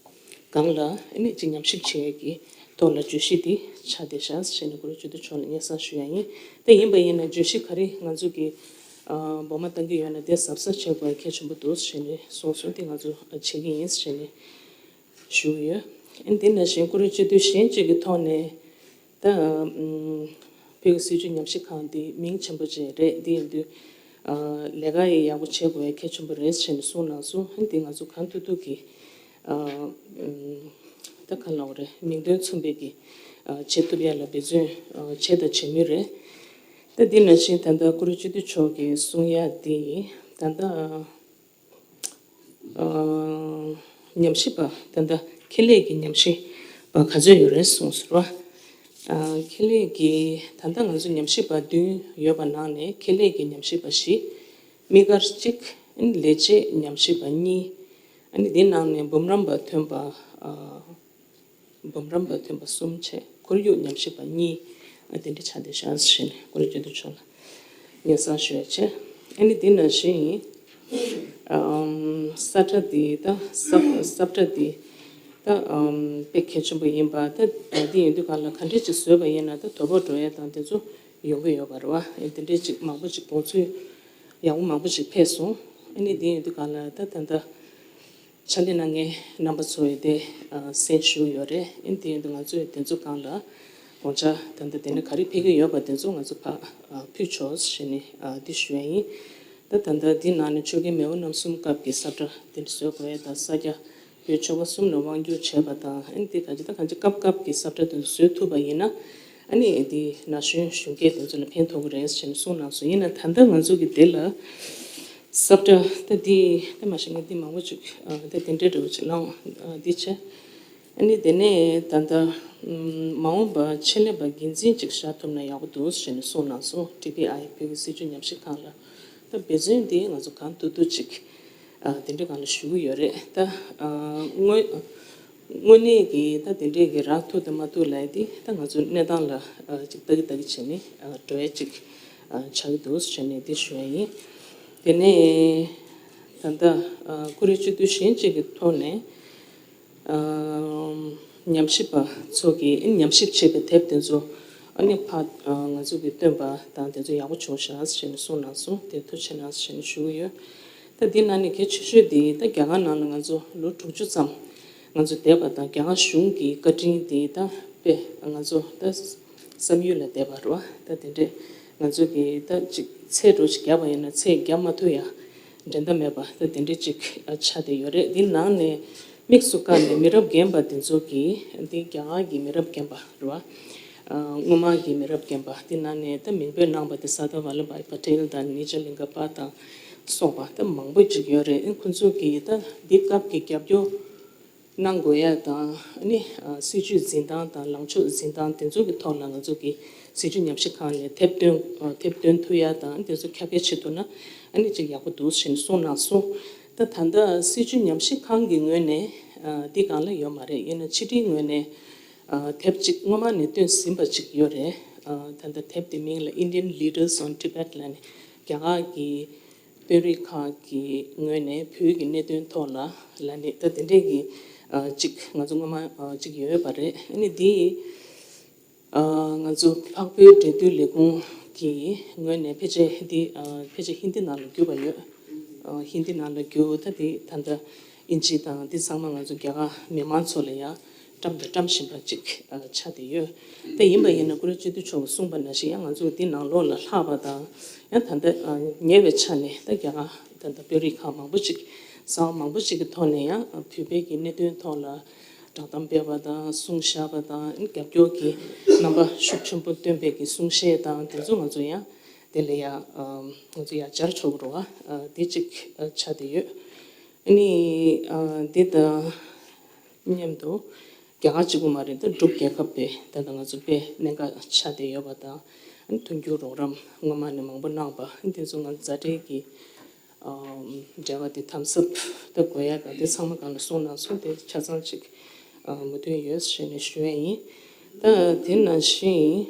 སྒང་ལ་ཨ་ནི་ཅིག་ཉམས་ཞིབ་བྱེད་ཡས་ཀྱི་ཐོག་ལ་བརྗོད་གཞི་འདི་ཆགས་བསྡད་ཤག་ཟེར་ནས་གུ་རུ་སྤྱི་འཐུས་མཆོག་ལ་སྙན་སེང་ཞུ་ཡ་ཡིན། ད་ཡིན་པ་ཡིན་ན་བརྗོད་གཞི་ག་རེ་ང་ཚོ་གི་ཨ་བོགས་མ་བཏང་གི་ཡོད་ན་དེ་གཟབ་གཟབ་བྱེད་དགོས་ཡ་གལ་ཆེན་པོ་འདུག་ཟེར་ནས་གསུངས་སོང་། དེ་ང་ཚོ་བྱེད་ཀྱི་ཡིན་ཟེར་ནས་ཞུ་གི་ཡོད། ཨ་ནི་དེ་ནང་བཞིན་གུ་རུ་སྤྱི་འཐུས་གཞན་གཅིག་གི་ཐོག་ནས་ད་ཨ་བོད་ཀྱི་སྲིད་བྱུས་ཉམས་ཞིབ་ཁང་འདི་མིང་ཆེན་པོ་ཅིག་རེད། འདི་ཡིན་དུས་ཨ་ལས་ཀ་ཡི་ཡག་པོ་བྱེད་དགོས་ཡ་གལ་ཆེན་པོ་རེད་ཟེར་ནས་གསུངས་གནང་སོང་། ཨ་ནི་དེ་ང་ཚོ་གང་ཐུབ་ཐུབ་ཀྱིས་ཨ་ཨ་ད་ག་ལབ་དགོས་རེད། མིང་དོན་མཚུངས་པའི་གི་ཨ་བྱེད་ཐུབ་ཡ་ལ་འབད་བརྩོན་ཨ་བྱས་དང་བྱེད་མུས་རེད། ད་འདི་ནང་བཞིན་ད་ལྟ་གུ་རུ་སྤྱི་འཐུས་མཆོག་གིས་གསུང་ཡ་འདི་ད་ལྟ་ཨ་ཉམས་ཞིབ་པ་ད་ལྟ་ཁེ་ལས་ཀྱི་ཉམས་ཞིབ་པ་ག་ཚོད་ཡོད་རེད་གསུངས་ཟེར་བ། ཨ་ཁེ་ལས་ཀྱི་ད་ལྟ་ང་ཚོ་ཉམས་ཞིབ་པ་བདུན་ཡོད་པ་ནང་ནས་ཁེ་ལས་ཀྱི་ཉམས་ཞིབ་པ་བཞི། དམིགས་བཀར་གཅིག་ཨ་ནི་ལས་བྱེད་ཉམས་ཞིབ་པ་གཉིས། ཨ་ནི་འདི་ནང་ནས་འབུམ་རམས་པ་ཐོན་པ་ཨ། འབུམ་རམས་པ་ཐོན་པ་གསུམ་བྱས། ཁོར་ཡུག་ཉམས་ཞིབ་པ་གཉིས། ཨ་དེ་འདྲ་ཆགས་བསྡད་ཤག་ཟེར་ནས་གུ་རུ་སྤྱི་འཐུས་མཆོག་ལ་སྙན་སེང་ཞུ་ཡ་བྱས། ཨ་ནི་དེ་ནང་བཞིན་ཨམ་ས་ཁྲ་འདི་ད་ས་ས་ཁྲ་འདི་ད་ཨམ་དཔེ་གལ་ཆེན་པོ་ཡིན་པ། ད་འདི་ཡིན་དུས་གང་ལ་ག་འདྲས་ཅིག་བཟོས་པ་ཡིན་ན་ད་དོ་ཕོག་འགྲོ་ཡ་དང་དེ་ཚོ་ཡོང་གི་ཡོད་པ་རེད་བ། ཨ་དེ་འདྲས་ཅིག་མང་པོ་ཅིག་དགོངས་ཚུལ་ཡག་པོ་མང་པོ་ཅིག་ཕེབས་སོང་། ཨ་ནི་དེ་ཡིན་དུས་གང་ལ་ད་ད་ལྟ་ཕྱག་ལས་གནང་མཁན་རྣམ་པ་ཚོ་ཡི་དེ་ཨ་གསན་ཞུས་ཡོད་རེད། ཨིན་དེ་ཡིན་དུས་ང་ཚོས་དེ་ཚོ་སྒང་ལ་དགོངས་འཆར་ད་ལྟ་དེ་ནས་ག་རེ་ཕེབས་ཀྱི་ཡོད་པ་དེ་ཚོ་ང་ཚོ་ཕར་ཨ་ཕུལ་ཆོག་ཟེར་ནས་ཨ་འདི་ཞུ་ཡ་ཡིན། ད་ད་ལྟ་འདི་ནང་ནས་ཆོལ་ཁའི་མེས་པོ་རྣམ་གསུམ་སྐབས་ཀྱི་ས་བཀྲ་དེ་འདྲ་བཟོ་དགོས་ཡ་དང་། ས་སྐྱ་བོད་ཆོལ་ཁ་གསུམ་ལ་དབང་སྒྱུར་བྱས་པ་དང་། ཨིན་དེ་ག་ཅི་ད་གང་ཅི་སྐབས་སྐབས་ཀྱི་ས་བཀྲ་དེ་ཚོ་བཟོ་ཐུབ་པ་ཡིན་ན། ཨ་ནི་འདི་ན་གཞོན་གཞོན་སྐྱེས་དེ་ཚོ་ལ་ཕན་ཐོགས་ཀྱི་རེད་ཟེར་ནས་གསུངས་གནང་སོང་། ཡིན་ན་ད་ལྟ་ང་ཚོ་གི་དེ་ལ་ས་བཀྲ་ད་འདི་ད་མ་གཞི་ངས་འདི་མང་པོ་ཅིག་ཨ་ད་དེ་འདྲའི་འདྲ་བོ་ཅིག་བླངས། ཨ་འདི་བྱས། ཨ་ནི་དེ་ནས་ད་ལྟ་ཨམ་མ་འོངས་པ་ཆེད་ལས་པ་འགན་འཛིན་ཅིག་བཞག་ཐུབ་ན་ཡག་པོ་འདུག་ཟེར་ནས་གསུངས་གནང་སོང་། ཊི་བི་ཨའི་བོད་ཀྱི་སྲིད་བྱུས་ཉམས་ཞིབ་ཁང་ལ། ད་འབད་བརྩོན་འདི་ང་ཚོ་གང་ཐུབ་ཐུབ་ཅིག་ཨ་དེ་འདྲའི་སྒང་ལ་ཞུ་གི་ཡོད་རེད། ད་ཨ་དངོས་དངོས་གནས་ཀྱི་ད་དེ་འདྲའི་གི་རག་ཐུབ་དང་མ་ཐུབ་ལབ་ཡ་དེ་ད་ང་ཚོ་གནས་སྟངས་ལ་ཨ་ཅིག་ལྟ་གི་ལྟ་གི་བྱས་ནས་ཨ་འགྲོ་ཡ་ཅིག་ཨ་ཆགས་ཀྱི་འདུག་ཟེར་ནས་དེ་ཞུ་ཡ་ཡིན། དེ་ནས་ད་ལྟ་ཨ་ཀུ་རེ་སྤྱི་འཐུས་གཞན་གཅིག་གི་ཐོག་ནས་ཨ་ཉམས་ཞིབ་པ་ཚོ་གིས་ཨ་ཉམས་ཞིབ་བྱས་པའི་དེབ་དེ་ཚོ་ཨ་ནི་ཕར་ཨ་ང་ཚོ་གིས་བཏོན་པ་དང་དེ་ཚོ་ཡག་པོ་བྱུང་ཤག་ཟེར་ནས་གསུངས་གནང་སོང་། དེ་ཐུགས་རྗེ་གནང་ཟེར་ནས་ཞུ་གི་ཡོད། ད་འདི་ནང་ནས་གལ་ཆེ་ཤོས་དེ་ད་རྒྱ་གར་ནང་ལ་ང་ཚོ་ལོ་དྲུག་ཅུ་ཙམ་ང་ཚོ་བསྡད་པ་དང་། རྒྱ་གར་གཞུང་གི་བཀའ་དྲིན་དེ་ད་དཔེ་ང་ཚོ་ད་བསམ་ཡུལ་ལ་བསྡད་པ་རེད་བ། ད་དེ་འདྲས་ང་ཚོ་གིས་ད་ཅིག་ཚད་འགྲོ་ཅིག་བརྒྱབ་པ་ཡིན་ན་ཚད་བརྒྱབ་མ་ཐུབ་ཡ་འགྲན་ཟླ་མེད་པ་ད་དེ་འདྲས་ཅིག་ཆགས་བསྡད་ཡོད་རེད། འདི་ནང་ནས་དམིགས་སུ་བཀར་ནས་མི་རབས་རྒན་པ་དེ་ཚོ་གིས་འདི་རྒྱ་གར་གྱི་མི་རབས་རྒན་པ་རེད་བ། ཨ་སྔོན་མ་གི་མི་རབས་རྒན་པ་དེ་ནང་ནས་ད་མིང་འབོད་གནང་བ་དེ་སར་དར་ཝལ་ལབ་བྷའི་པ་ཊེལ་དང་ནི་ཇ་ལིང་ག་པ་དང་སོགས་པ་ད་མང་པོ་ཅིག་ཡོད་རེད། ཨ་ཁོ་ཚོ་གིས་ད་འདི་སྐབས་ཀྱི་རྒྱབ་སྐྱོར་གནང་དགོས་ཡ་དང་། ཨ་ནི་ཨ་སྲིད་བྱུས་འཛིན་སྟངས་དང་ལངས་ཕྱོགས་འཛིན་སྟངས་དེ་ཚོ་གི་ཐོག་ལ་ང་ཚོ་གི་སྲིད་བྱུས་ཉམས་ཞིབ་ཁང་ནས་དེབ་བཏོན་ཨ་དེབ་བཏོན་ཐུབ་ཡ་དང་དེ་ཚོ་ཁྱབ་སྤེལ་བྱེད་ཐུབ་ན་ཨ་ནི་ཅིག་ཡག་པོ་འདུག་ཟེར་ནས་གསུངས་གནང་སོང་། ད་ད་ལྟ་སྲིད་བྱུས་ཉམས་ཞིབ་ཁང་གི་ངོས་ནས་ཨ་འདི་སྒང་ལ་ཡོད་མ་རེད། ཡིན་ན་ཕྱི་དྲིལ་ངོས་ནས་ཨ་དེབ་ཅིག་སྔོན་མ་ནས་བཏོན་ཟིན་པ་ཅིག་ཡོད་རེད། ཨ་ད་ལྟ་དེབ་དེ་མིང་ལ་Indian Leaders on Tibet ལབ་ནས་རྒྱ་གར་གྱི་དཔོན་རིགས་ཁག་གི་ངོས་ནས་བོད་ཀྱི་གནད་དོན་ཐོག་ལ་ལབ་ནས་ད་དེ་འདྲས་ཀྱི་ཨ་ཅིག་ང་ཚོ་སྔོན་མ་ཨ་ཅིག་ཡོད་པ་རེད། ཨ་ནི་འདི་ཨ་ང་ཚོ་འཕགས་བོད་འབྲེལ་མཐུད་ལས་ཁུངས་ཀྱི་ངོས་ནས་ཕལ་ཆེར་འདི་ཨ་ཕལ་ཆེར་ཧིན་དི་ནང་ལ་བསྒྱུར་བ་ཡོད། ཨ་ཧིན་དི་ནང་ལ་བསྒྱུར། ད་འདི་ད་ལྟ་ཨིན་ཇི་དང་འདི་ཚང་མ་ང་ཚོ་རྒྱ་གར་མི་མང་ཚོ་ལ་ཡང་བཀྲམ་དང་བཀྲམ་བཞིན་པ་ཅིག་ཨ་ཆགས་བསྡད་ཡོད། ད་ཡིན་པ་ཡིན་ན་ཀུ་རེ་སྤྱི་འཐུས་མཆོག་གིས་གསུངས་པ་ནང་བཞིན་ཡང་ང་ཚོ་འདི་ནང་ལོགས་ལ་ལྷག་པ་དང་ཡང་ད་ལྟ་ཨ་ཉེ་བའི་ཆ་ནས་ད་རྒྱ་གར་ད་ལྟ་དཔོན་རིགས་ཁག་མང་པོ་ཅིག་གསར་པ་མང་པོ་ཅིག་གི་ཐོག་ནས་ཡང་ཨ་བོད་པའི་གི་གནད་དོན་ཐོག་ལ་བསྒྲགས་གཏམ་སྤེལ་བ་དང་གསུང་བཤད་པ་དང་རྒྱབ་སྐྱོར་གྱི་རྣམ་པ་ཤུགས་ཆེན་པོ་སྟོན་པའི་གི་གསུང་བཤད་དང་དེ་ཚོ་ང་ཚོ་ཡང་དེ་ལ་ཡང་ཨ་ང་ཚོ་ཡང་བཅར་ཆོག་གི་རེད་བ། ཨ་དེ་གཅིག་ཨ་ཆགས་བསྡད་ཡོད། ཨ་ནི་ཨ་འདི་དང་མཉམ་དུ་རྒྱ་གར་གཅིག་པུ་མ་རེད། ད་འབྲུག་རྒྱལ་ཁབ་དེ་ད་ལྟ་ང་ཚོ་དཔེ་གནད་འགག་ཆགས་བསྡད་ཡོད་པ་དང་། ཨ་ནི་མཐུན་འགྱུར་རོགས་རམ་སྔོན་མ་ནས་མང་པོ་གནང་བ། ཨ་ནི་དེ་ཚོ་ང་ཚོ་མཛའ་འབྲེལ་གྱི་ འབྲེལ་བ་དེ་དམ་ཟབ་ད་དགོས་ཡ་ག་དེ་ཚང་མ་གང་ལ་གསུངས་གནང་སོང་། དེ་ཆ་ཚང་ཅིག་མོས་མཐུན་ཡོད་ཞེས་ནས་ཞུ་ཡ་ཡིན། ད་དེ་ནང་བཞིན།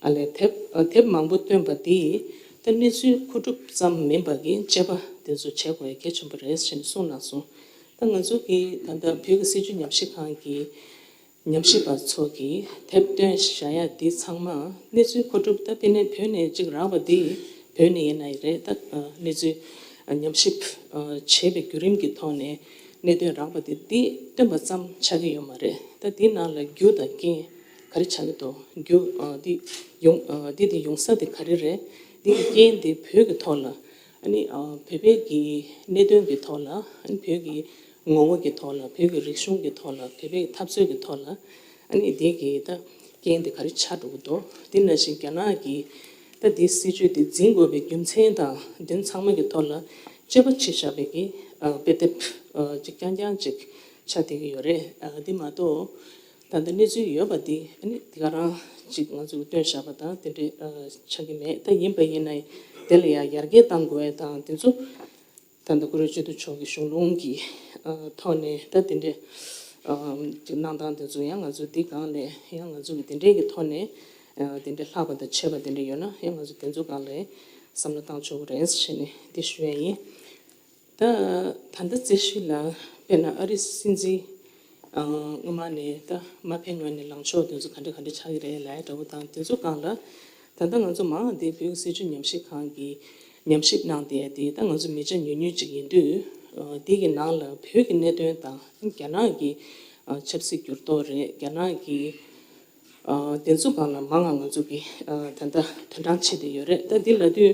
ཨ་ལས་དེབ་ཨ་དེབ་མང་པོ་བཏོན་པ་འདིས་ད་གནས་ཚུལ་མཁོ་སྒྲུབ་ཙམ་མིན་པ་གི་དཔྱད་པ་དེ་ཚོ་བྱེད་དགོས་ཡ་གལ་ཆེན་པོ་རེད་ཞེས་ནས་གསུངས་གནང་སོང་། ད་ང་ཚོ་གི་ད་ལྟ་བོད་ཀྱི་སྲིད་བྱུས་ཉམས་ཞིབ་ཁང་གི་ཉམས་ཞིབ་པ་ཚོ་གིས་དེབ་བཏོན་བཞག་ཡ་འདི་ཚང་མ་གནས་ཚུལ་མཁོ་སྒྲུབ་ད་དཔེར་ན་བོད་ནས་གཅིག་རག་པ་འདི་བོད་ནས་ཡིན་ན་ཡི་རེད། ད་གནས་ཚུལ་ཉམས་ཞིབ་བྱེད་པའི་བརྒྱུད་རིམ་གྱི་ཐོག་ནས་གནད་དོན་རག་པ་འདི་འདི་བཏོན་པ་ཙམ་ཆགས་ཀྱི་ཡོད་མ་རེད། ད་འདི་ནང་ལ་རྒྱུ་དང་རྐྱེན། ག་རེ་ཆགས་ཀྱི་འདུག་རྒྱུ་ཨ་འདི་ཡོང་ཨ་འདི་དེ་ཡོང་ས་དེ་ག་རེ་རེད། འདི་གི་རྐྱེན་དེ་བོད་ཀྱི་ཐོག་ལ་ཨ་ནི་ཨ་བོད་པའི་གི་གནད་དོན་གྱི་ཐོག་ལ་ཨ་ནི་བོད་ཀྱི་ངོ་བོ་གི་ཐོག་ལ་བོད་ཀྱི་རིག་གཞུང་གི་ཐོག་ལ་བོད་པའི་འཐབ་རྩོད་ཀྱི་ཐོག་ལ་ཨ་ནི་འདི་གི་ད་རྐྱེན་དེ་ག་རེ་ཆགས་འགྲོ་གི་འདུག་དེ་ནང་བཞིན་རྒྱ་ནག་གི་ད་འདི་སྲིད་བྱུས་དེ་འཛིན་དགོས་པའི་རྒྱུ་མཚན་དང་དེ་ཚང་མ་གི་ཐོག་ལ་དཔྱད་པ་བྱེད་བཞག་པའི་གི་ཨ་དཔེ་དེབ་ཨ་ཅིག་རྐྱང་རྐྱང་ཅིག་ཆགས་བསྡད་ཀྱི་ཡོད་རེད། ཨ་འདི་མ་གཏོགས། ད་ལྟ་གནས་ཚུལ་ཡོད་པ་འདི་ཨ་ནི་དེ་ག་རང་ཅིག་ང་ཚོས་བཏོན་བཞག་པ་དང་དེ་འདྲའི་ཨ་ཆགས་ཀྱི་མེད། ད་ཡིན་པ་ཡིན་ན་དེ་ལ་ཡང་ཡར་རྒྱས་གཏང་དགོས་ཡ་དང་དེ་ཚོ་ད་ལྟ་སྐུ་ངོ་སྤྱི་འཐུས་མཆོག་གི་གཞུང་ལུགས་ཀྱི་ཨ་ཐོག་ནས་ད་དེ་འདྲའི་ཨ་ཅིག་གནང་སྟངས་དེ་ཚོ་ཡང་ང་ཚོས་འདི་སྒང་ལས་ཡང་ང་ཚོ་གི་དེ་འདྲའི་གི་ཐོག་ནས་ཨ་དེ་འདྲའི་ལྷག་པ་དང་ཆེ་བ་དེ་འདྲ་ཡོད་ན་ཡང་ང་ཚོ་དེ་ཚོ་སྒང་ལས་བསམ་བློ་བཏང་ཆོག་གི་རེད་ཟེར་ནས་འདི་ཞུ་ཡ་ཡིན། ད་ད་ལྟ་རྩིས་གཞི་ལ་དཔེར་ན་ཨ་རིའི་སྲིད་འཛིན་ཨ་སྔོན་མ་ནས་ད་མ་ཕེབས་སྔོན་ནས་ལངས་ཕྱོགས་དེ་ཚོ་ག་འདྲ་ག་འདྲ་ཆགས་ཀྱི་རེད་ལབ་ཡ་འདྲ་བོ་དང་དེ་ཚོ་སྒང་ལ་ད་ལྟ་ང་ཚོ་མང་དེ་བོད་ཀྱི་སྲིད་བྱུས་ཉམས་ཞིབ་ཁང་གིས་ཉམས་ཞིབ་གནང་བསྡད་ཡ་དེ་ད་ང་ཚོ་མི་ཆ་ཉུང་ཉུང་ཅིག་ཡིན་དུས་ཨ་དེ་གི་ནང་ལ་བོད་ཀྱི་གནད་དོན་དང་རྒྱ་ནག་གི་ཨ་ཆབ་སྲིད་འགྱུར་ལྡོག་རེད། རྒྱ་ནག་གི་ཨ་དེ་ཚོ་སྒང་ལ་མང་ང་ང་ཚོ་གི་ཨ་ད་ལྟ་དོ་སྣང་བྱེད་བསྡད་ཡོད་རེད། ད་འདི་ལབ་དུས་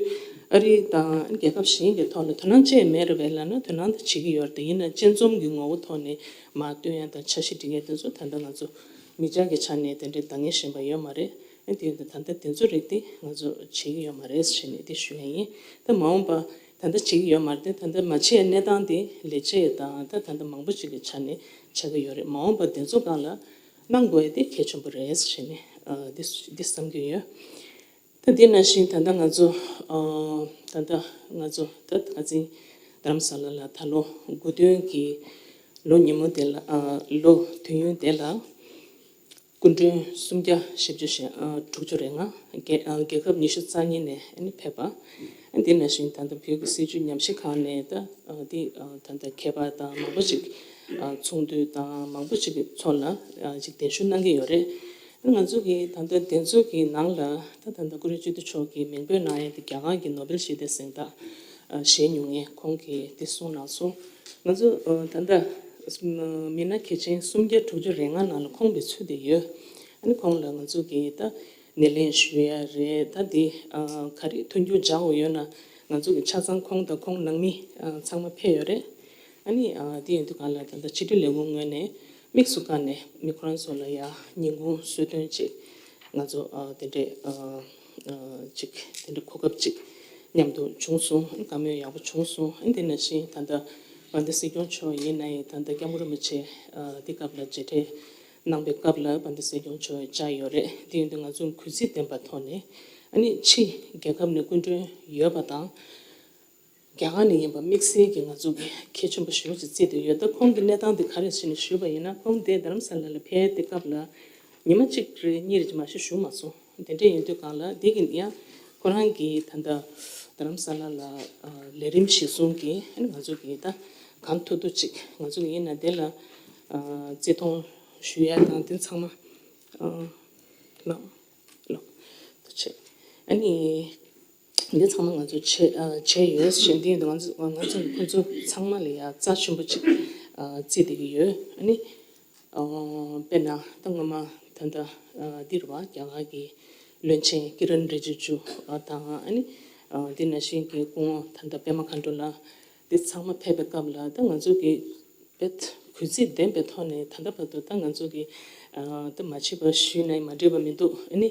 ཨ་རི་དང་རྒྱལ་ཁབ་གཞན་གྱི་ཐོག་ལ་དོ་སྣང་བྱེད་མེད་རེད་པས་ལབ་ན་དོ་སྣང་ད་བྱེད་ཀྱི་ཡོད་རེད། དེ་ཡིན་ན་དཔྱད་འཛོམས་ཀྱི་ངོ་བོ་ཐོག་ནས་མར་སྟོན་ཡ་དང་འཆར་གཞི་སྒྲིག་ཡ་དེ་ཚོ་ད་ལྟ་ང་ཚོ་མི་ཆ་གི་ཆ་ནས་དེ་འདྲའི་འདང་ངེས་ཞན་པ་ཡོད་མ་རེད། ཨ་དེ་ཡིན་དུས་ད་ལྟ་དེ་ཚོ་རིགས་དེ་ང་ཚོ་བྱེད་ཀྱི་ཡོད་མ་རེད་ཟེར་ནས་དེ་ཞུ་ཡ་ཡིན། ད་མ་འོངས་པ་ད་ལྟ་བྱེད་ཀྱི་ཡོད་མ་རེད་དེ་ད་ལྟ་མ་བྱས་གནས་སྟངས་དེ་ལས་བྱེད་དང་ད་ད་ལྟ་མང་པོ་ཅིག་གི་ཆ་ནས་ཆགས་ཀྱི་ཡོད་རེད། མ་འོངས་པ་དེ་ཚོ་སྒང་ལ་གནང་དགོས་ཡ་དེ་གལ་ཆེན་པོ་རེད་ཟེར་ནས་ཨ་འདི་འདི་བསམ་གྱི་ཡོད། ད་དེ་ནང་བཞིན་ད་ལྟ་ང་ཚོ་ཨ་ད་ལྟ་ང་ཚོ་ད་ད་ག་ཚིག་རྡ་རམ་ས་ལ་ལ་ད་ལོ་དགུ་སྟོན་གྱི་ལོ་ཉིན་མོ་དེ་ལ་ཨ་ལོ་དུས་ཡུན་དེ་ལ་སྐུ་མགྲོན་སུམ་བརྒྱ་བཞི་བཅུ་ཞེ་ཨ་དྲུག་ཅུ་རེ་ལྔ་རྒྱལ་ཨ་རྒྱལ་ཁབ་ཉི་ཤུ་རྩ་གཉིས་ནས་ཨ་ནི་ཕེབས་པ། ཨ་དེ་ནང་བཞིན་ད་ལྟ་བོད་ཀྱི་སྲིད་བྱུས་ཉམས་ཞིབ་ཁང་ནས་ད་ཨ་དེ་ཨ་ད་ལྟ་མཁས་པ་དང་མང་པོ་ཞིག་ཨ་ཚོགས་འདུ་དང་མང་པོ་ཞིག་གི་ཚོགས་ལ་ཨ་ཅིག་གདན་ཞུ་གནང་གི་ཡོད་རེད། ང་ཚོ་གིས་ད་ལྟ་དེ་ཚོ་གི་ནང་ལ་ད་ད་ལྟ་སྐུ་ངོ་སྤྱི་འཐུས་མཆོག་གིས་མིང་འབོད་གནང་ཡ་དེ་རྒྱ་གར་གྱི་ནོ་བེལ་ཞི་བདེ་གཟེངས་རྟགས་ཨ་བཞེས་མྱོང་མཁན་ཁོང་གིས་དེ་གསུངས་གནང་སོང་། ང་ཚོ་ཨ་ད་ལྟ་མི་སྣ་གལ་ཆེན་སུམ་བརྒྱ་དྲུག་ཅུ་རེ་ལྔ་ནང་ལ་ཁོང་དེ་ཚུད་དེ་ཡོད། ཨ་ནི་ཁོང་ལ་ང་ཚོ་གིས་ད་སྣེ་ལེན་ཞུ་ཡ་རེད། ད་དེ་ཨ་ག་རེ་མཐུན་འགྱུར་སྦྱང་དགོས་ཡོད་ན་ང་ཚོ་གི་ཆ་ཚང་ཁོང་དང་ཁོང་ནང་མི་ཨ་ཚང་མ་ཕེབས་ཡོད་རེད། ཨ་ནི་ཨ་དེ་ཡིན་དུས་གང་ལ་ད་ལྟ་ཕྱི་དྲིལ་ལས་ཁུངས་ངོས་ནས་དམིགས་སུ་བཀར་ནས་མི་ཁོ་རང་ཚོ་ལ་ཡ་ཉིན་གུང་གསོལ་སྟོན་ཅིག་ང་ཚོ་ཨ་དེ་འདྲས་ཨ་ཨ་ཅིག་དེ་འདྲས་གོ་སྐབས་ཅིག་མཉམ་དུ་བྱུང་སོང་། བཀའ་མོལ་ཡག་པོ་བྱུང་སོང་། ཨ་དེ་ནང་བཞིན་ད་ལྟ་བན་དེ་སྲིད་སྐྱོང་མཆོག་ཡིན་ན་ཡང་ད་ལྟ་སྐྱབས་མགོན་རིན་པོ་ཆེ་ཨ་དེ་སྐབས་ལ་མཇལ་འཕྲད་གནང་པའི་སྐབས་ལ་བན་དེ་སྲིད་སྐྱོང་མཆོག་བཅར་ཡོད་རེད། དེ་ཡིན་དུས་ང་ཚོ་གུས་བརྩི་ལྡན་པ་ཐོག་ནས་ཨ་ནི་ཕྱི་རྒྱལ་ཁབ་ནས་སྐུ་མགྲོན་ཡོད་པ་དང་། རྒྱ་གར་ནས་ཡིན་པ་དམིགས་བསལ་གྱི་ང་ཚོ་གི་གལ་ཆེན་པོ་ཞེ་པོ་ཅིག་བརྩིས་བསྡད་ཡོད། ད་ཁོང་གི་གནས་སྟངས་དེ་ག་རེ་ཟེར་ནས་ཞུས་པ་ཡིན་ན་ཁོང་དེ་རྡ་རམ་ས་ལ་ལ་ཕེབས་དེ་སྐབས་ལ་ཉི་མ་གཅིག་རེ་གཉིས་རེ་ཅིག་མ་གཏོགས་བཞུགས་མ་སོང་། དེ་འདྲ་ཡིན་དུས་གང་ལ་དེ་གི་ཡང་ཁོ་རང་གིས་ད་ལྟ་རྡ་རམ་ས་ལ་ལ་ལས་རིམ་གཞིར་བཟུང་གིས་ང་ཚོ་གིས་ད་གང་ཐུབ་ཐུབ་ཅིག་ང་ཚོ་གི་ཡིན་ན་དེ་ལ་བརྩི་མཐོང་ཞུ་ཡ་དང་དེ་ཚང་མ་ལ། ལགས་ཐུགས་རྗེ་ཆེ། ཨ་ནི། འདི་ཚང་མ་ང་ཚོ་བྱས་ཨ་བྱས་ཡོད་ཞེས་འདི་ང་ཚོ་ང་ཚོ་ཁོང་ཚོ་ཚང་མ་ལ་ཡ་རྩ་ཆེན་པོ་ཅིག་ཨ་བརྩི་བསྡད་ཀྱི་ཡོད། ཨ་ནི། ཨ་དཔེར་ན་ད་སྔོན་མ་ད་ལྟ་ཨ་འདི་རེད་བ། རྒྱ་གར་གྱི་བློན་ཆེན་ཀི་རན་རི་ཇི་ཇུ་ཨ་དང་ཨ་ནི་ཨ་འདི་ནང་བཞིན་གྱི་སྐུ་ངོ་ད་ལྟ་པད་མ་མཁའ་འགྲོ་ལགས་འདི་ཚང་མ་ཕེབས་པའི་སྐབས་ལ་ད་ང་ཚོ་གི་དཔེ་གུས་བརྩི་ལྡན་པའི་ཐོག་ནས་ད་ལྟ་བར་དུ་ད་ང་ཚོ་གི་ཨ་ད་མ་བྱས་པ་ཞུས་ན་མ་འགྲིག་པ་མི་འདུག་ཨ་ནི་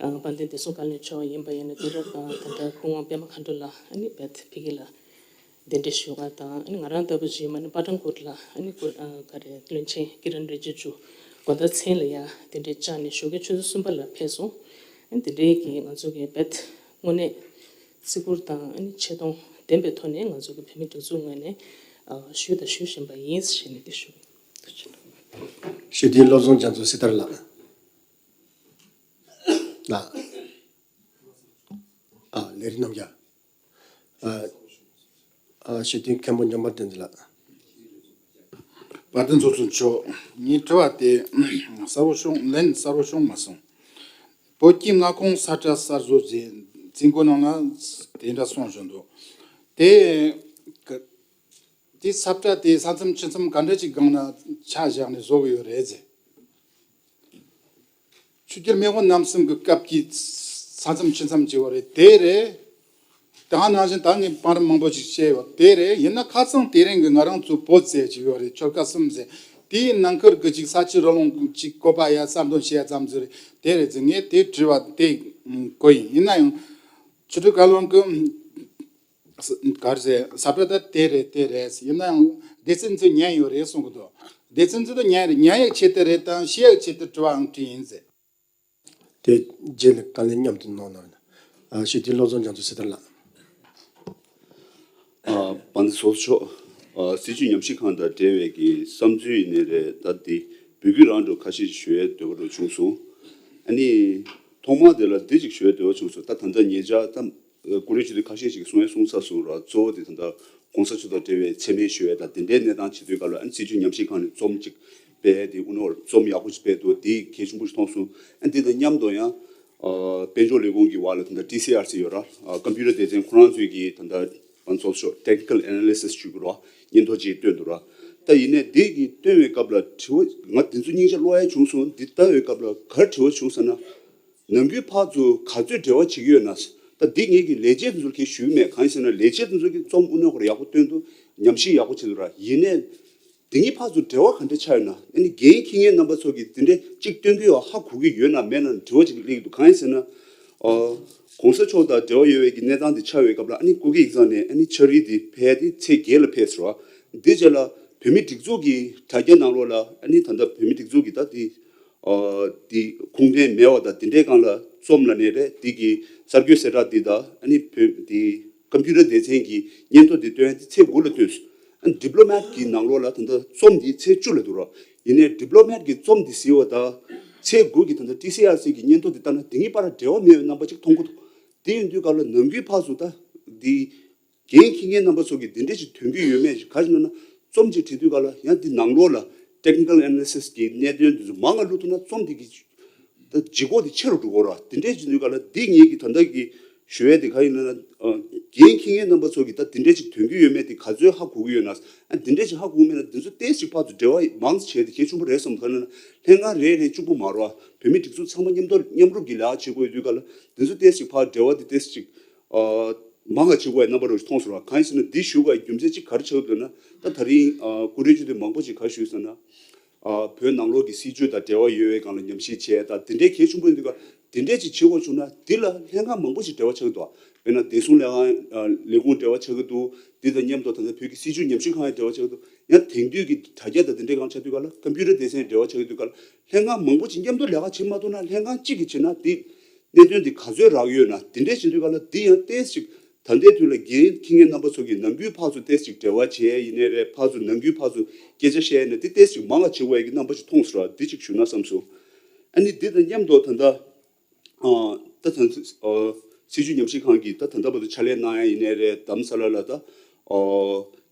ཨ་དཔལ་ལྡན་བདེ་སྲུང་བཀའ་བློན་མཆོག་ཡིན་པ་ཡིན་ན་དུས་རབས་ཨ་ད་ལྟ་སྐུ་ངོ་པད་མ་མཁའ་འགྲོ་ལགས་ཨ་ནི་དཔེ་ཕ་གི་ལ་གདན་འདྲེན་ཞུ་ག་དང་ཨ་ནི་ང་རང་ལྟ་བུ་ཞིག་ཡིན་པ་ནི་པ་ཐང་ཀོཊ་ལ་ཨ་ནི་སྐུ་ཨ་ག་རེ་བློན་ཆེན་ཀི་རན་རི་ཇི་ཇུ་དགོང་དག་མཚན་ལ་ཡ་གདན་འདྲེན་བཅར་ནས་ཞོགས་ཀའི་ཆུ་ཚོད་གསུམ་པ་ལ་ཕེབས་སོང་། ཨ་ནི་དེ་འདྲའི་གི་ང་ཚོ་གི་དཔེ་དངོས་གནས་བརྩི་བཀུར་དང་ཨ་ནི་ཆེ་མཐོང་ ལྡན་པའི་ཐོག་ནས་ང་ཚོ་གི་བོད་མིའི་སྒྲིག་འཛུགས་ངོས་ནས་ཨ་ཞུས་དང་ཞུ་བཞིན་པ་ཡིན་ཞེས་ནས་འདི་ཞུ། ཞུ་དེ་བློ་བཟང་རྒྱ་མཚོ་སྲི་ཐར་ལགས། ལགས། ཨ་ལས་རིགས་རྣམ་རྒྱལ། ཨ་ཨ་ཞུ་དེ་མཁན་པོ་ཉམས་པ་བསྟན་འཛིན་ལགས། བར་དུ་འཚོ་ཚོ་མཆོག་ངའི་དྲི་བ་དེ་གསལ་བོ་བྱུང་ལན་གསལ་བོ་བྱུང་མ་སོང་། བོད་ཀྱི་མངའ་ཁོངས་ས་ཁྲ་གསར་བཟོ་ཟེར་རྩིས་འགོད་ནང་ལ་དེ་འདྲ་གསུངས་བཞིན་འདུག་དེ་ག་དེ་ས་ཁྲ་དེ་ས་མཚམས་ཆུ་མཚམས་ག་འདྲ་ཅིག་སྒང་ན་ཆ་བཞག་ནས་བཟོ་གི་ཡོད་རེད་ཟེར། ཆོས་རྒྱལ་མེས་དབོན་རྣམ་གསུམ་གྱི་སྐབས་ཀྱི་ས་མཚམས་ཆུ་མཚམས་ཅིག་ཡོད་རེད་དེ་རེད། ད་ནང་བཞིན་ད་ངས་བང་རིམ་མང་པོ་ཞིག་བཤད་ཡོད་དེ་རེད། ཡིན་ན་ཁ་སང་དེ་རིང་གི་ང་རང་ཚོ་བོད་ཟེར་ཅིག་ཡོད་རེད། ཆོལ་ཁ་གསུམ་ཟེར། དེའི་ནང་ཁུལ་གྱི་ཅིག་ས་ཆུ་རི་ལུང་ཅིག་བཀོད་པ་ཡ་གསར་འདོན་བྱས་ཙམ་ཟེར་དེ་རེད་ཟེར། ངས་དེ་དྲི་བ་དེ་གོ་ཡིན། ཡིན་ན་ཡང་ཆུ་སྒྲོལ་བཀའ་བློན་གྱི་གར་ཟེར་ས་བཀྲ་ད་དེ་རེད་དེ་རེད། ཡིན་ན་ཡང་སྡེ་ཚན་ཚོས་ཉན་ཡོད་རེད་གསུང་གི་འདུག་སྡེ་ཚན་ཚོས་ད་ཉན་རེད། ཉན་ཡག་ཆེད་དུ་རེད་དང་ཤེས་ཡག་ཆེད་དུ་དྲི་བའང་དྲིས་ཡིན་ཟེར། དེ་རྗེས་ལ་བཀའ་ལན་མཉམ་དུ་གནང་གནང་། ཨ་ཞུ་དེ་བློ་བཟང་རྒྱ་མཚོ་སྲི་ཐར་ལགས། ཨ་བན་དེ་ཚོགས་གཙོ་མཆོག་ཨ་སྲིད་བྱུས་ཉམས་ཞིབ་ཁང་དང་འབྲེལ་བའི་གི་བསམ་ཚུལ་ཡིན་ནའི་རེད། ད་དེ་བོད་བརྒྱུད་རང་འགྲོ་ཁ་ཤས་ཤིག་ཞུ་ཡའི་འདོད་པ་འགྲོ་བྱུང་སོང་། ཨ་ནི་ཐོག་མ་དེ་ལ་འདི་ཅིག་ཞུ་ཡའི་འདོད་པ་བྱུང་སོང་། ད་ད་ལྟ་ཉེ་ཆར་ད་ཀུ་རེ་ཆུ་དེ་ཁ་ཤས་ཤིག་གསུང་ཡ་གསུང་ཚར་སོང་ར། གཙོ་བོ་དེ་ད་ལྟ་གོང་ས་མཆོག་དང་འབྲེལ་བའི་མཚན་སྨད་ཞུ་ཡ་དང་དེ་འདྲའི་གནས་སྟངས་བྱེད་དུས་སྐབས་ལ་ཨ་ནི་སྲིད་བྱུས་ཉམས་ཞིབ་ཁང་ནས་རྩོམ་ཅིག་སྤེལ་ཡ་དེ་དབུ་ནོར་རྩོམ་ཡག་པོ་ཞིག་སྤེལ་འདུག་དེ་གལ་ཆེན་པོ་ཞིག་མཐོང་སོང་། ཨ་འདི་དང་མཉམ་དུ་ཡང་ཨ་དཔལ་འབྱོར་ལས་ཁུངས་ཀྱི་བར་ལ་ད་ལྟ་ཊི་སི་ཨར་སི་ཡོད་ར། ཨ་ཀམ་པུ་ཊར་སྡེ་ཚན་ཁོ་རང་ཚོས་ཀྱི་ད་ལྟ་ང་ཚོ་ཤོག་ཊེག་ནི་ཀལ་ཨེ་ན་ལི་སིས་ཞུ་དགོས་ར། སྙན་ཐོ་ཅིག་བཏོན་འདུག་ར། ད་ཡིན་ནའི་འདི་གི་བཏོན་པའི་སྐབས་ལ་དྲི་བ་ང་དེ་ཚོ་སྙིང་རྗེ་ལོག་ཡ་བྱུང་སོང་། འདི་ལྟ་བའི་སྐབས་ལ་ག་རེ་དྲི་བ་བྱུང་ཟེར་ན། ནང་ཁུལ་ཕར་ཚུར་ག་ཚོད་འབྲེལ་བ་བྱེད་ཀྱི་ཡོད་ན། ད་འདི་ངེད་ཀྱི་ལས་བྱེད་དེ་ཚོར་གལ་ཞུས་མེད། གང་ཡིན་ཟེར་ན་ལས་བྱེད་དེ་ཚོ་གི་རྩོམ་དབུ་ནོར་ཁོ་ར་ཡག་པོ་བཏོན་འདུག་ཉམས་ཞིབ་ཡག་པོ་བྱེད་འདུག་ར། ཡིན་ནའི་འདི་གཉིས་ཕར་ཚུར་འབྲེལ་བ་ག་འདྲ་ཆགས་ཡོད་ན། ཨ་ནི་འགན་འཁྱེར་མཁན་རྣམ་པ་ཚོ་གིས་འདི་འདྲའི་གཅིག་བཏོན་གྱི་ཡོད་ཧ་གོ་གི་ཡོད་ན་མེད་ན་དྲི་བ་ཅིག་སླེབས་ཀྱི་འདུག་གང་ཡིན་ཟེར་ན། ཨ་གོང་ས་མཆོག་དང་འབྲེལ་བ་ཡོད་པའི་གི་གནས་སྟངས་འདི་ཆགས་པའི་སྐབས་ལ་ཨ་ནི་སྐུ་སྒེར་ཡིག་ཚང་ནས་ཨ་ནི་ཕྱག་བྲིས་འདི་ཕལ་ཏེ་ཚེས་བརྒྱད་ལ་ཕེབས་སོང་ར། འདི་རྗེས་ལ་བོད་མིའི་སྒྲིག་འཛུགས་ཀྱི་དྲ་རྒྱ་ནང་ལོགས་ལ་ཨ་ནི་ད་ལྟ་བོད་མིའི་སྒྲིག་འཛུགས་ཀྱི་ད་འདི། ཨ་དེ་ཁུངས་ལྡན་མེད་པ་དང་དེ་འདྲའི་སྒང་ལ་རྩོམ་ལ་ནས་རེད། དེ་གི་གསར་འགོད་གསལ་བསྒྲགས་འདི་དང་ཨ་ནི་བོད་དེ་ཀམ་པུ་ཊར་སྡེ་ཚན་གྱི་སྙན་ཐོ་འདི་བཏོན་ཡ་དེ་ཚེས་དགུ་ལ་བཏོན་སོང་། ཨ་ནི་ཌི་པི་ལོ་མེཊ་གི་ནང་ལོགས་ལ་ད་ལྟ་རྩོམ་འདི་ཚེས་བཅུ་ལ་འདུག་ར། ཡིན་ནའི་ཌི་པི་ལོ་མེཊ་གི་རྩོམ་འདི་གཟིགས་པ་དང་ཚེས་དགུ་གི་ད་ལྟ་ཊི་སི་ཨར་སི་གི་སྙན་ཐོ་འདི་ལྟ་ན་དེ་གཉིས་བར་འབྲེལ་བ་མེད་པའི་རྣམ་པ་ཅིག་མཐོང་གི་འདུག་དེ་ཡིན་དུས་སྐབས་ལ་ནང་ཁུལ་ཕར་ཚུར་ད་འདི། འགན་འཁྱེར་མཁན་རྣམ་པ་ཚོ་གིས་འདི་འདྲས་ཅིག་ཐོན་གྱི་ཡོད་མེད་ཅིག་ག་རེ་ཟེར་ན། རྩོམ་ཅིག་བྲིས་དུས་སྐབས་ལ་ཡང་འདི་ནང་ལོགས་ལ་ཊེག་ནི་ཀལ་ཨེ་ན་ལི་སིས་ཀྱི་གནད་དོན་འདི་ཚོ་མང་ང་བླུགས་ཐུབ་ན་རྩོམ་འདི་གི་ད་ལྗིད་ཁོག་དེ་ཆེ་རུ་འགྲོ་གི་རེད། འདི་འདྲས་བྱེད་དུས་སྐབས་ལ་འདི་ངེད་ཀྱི་ད་ལྟ་གི་ཞུ་ཡས་དེ་ག་ཡིན་ན་ན། འགན་འཁྱེར་མཁན་རྣམ་པ་ཚོ་གིས་ད་འདི་འདྲས་ཅིག་ཐོན་གྱི་ཡོད་མེད་དེ་ག་ཚོད་ཧ་གོ་གི་ཡོད་ན། ཨ་འདི་འདྲས་ཅིག་ཧ་གོ་གི་མེད་ན་འདི་ཚོ་ཏོག་ཙམ་ཕར་ཚུར་འབྲེལ་བ་མང་ཙམ་བྱས་ཏེ་གལ་ཆེན་པོ་རེད་བསམ། ག་རེ་ན་ལྷན་ཁང་རེ་རེ་གཅིག་པུ་མ་རེད་བ། བོད་མིའི་སྒྲིག་འཛུགས་ཚང་མ་མཉམ་དུ་མཉམ་རུབ་ཀྱིས་ལས་ཀ་བྱེད་དགོས་ཡོད་དུས་སྐབས་ལ་འདི་ཚོ་ཏོག་ཙམ་ཕར་འབྲེལ་བ་དེ་ཏོག་ཙམ་ཅིག་ཨ་མང་བ་བྱེད་དགོས་པའི་རྣམ་པ་རུ་མཐོང་སོང་ར། གང་ཡིན་ཟེར་ན་འདི་ཞུ་དགོས་པའི་རྒྱུ་མཚན་གཅིག་ག་རེ་ཆགས་ཀྱི་འདུག་ན། ད་ད་རིང་ཨ་ཀུ་རེ་ཆུ་དེ་མང་པོ་ཞིག་ག་རེ་ཞུས་ཟེར་ན། ཨ་བོད་ནང་ལོགས་ཀྱི་སྲིད་བྱུས་དང་འབྲེལ་བ་ཡོད་པའི་སྒང་ལ་ཉམས་ཞིབ་བྱས་ད་དེ་འདྲའི་གལ་ཆེན་པོ་ཡིན་དུས་ཀ་དེ་འདྲའི་ཅིག་བྱེད་དགོས་བྱུང་ན་འདི་ལ་ལྷན་ཁང་མང་པོ་ཞིག་འབྲེལ་བ་ཆགས་ཀྱི་འདུག་དཔེར་ན་བདེ་སྲུང་ལས་ཁང་ཨ་ལས་ཁུངས་འབྲེལ་བ་ཆགས་ཀྱི་འདུག་འདི་དང་མཉམ་དུ་ད་ལྟ་བོད་ཀྱི་སྲིད་བྱུས་ཉམས་ཞིབ་ཁང་ཡང་འབྲེལ་བ་ཆགས་ཀྱི་འདུག་ཡང་དེང་དུས་ཀྱི་དྲ་རྒྱ་དང་དེ་འདྲའི་སྒང་ཆགས་དུས་ཀ་ལ་ཀམ་པུ་ཊར་སྡེ་ཚན་འབྲེལ་བ་ཆགས་ཀྱི་འདུག་ཀ་ལ་ལྷན་ཁང་མང་པོ་ཅིག་མཉམ་དུ་ལས་ཀ་བྱེད་མ་ཐུབ་ན་ལྷན་ཁང་གཅིག་གིས་བྱེད་ན་དེ་གནད་དོན་དེ་ག་ཚོད་རག་ཡོད་ན་དེ་འདྲས་བྱེད་དུས་ཀ་ལ་འདི་ཡང་ཏོག་ཙམ་ཅིག་ད་ལྟའི་དུས་ལ་འགན་འཁྱེར་མཁན་རྣམ་པ་ཚོ་གིས་ནང་ཁུལ་ཕར་ཚུར་ཏོག་ཙམ་ཅིག་འབྲེལ་བ་བྱས་ཡིན་ནའི་རེད། ཕར་ཚུར་ནང་ཁུལ་ཕར་ཚུར་སྐད་ཆ་བཤད་ཡིན་ན་དེ་ཏོག་ཙམ་ཅིག་མང་བ་བྱེད་དགོས་ཡ་གི་རྣམ་པ་ཅིག་མཐོང་སོང་ར། འདི་ཅིག་ཞུ་ན་བསམ་སོང་། ཨ་ནི་འདི་དང་མཉམ་དུ་ད་ལྟ་ཨ་ད་ད་ཨ་སྲིད་བྱུས་ཉམས་ཞིབ་ཁང་གིས་ད་ད་ལྟ་བར་དུ་ཕྱག་ལས་གནང་ཡ་ཡིན་ནའི་རེད། དྷ་རམ་ས་ལ་ལ་ད་ཨ་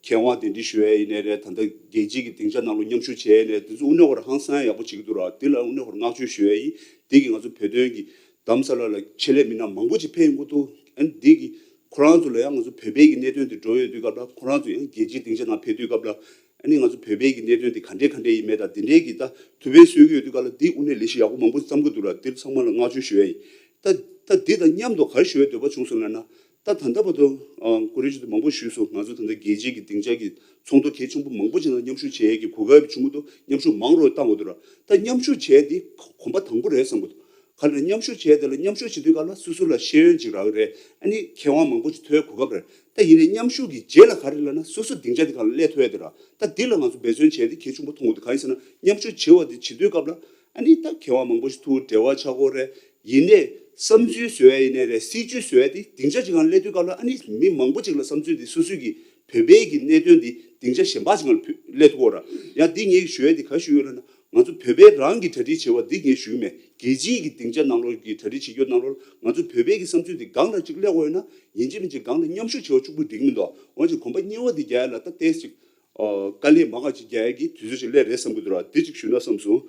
མཁས་དབང་གདན་འདྲེན་ཞུ་ཡ་ཡིན་ནའི་རེད། ད་ལྟ་རྒྱལ་སྤྱིའི་གི་སྡིངས་ཆ་ནང་ལ་མཉམ་ཞུགས་བྱས་ཡ་ཡིན་ནའི་དེ་ཚོ་དངོས་གནས་ཁོ་རང་ཧང་སང་ཡག་པོ་བྱེད་ཀྱི་འདུག་ར། འདི་ལ་དངོས་གནས་ཁོ་རང་བསྔགས་བརྗོད་ཞུ་ཡ་ཡིན། འདི་གི་ང་ཚོ་བོད་དོན་གི་དྷ་རམ་ས་ལ་ལ་ཆེད་ལས་མི་སྣ་མང་པོ་ཅིག་ཕེབས་ཡོང་གི་འདུག་ཨ་ནི་འདི་གི་ཁོ་རང་ཚོ་ལ་ཡང་ང་ཚོ་བོད་པའི་གི་གནད་དོན་དེ་འགྲོ་ཡོད་དུས་སྐབས་ལ་ཁོ་རང་ཚོ་ཡང་རྒྱལ་སྤྱིའི་སྡིངས་ཆ་ནང་ཕེབས་དུས་སྐབས་ལ་ཨ་ནི་ང་ཚོ་བོད་པའི་གི་གནད་དོན་དེ་ག་འདྲས་ག་འདྲས་ཡིན་མེད་དང་དེ་འདྲས་གི་ད་ཐུགས་ཕན་གསོས་ཀྱི་ཡོད་དུས་སྐབས་ལ་འདི་དངོས་གནས་ལས་གཞི་ཡག་པོ་མང་པོ་བརྩམས་ཀྱི་འདུག་ལ། འདིར་ཚང་མ་ལ་བསྔགས་བརྗོད་ཞུ་ཡ་ཡིན། ད་ད་འདི་དང་མཉམ་དུ་ག་རེ་ཞུ་ཡ་འདོད་པ་བྱུང་སོང་ལབ་ན། ད་ད་ལྟ་བར་དུ་ཨ་ཀུ་རེ་ཆུ་དེ་མང་པོ་ཞུས་སོང་། ང་ཚོ་ད་ལྟ་རྒྱལ་སྤྱིའི་གི་སྡིངས་ཆ་གི་ཚོགས་འདུ་གལ་ཆེན་པོ་མང་པོ་ཅིག་ནང་མཉམ་ཞུགས་བྱེད་ཡས་ཀྱི་གོ་སྐབས་བྱུང་གི་འདུག་མཉམ་ཞུགས་མང་རུ་བཏང་དགོས་འདུག་ར། ད་མཉམ་ཞུགས་བྱས་དེ་གོམ་པ་དང་པོ་རེད་བསམ་གི་འདུག་ག་ལ་མཉམ་ཞུགས་བྱས་དེ་ལ་མཉམ་ཞུགས་བྱེད་དུས་ག་ལ་སོ་སོ་ལ་ཤེས་ཡོན་ཅིག་རག་གི་རེད། ཨ་ནི་མཁས་དབང་མང་པོ་ཅིག་ཐོན་གོ་སྐབས་རེད། ད་ཡིན་ནའི་མཉམ་ཞུགས་ཀྱི་རྗེས་ལ་ག་རེ་ལབ་ན་སོ་སོ་སྡིངས་ཆ་དེ་ག་ལ་སླེབས་ཐུབ་ཡ་དེ་ར། ད་འདི་ལ་ང་ཚོ་འབད་བརྩོན་བྱས་དེ་གལ་ཆེན་པོ་མཐོང་གི་འདུག་གང་ཡིན་ཟེར་ན་མཉམ་ཞུགས་བྱེད་པ་དེ་བྱེད་དུས་སྐབས་ལ་ཨ་ནི་ད་མཁས་དབང་མང་པོ་ཞིག་ཐུག་འབྲེལ་བ་ཆགས་དགོས་རེད། ཡིན་ནའི་ བསམ་ཚུལ་བཟོ་ཡ་ཡིན་ནའི་རེད། སྲིད་ཇུས་བཟོ་ཡ་དེ་སྡིངས་ཆ་གཅིག་སྒང་སླེབས་དུས་སྐབས་ལ། ཨ་ནི་མི་མང་པོ་ཅིག་ལ་བསམ་ཚུལ་དེ་སོ་སོའི་གི་བོད་པའི་གི་གནད་དོན་དེ་སྡིངས་ཆ་གཞན་པ་ཅིག་སྒང་སླེབས་ཐུབ་ཀྱི་ཡོད་ར། ཡང་འདི་ངས་ཞུ་ཡ་དེ་ག་ཞུ་ཡོད་ལབ་ན། ང་ཚོ་བོད་པའི་རང་གི་གྲ་སྒྲིག་བྱེད་པ་འདི་ངས་ཞུ་གི་མེད། རྒྱལ་སྤྱིའི་གི་སྡིངས་ཆ་ནང་ལོགས་ཀྱི་གྲ་སྒྲིག་བྱེད་རྒྱུ་ནང་ལོགས་ང་ཚོ་བོད་པའི་གི་བསམ་ཚུལ་དེ་སྒང་ལ་ཅིག་སླེབས་དགོས་ཡོད་ན། ཡིན་གཅིག་མིན་གཅིག་སྒང་ལ་མཉམ་ཞུགས་བྱེད་པ་གཅིག་པུ་འགྲིག་གི་མི་འདུག་འོན་ཀྱང་གོམ་པ་གཉིས་པ་དེ་རྒྱག་ཡ་ལ་ད་ཏོག་ཙམ་ཅིག་ཨ་དཀའ་ལས་མང་བ་ཅིག་རྒྱག་ཡ་གི་དུས་ཚོད་ཅིག་སླེབས་རེད་བསམ་གྱི་འདུག་ར། འདི་ཅིག་ཞུ་ན་བསམ་སོང་།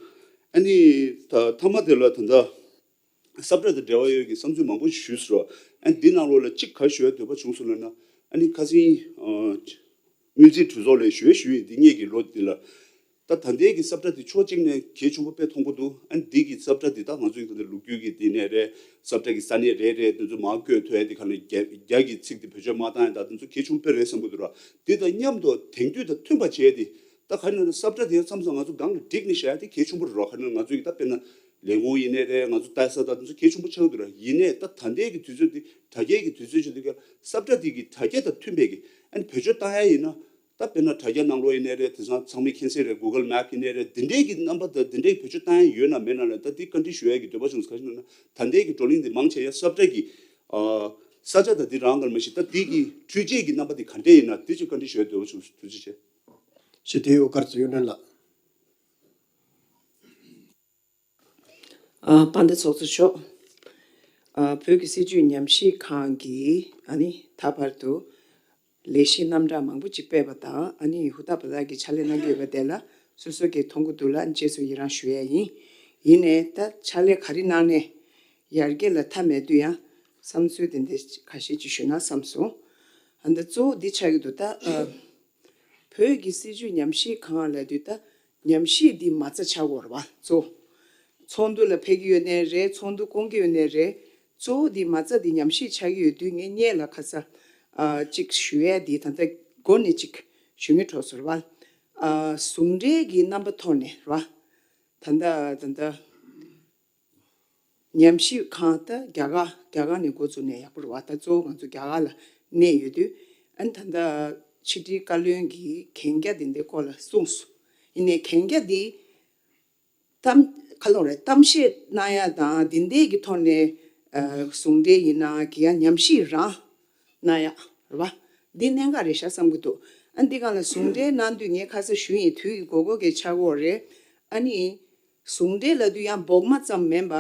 ཨ་ནི་ད་མཐའ་མ་དེ་ལ་ད་ལྟ་ས་བཀྲ་དང་འབྲེལ་བ་ཡོད་ཀྱི་བསམ་ཚུལ་མང་པོ་ཞིག་ཞུས་སོང་། ཨ་ནི་འདི་ནང་ལོགས་ལ་གཅིག་ག་ཞུ་ཡ་འདོད་པ་བྱུང་སོང་ལབ་ན། ཨ་ནི་ཁ་སང་ཨ་དངུལ་རྩིས་གྲོས་ཚོགས་ལ་ཞུ་ཡ་ཞུས་ཡིན། འདི་སྔོན་གྱི་ལོ་འདི་ལ། ད་ད་ལྟའི་གི་ས་བཀྲ་དེ་ཕྱོགས་གཅིག་ནས་གལ་ཆེན་པོ་དཔེ་མཐོང་གི་འདུག་ཨ་ནི་འདི་གི་ས་བཀྲ་དེ་ད་ང་ཚོའི་གི་ད་ལོ་རྒྱུས་ཀྱི་དེ་ནས་རེད། ས་བཀྲ་གི་ས་གནས་རེ་རེ་དེ་ཚོ་མར་བཀོད་ཐུབ་ཡ་དེ་ག་ནས་རྒྱ་རྒྱ་གི་ཚིག་དེ་བེད་སྤྱོད་མ་བཏང་ཡ་ད་དེ་ཚོ་གལ་ཆེན་པོ་དཔེ་རེད་བསམ་གྱི་འདུག་ར། དེ་དང་མཉམ་དུ་དེང་དུས་དང་མཐུན་པ་བྱས་ཏེ། ད་ག་ནས་ན་ས་བཀྲ་དེ་མཚམས་མཚམས་ང་ཚོ་སྒང་ལ་བསྒྲིགས་ནས་བཞག་ཡ་དེ་གལ་ཆེན་པོ་རེད་ར། ག་ནས་ང་ཚོ་གི་ད་དཔེར་ན་ལས་ཁུངས་ཡིན་ནའི་རེད། ང་ཚོ་ལྟ་ས་ད་དེ་ཚོ་གལ་ཆེན་པོ་ཆགས་ཀྱི་འདུག་ར། ཡིན་ནའི་ད་ད་ལྟའི་གི་དུས་ཚོད་དེ་དྲ་རྒྱའི་གི་དུས་ཚོད་ཅིག་འདུག་ག་ས་བཀྲ་དེ་གི་དྲ་རྒྱ་དང་མཐུན་པའི་གི་ཨ་ནི་བེད་སྤྱོད་བཏང་ཡ་ཡིན་ན། ད་དཔེར་ན་དྲ་རྒྱ་ནང་ལོགས་ཡིན་ནའི་རེད། དེང་སང་ཚང་མས་མཁྱེན་གསལ་རེད། Google Map ཡིན་ནའི་རེད། འདི་འདྲའི་གི་རྣམ་པ་དང་འདི་འདྲའི་བེད་སྤྱོད་བཏང་ཡ་ཡོད་ན་མེད་ན་ལ་ད་འདི་བཀའ་འདྲི་ཞུ་ཡ་གི་འདོད་པ་བྱུང་སོང་། ག་ཞུ་ན་ད་ལྟའི་གི་བགྲོ་གླེང་འདི་མང་ཆེ་ཡ་ས་བཀྲ་གི་ཨ་ས་ཆ་དང་འདི་རང་གར་མ་གཞི། ད་འདི་གི་འཕྲུལ་ཆས་ཀྱི་རྣམ་པ་འདི་ག་འདྲས་ཡིན་ན་འདི་ཅིག་བཀའ་འདྲི་ཞུ་ཡ་འདོད་པ་བྱུང་སོང་། ཐུགས་རྗེ་ཆེ། ཞི་བདེའི་དབུ་དཀར་གཙོ་ཡོན་ལགས། ཨ་དཔལ་ལྡན་ཚོགས་གཙོ་མཆོག་ཨ་བོད་ཀྱི་སྲིད་བྱུས་ཉམས་ཞིབ་ཁང་གིས་ཨ་ནི་ད་བར་དུ་ལས་གཞི་རྣམ་གྲངས་མང་པོ་ཅིག་སྤེལ་བ་དང་། ཨ་ནི་ཧུར་ཐག་འབད་ཐག་གིས་ཕྱག་ལས་གནང་གི་ཡོད་པ་དེ་ལ་སོ་སོ་གིས་མཐོང་གི་འདུག་ལ། རྗེས་སུ་ཡི་རང་ཞུ་ཡ་ཡིན། ཡིན་ནའི་ད་ཕྱག་ལས་ག་རེ་གནང་ནའི་ཡར་རྒྱས་ལ་མཐའ་མེད་དུས་ཡང་བསམ་ཚུལ་དེ་འདྲ་ཁ་ཤས་ཅིག་ཞུས་ན་བསམ་སོང་། ཨ་ནི་གཙོ་བོ་འདི་ཆགས་ཀྱི་འདུག་ད་ཨ་བོད་ཀྱི་སྲིད་བྱུས་ཉམས་ཞིབ་ཁང་ལབ་དུས་ད་ཉམས་ཞིབ་འདི་མ་རྩ་ཆགས་ཀྱི་ཡོད་རེད་པ། གཙོ་བོ་ཚོགས་འདུ་ལ་ཕེབས་ཀྱི་ཡོད་ནའི་རེད། ཚོགས་འདུ་སྐོང་གི་ཡོད་ནའི་རེད། གཙོ་བོ་འདི་མ་རྩ་འདི་ཉམས་ཞིབ་ཆགས་ཀྱི་ཡོད་དུས། ངས་སྔོན་ལ་ཁ་ས་ཨ་གཅིག་ཞུ་ཡས་འདི་ད་ལྟ་འགོ་ནས་གཅིག་ཞུ་སྙིང་བྲོ་སོང་རེད་པ། ཨ་ཟུང་འབྲེལ་གྱི་རྣམ་པ་ཐོག་ནས་རེད་པ། ད་ལྟ་ད་ལྟ་ཉམས་ཞིབ་ཁང་ད་རྒྱ་གར་རྒྱ་གར་ནས་འགོ་བཙུགས་ནས་ཡག་པོ་རེད་པ། ད་གཙོ་བོ་ང་ཚོ་རྒྱ་གར་ལ་གནས་ཡོད་དུས། ཨ་ནི་ད་ལྟ་ཕྱི་དྲིལ་བཀའ་བློན་གྱིས་གན་རྒྱ་འདི་འདྲའི་སྐོར་ལ་གསུངས་སོང་། ཡིན་ནའི་གན་རྒྱ་འདི་གཏམ་ག་ལབ་རེད། གཏམ་བཤད་གནང་ཡ་དང་འདི་འདྲའི་གི་ཐོག་ནས་ཨ་ཟུང་འབྲེལ་ཡིན་ན་གི་ཡང་ཉམས་ཞིབ་རང་གནང་ཡ་རེད་པ། འདི་གནད་འགག་རེད་ཤག་བསམ་གྱི་འདུག་ཨ་འདི་སྒང་ལ་ཟུང་འབྲེལ་གནང་དུས་ངས་ཁ་ས་ཞུས་ཡིན། དུས་ཀྱི་དགོས་མཁོ་གི་ཆགས་ཀྱི་ཡོད་རེད། ཨ་ནི་ཟུང་འབྲེལ་ལབ་དུས་ཡང་བོགས་མ་ཙམ་མིན་པ་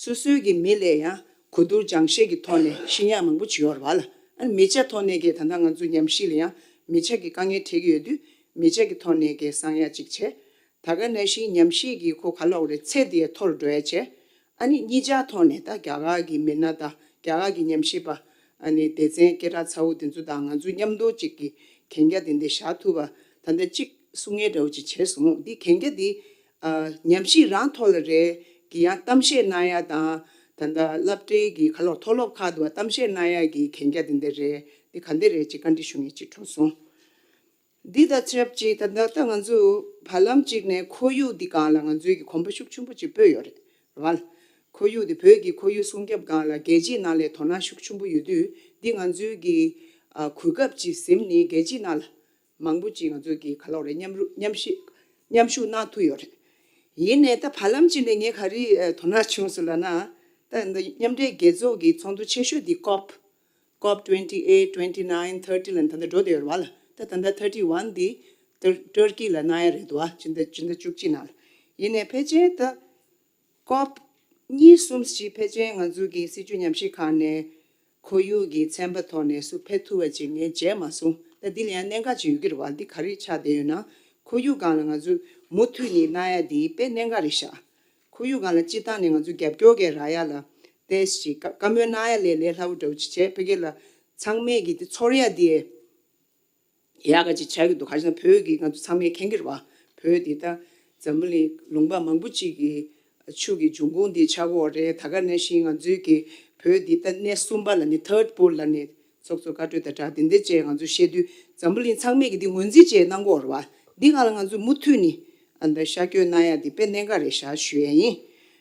སོ་སོའི་གི་མི་ལ་ཡང་གོ་བསྡུར་སྦྱང་བཤད་ཀྱི་ཐོག་ནས་ཤེས་ཡག་མང་པོ་ཅིག་ཡོད་རེད་པ་ལ། ཨ་ནི་མི་ཆ་ཐོག་ནས་གི་ད་ལྟ་ང་ཚོ་ཉམས་ཞིབ་ལ་ཡང་མི་ཆ་གི་དཀའ་ངལ་འཕྲད་ཀྱི་ཡོད་དུས་མི་ཆ་གི་ཐོག་ནས་གི་གསང་ཡག་ཅིག་བྱས། ད་ག་ནང་བཞིན་ཉམས་ཞིབ་ཀྱི་ཁོ་ག་ལབ་རེད། ཚད་དེ་མཐོ་རུ་འགྲོ་ཡ་བྱས། ཨ་ནི་གཉིས་ཆ་ཐོག་ནས་ད་རྒྱ་གར་གྱི་མི་སྣ་དང་རྒྱ་གར་གྱི་ཉམས་ཞིབ་པ་ཨ་ནི་སྡེ་ཚན་སྐད་གྲགས་ཚ་བོ་དེ་ཚོ་དང་ང་ཚོ་མཉམ་དུ་གཅིག་གི་གན་རྒྱ་དེ་འདྲ་བཞག་ཐུབ་པ་ད་ལྟ་གཅིག་གསུང་མཁན་འདྲ་བོ་ཅིག་བྱས་སོང་། འདི་གན་རྒྱ་འདི་ཨ་ཉམས་ཞིབ་རང་ཐོག་ལ་རེད་གི་ཡང་གཏམ་བཤད་གནང་ཡ་དང་ད་ལྟ་སློབ་གྲྭའི་གི་ག་ལབ་མཐོ་སློབ་ཁག་ཏུ་བ་གཏམ་བཤད་གནང་ཡ་གི་གན་རྒྱ་དེ་འདྲ་རེད། འདི་ག་འདྲ་རེད་ཅིག་བཀའ་འདྲི་ཞུ་མཁན་ཅིག་འཕྲོད་སོང་། འདི་དང་ཆབས་ཅིག་ད་ལྟ་ད་ང་ཚོ་བར་ལམ་གཅིག་ནས་ཁོར་ཡུག་འདི་སྒང་ལ་ང་ཚོའི་གི་གོམ་པ་ཤུགས་ཆེན་པོ་ཅིག་སྤོས་ཡོད་རེད་བ། ཁོར་ཡུག་འདི་བོད་ཀྱི་ཁོར་ཡུག་སྲུང་སྐྱོབ་སྒང་ལ་རྒྱལ་སྤྱིའི་ནང་ལ་དོ་སྣང་ཤུགས་ཆེན་པོ་ཡོད་དུས། འདི་ང་ཚོའི་གི་ཨ་གོ་སྐབས་ཅིག་ཟིན་ནས་རྒྱལ་སྤྱིའི་ནང་ལ་མང་པོ་ཅིག་ང་ཚོའི་གི་ག་ལབ་རེད། མཉམ་རུ་མཉམ་ཞིག་མཉམ་ཞུགས་གནང་ཐུབ་ཡོད་རེད། ཡིན་ནའི་ད་བར་ལམ་གཅིག་ནས་ངས་ག་རེ་ཨ་དོ་སྣང་བྱུང་སོང་ལབ་ན། ད་འདི་མཉམ་འབྲེལ་རྒྱལ་ཚོགས་ཀྱི་ཚོགས་འདུ་ཆེ་ཤོས་འདི་ཀོབ། ཀོབ་ཊུ་ཝེན་ཊི་ཨེཊ། ཊུ་ཝེན་ཊི་ནའིན། ཐར་ཊི་ལ་ད་ལྟ་འགྲོ་བསྡད་ཡོད་རེད་བ་ལ། ད་ད་ལྟ་ཐར་ཊི་ཝན་འདི་ཏུར་ཏུར་ཀི་ལ་གནང་ཡ་རེད་འདུག་བ། སྤྱི་ཟླ་སྤྱི་ཟླ་བཅུ་གཅིག་ནང་ལ། ཡིན་ནའི་ཕལ་ཆེར་ད་ཀོབ་གཉིས་གསུམ་ཞིག་ཕལ་ཆེར་ང་ཚོ་གི་སྲིད་བྱུས་ཉམས་ཞིབ་ཁང་ནས་ཁོར་ཡུག་གི་ཚན་པ་ཐོག་ནས་སུ་ཕེབས་ཐུབ་པ་ཅིག་ངས་མཇལ་མ་སོང་། ད་འདི་ལ་ཡང་གནད་འགག་ཅིག་ཡོད་ཀྱི་རེད་བ། འདི་ག་རེ་ཆགས་བསྡད་ཡོད་ན། ཁོར་ཡུག་སྒང་ལ་ང་ཚོས་མུ་མཐུད་ནས་གནང་ཡ་འདི་དཔེ་གནད་འགག་རེད་ཤག་ཁོར་ཡུག་སྒང་ལ་སྤྱིར་བཏང་ནས་ང་ཚོས་རྒྱབ་སྐྱོར་གྱི་རག་ཡ་ལ་ཏོག་ཙམ་ཅིག་བཀའ་བཀའ་མོལ་གནང་ཡ་ལས་ལས་སླ་བོ་འདྲ་བོ་ཅིག་བྱས། ཕ་གི་ལ་ཚང་མས་ཀྱི་དེ་ཚོར་ཡ་དེ་ཡག་ག་ཅིག་ཆགས་ཀྱི་འདུག་ག་རེ་ཟེར་ན་བོད་ཀྱི་ང་ཚོ་ཚང་མས་མཁྱེན་གྱི་རེད་བ། བོད་འདི་ད་འཛམ་བུ་གླིང་ལུང་པ་མང་པོ་ཅིག་གི་ཆུ་གི་འབྱུང་ཁུངས་འདི་ཆགས་ཀྱི་ཡོད་རེད། ད་ག་ནང་བཞིན་ང་ཚོའི་གི་བོད་འདི་ད་གནས་གསུམ་པ་ལ་ནི་ཐར་ཌི་ཝོལ་ཌི་ལ་ནི་ཚོགས་གཙོ་བཀའ་གྲོས་དང་སྦྲགས་འདི་འདྲ་བྱས་ང་ཚོས་བཤད་དུས་འཛམ་བུ་གླིང་ཚང་མས་ཀྱི་འདི་ངོས་འཛིན་བྱས་གནང་གི་ཡོད་རེད་བ། འདི་སྒང་ལ་ང་ཚོས་མུ་མཐུད་ནས་ཨ་ད་ཤར་བསྐྱོད་གནང་ཡ་འདི་དཔེ་གནད་འགག་རེད་ཤག་ཞུ་ཡ་ཡིན།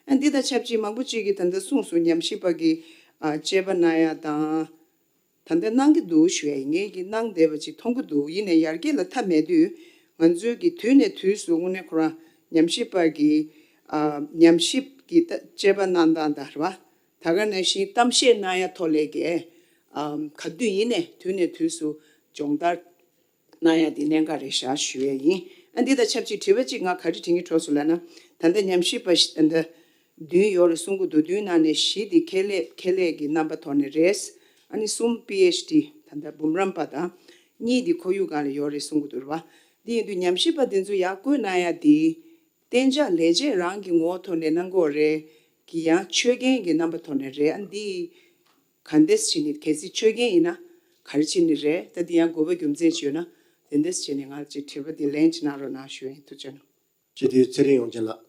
ཨ་འདི་དང་ཆབས་ཅིག་མང་པོ་ཅིག་གིས་ད་ལྟ་གསུངས་སོང་། ཉམས་ཞིབ་པ་གི་ཨ་དཔྱད་པ་གནང་ཡ་དང་། ད་ལྟ་གནང་གི་འདུག་ཞུ་ཡ་ཡིན། ངས་ཀྱི་གནང་བསྡད་པ་ཅིག་མཐོང་གི་འདུག་ཡིན་ནའི་ཡར་རྒྱས་ལ་མཐའ་མེད་དུས་ང་ཚོའི་གི་དུས་ནས་དུས་སུ་དངོས་གནས་ཁོ་རང་ཉམས་ཞིབ་པ་གི་ཨ་ཉམས་ཞིབ་ཀྱི་ད་དཔྱད་པ་གནང་སྟངས་དང་རེད་བ། ད་ག་ནང་བཞིན་གཏམ་བཤད་གནང་ཡ་ཐོག་ལས་ཀྱི་ཨམ་ག་དུས་ཡིན་ནའི་དུས་ནས་དུས་སུ་སྦྱོང་བརྡར་གནང་ཡ་འདི་གནད་འགག་རེད་ཤག་ཞུ་ཡ་ཡིན། ཨ་འདི་དང་ཆབས་ཅིག་དྲི་བ་གཅིག་ང་ག་རེ་དྲི་གི་འགྲོ་སོང་ལབ་ན། ད་ལྟ་ཉམས་ཞིབ་པ་ཞིག་ད་ལྟ་བདུན་ཡོད་རེད་གསུང་གི་འདུག་བདུན་ནང་ནས་བཞི་འདི་ཁེ་ལས་ཁེ་ལས་ཀྱི་རྣམ་པ་ཐོག་ནས་རེད། ཨ་ནི་གསུམ་པི་ཨེཆ་ཌི་ད་ལྟ་འབུམ་རམས་པ་དང་། གཉིས་འདི་ཁོར་ཡུག་སྒང་ལ་ཡོད་རེད་གསུང་གི་འདུག་རེད་བ། འདི་ཡིན་དུས་ཉམས་ཞིབ་པ་འདི་ཚོ་ཡར་བསྐོས་གནང་ཡ་འདི། གཏན་འཇགས་ལས་བྱེད་རང་གི་ངོ་བོ་ཐོག་ནས་གནང་གི་ཡོད་རེད། གི་ཡང་ཆོད་མཁན་གྱི་རྣམ་པ་ཐོག་ནས་རེད། ཨ་འདི་ག་འདྲས་བྱས་ནས་གལ་སྲིད་ཆོད་མཁན་ཡིན་ན་ག་རེ་བྱས་ནས་རེད། ད་འདི་ཡང་དགོས་པ་རྒྱུ་མཚན་ཅིག་ཡོད་ན་དེ་འདྲས་བྱས་ནས་ང་ལ་ཅིག་དྲི་བ་འདི་ལན་ཅིག་གནང་རོགས་གནང་ཞུ་ཡ་ཡིན། ཐུགས་རྗེ་གནང་། སྤྱི་འཐུས་ཚེ་རིང་ཡོངས་ཅན་ལགས།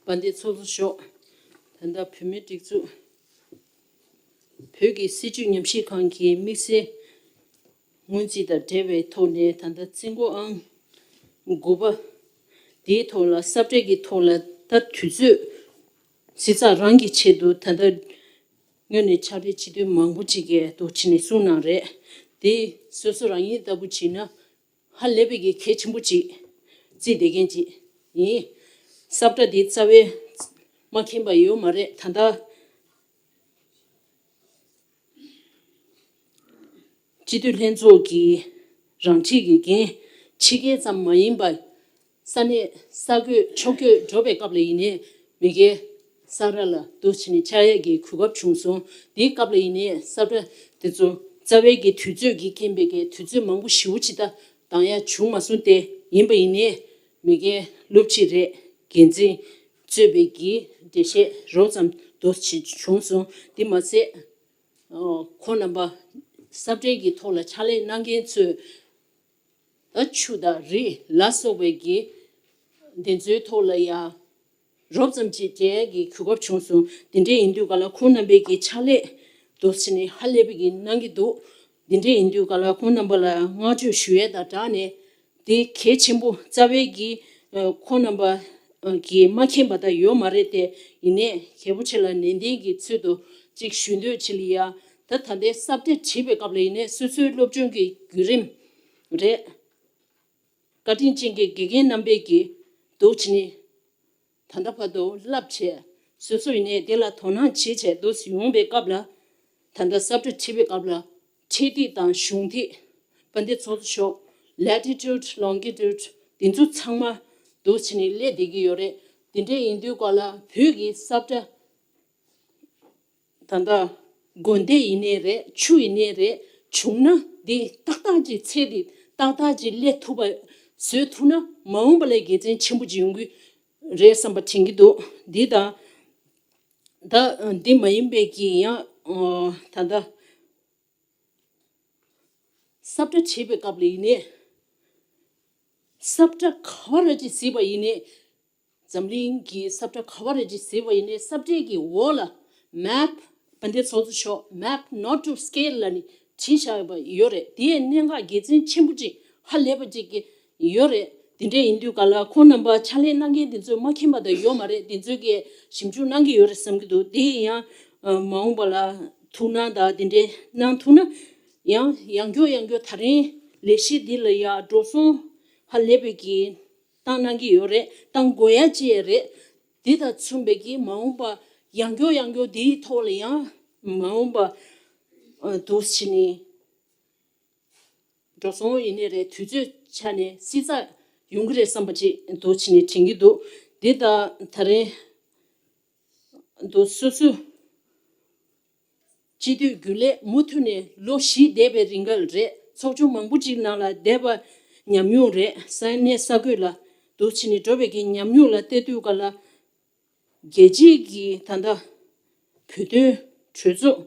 དཔལ་ལྡན་ཚོགས་གཙོ་མཆོག་ད་ལྟ་བོད་མིའི་སྒྲིག་འཛུགས་བོད་ཀྱི་སྲིད་བྱུས་ཉམས་ཞིབ་ཁང་གི་དམིགས་བསལ་སྔོན་རྩིས་དང་འབྲེལ་བའི་ཐོག་ནས་ད་ལྟ་རྩིས་འགོ་ཨང་དགུ་པ་དེའི་ཐོག་ལ་ས་བཀྲ་གི་ཐོག་ལ་ད་དུས་ཚོད་གཟིགས་ཚགས་རང་གི་ཆེད་དུ་ད་ལྟ་སྔོན་ནས་ཕྱག་ལས་བྱེད་དུས་མང་པོ་ཅིག་གིས་འདུག་བྱས་ནས་གསུངས་གནང་རེད། དེ་སོ་སོ་རང་ཉིད་ལྟ་བུ་བྱས་ན། ཧ་ལས་པའི་གི་གལ་ཆེན་པོ་ཅིག་བརྩིས་བསྡད་མཁན་ཅིག་ཡིན། ས་བཀྲ་འདི་རྩ་བའི་མ་མཁྱེན་པ་ཡོད་མ་རེད། ད་ལྟ་སྤྱི་འཐུས་ལྷན་ཚོགས་ཀྱི་རང་འཁྲིའི་གི་འགན་འཁྱེར་མཁན་ཙམ་མ་ཡིན་པར། ས་གནས་ས་བགོས་ཕྱོགས་བགོས་འགྲོ་བའི་སྐབས་ལ་ཡིན་ནའི་མི་སྒེར་ས་ར་ལ་འདུག་བྱས་ནས་བཅར་ཡས་ཀྱི་གོ་སྐབས་བྱུང་སོང་། དེའི་སྐབས་ལ་ཡིན་ནའི་ས་བཀྲ་དེ་ཚོ་རྩ་བའི་གི་དུས་ཚོད་ཀྱི་རྐྱེན་པས་ཀྱི་དུས་ཚོད་མང་པོ་ཞེ་པོ་ཅིག་ད་འདང་ཡ་བྱུང་མ་སོང་སྟེ། ཡིན་པ་ཡིན་ནའི་མི་སྒེར་སློབ་སྤྱི་རེད། འགན་འཛིན་གཙོས་པའི་གི་འགྲེལ་བཤད་རོབ་ཙམ་འདུག་བྱས་བྱུང་སོང་། དེ་མ་ཟད་ཁོང་རྣམ་པ་ས་བཀྲའི་གི་ཐོག་ལ་ཕྱག་ལས་གནང་མཁན་ཚོས། ད་ཆུ་དང་རི་ལ་སོགས་པའི་གི་འདི་ཚོའི་ཐོག་ལ་ཡ་རོབ་ཙམ་ཅིག་མཇལ་གྱི་གོ་སྐབས་བྱུང་སོང་། དེ་འདྲའི་ཡིན་དུས་ག་ལ་ཁོང་རྣམ་པའི་གི་ཕྱག་ལས་འདུག་བྱས་ནས་ཧ་ལས་པའི་གི་གནང་གི་འདུག་དེ་འདྲའི་ཡིན་དུས་ག་ལ་ཁོང་རྣམ་པ་ལ་བསྔགས་བརྗོད་ཞུ་ཡས་དང་སྦྲགས་ནས་དེ་གལ་ཆེན་པོ་རྩ་བའི་གི་ཁོང་རྣམ་པ་གི་མ་མཁྱེན་པ་ད་ཡོད་མ་རེད་དེ། ཡིན་ནའི་རྒྱལ་པོ་ཆེ་ལ་ནན་ཏན་གྱི་ཚུལ་དུ་ཅིག་ཞུ་འདོད་ཆེ་ལ་ཡ། ད་ད་ལྟའི་ས་བཀྲ་བྲིས་པའི་སྐབས་ལ་ཡིན་ནའི་སོ་སོའི་སློབ་སྦྱོང་གི་བརྒྱུད་རིམ་རེད། བཀའ་དྲིན་ཅན་གྱི་དགེ་རྒན་རྣམ་པས་ཀྱིས་འདུག་བྱས་ནས་ད་ལྟ་བར་དུ་བསླབ་བྱས། སོ་སོ་ཡིན་ནའི་དེ་ལ་དོ་སྣང་བྱེད་བྱས་འདུག་ཡོང་བའི་སྐབས་ལ། ད་ལྟ་ས་བཀྲ་བྲིས་པའི་སྐབས་ལ་འཕྲེད་ཐིག་དང་གཞུང་ཐིག་དཔལ་ལྡན་ཚོགས་གཙོ་མཆོག་ལེ་ཊི་ཊུཌ་ལོང་ཊི་ཊུཌ་འདི་ཚོ་ཚང་མ་འདུག་བྱས་ནས་སླེབས་བསྡད་ཀྱི་ཡོད་རེད། དེ་འདྲ་ཡིན་དུས་ག་ལ་བོད་ཀྱི་ས་བཀྲ་ད་ལྟ་དགོན་སྡེ་ཡིན་ནའི་རེད། ཆུ་ཡིན་ནའི་རེད། བྱུང་ན་འདི་ཏག་ཏག་ཅིག་ཚད་འདི་ཏག་ཏག་ཅིག་སླེབས་ཐུབ་པ་བཟོས་ཐུབ་ན་མ་འོངས་པ་ལ་དགེ་མཚན་ཆེན་པོ་ཅིག་ཡོང་གི་རེད་བསམ་པ་དྲན་གྱི་འདུག་འདི་དང་། ད་འདི་མ་ཡིན་པའི་གི་ཡང་ད་ལྟ་ས་བཀྲ་བྲིས་པའི་སྐབས་ལ་ཡིན་ནའི། ས་བཀྲ་ག་བ་ར་ཅིག་གཟིགས་པ་ཡིན་ནའི། འཛམ་གླིང་གི་ས་བཀྲ་ག་བ་རེ་ཅིག་གཟིགས་པ་ཡིན་ནའི་ས་བཀྲའི་གི་འོག་ལ་map དཔལ་ལྡན་ཚོགས་གཙོ་མཆོག map not to scale ལབ་ནས་བྲིས་བཞག་ཡོད་པ་ཡོད་རེད། དེའི་གནད་འགག་དགེ་མཚན་ཆེན་པོ་ཅིག་ཧ་ལས་པ་ཅིག་གི་ཡོད་རེད། དེ་འདྲ་ཡིན་དུས་ག་ལ་ཁོང་རྣམ་པ་ཕྱག་ལས་གནང་མཁན་དེ་ཚོས་མ་མཁྱེན་པ་དང་ཡོད་མ་རེད། དེ་ཚོས་གི་ཞིབ་འཇུག་གནང་གི་ཡོད་རེད་བསམ་གྱི་འདུག་དེ་ཡང་མ་འོངས་པ་ལ་ཐུགས་སྣང་དང་དེ་འདྲའི་གནང་ཐུབ་ན་ཡང་ཡང་སྐྱོ་ཡང་སྐྱོ་ད་རིང་ལས་གཞི་འདི་ལ་ཡང་འགྲོ་སོང་ཧ་ལས་པའི་གི་བཏང་གནང་གི་ཡོད་རེད། བཏང་དགོས་ཡ་ཅིག་རེད། དེ་དང་མཚུངས་པའི་གི་མ་འོངས་པ་ཡང་སྐྱོ་ཡང་སྐྱོ་དེའི་ཐོག་ལ་ཡང་མ་འོངས་པ་ཨ་འདུག་བྱས་ནས་འགྲོ་སོང་ཡིན་ནའི་རེད། དུས་ཚོད་ཆ་ནས་བསྲི་ཚགས་ཡོང་གི་རེད་བསམ་པ་ཅིག་འདུག་བྱས་ནས་དྲན་གྱི་འདུག་དེ་དང་ད་རིང་འདུག་སོ་སོ། སྤྱི་འཐུས་རྒྱུན་ལས་མུ་མཐུད་ནས་ལོ་བཞི་འདས་པའི་རིང་ག་ལ་རེད། ཚོགས་ཆུང་མང་པོ་ཅིག་ནང་ལ་བསྡད་པ་ཉམས་མྱོང་རེད། ས་གནས་ས་ཁུལ་ལ་འདུག་བྱས་ནས་འགྲོ་བའི་གི་ཉམས་མྱོང་ལ་བལྟས་དུས་ག་ལ་རྒྱལ་སྤྱིའི་གི་ད་ལྟ་བོད་དོན་གྲོས་ཚོགས་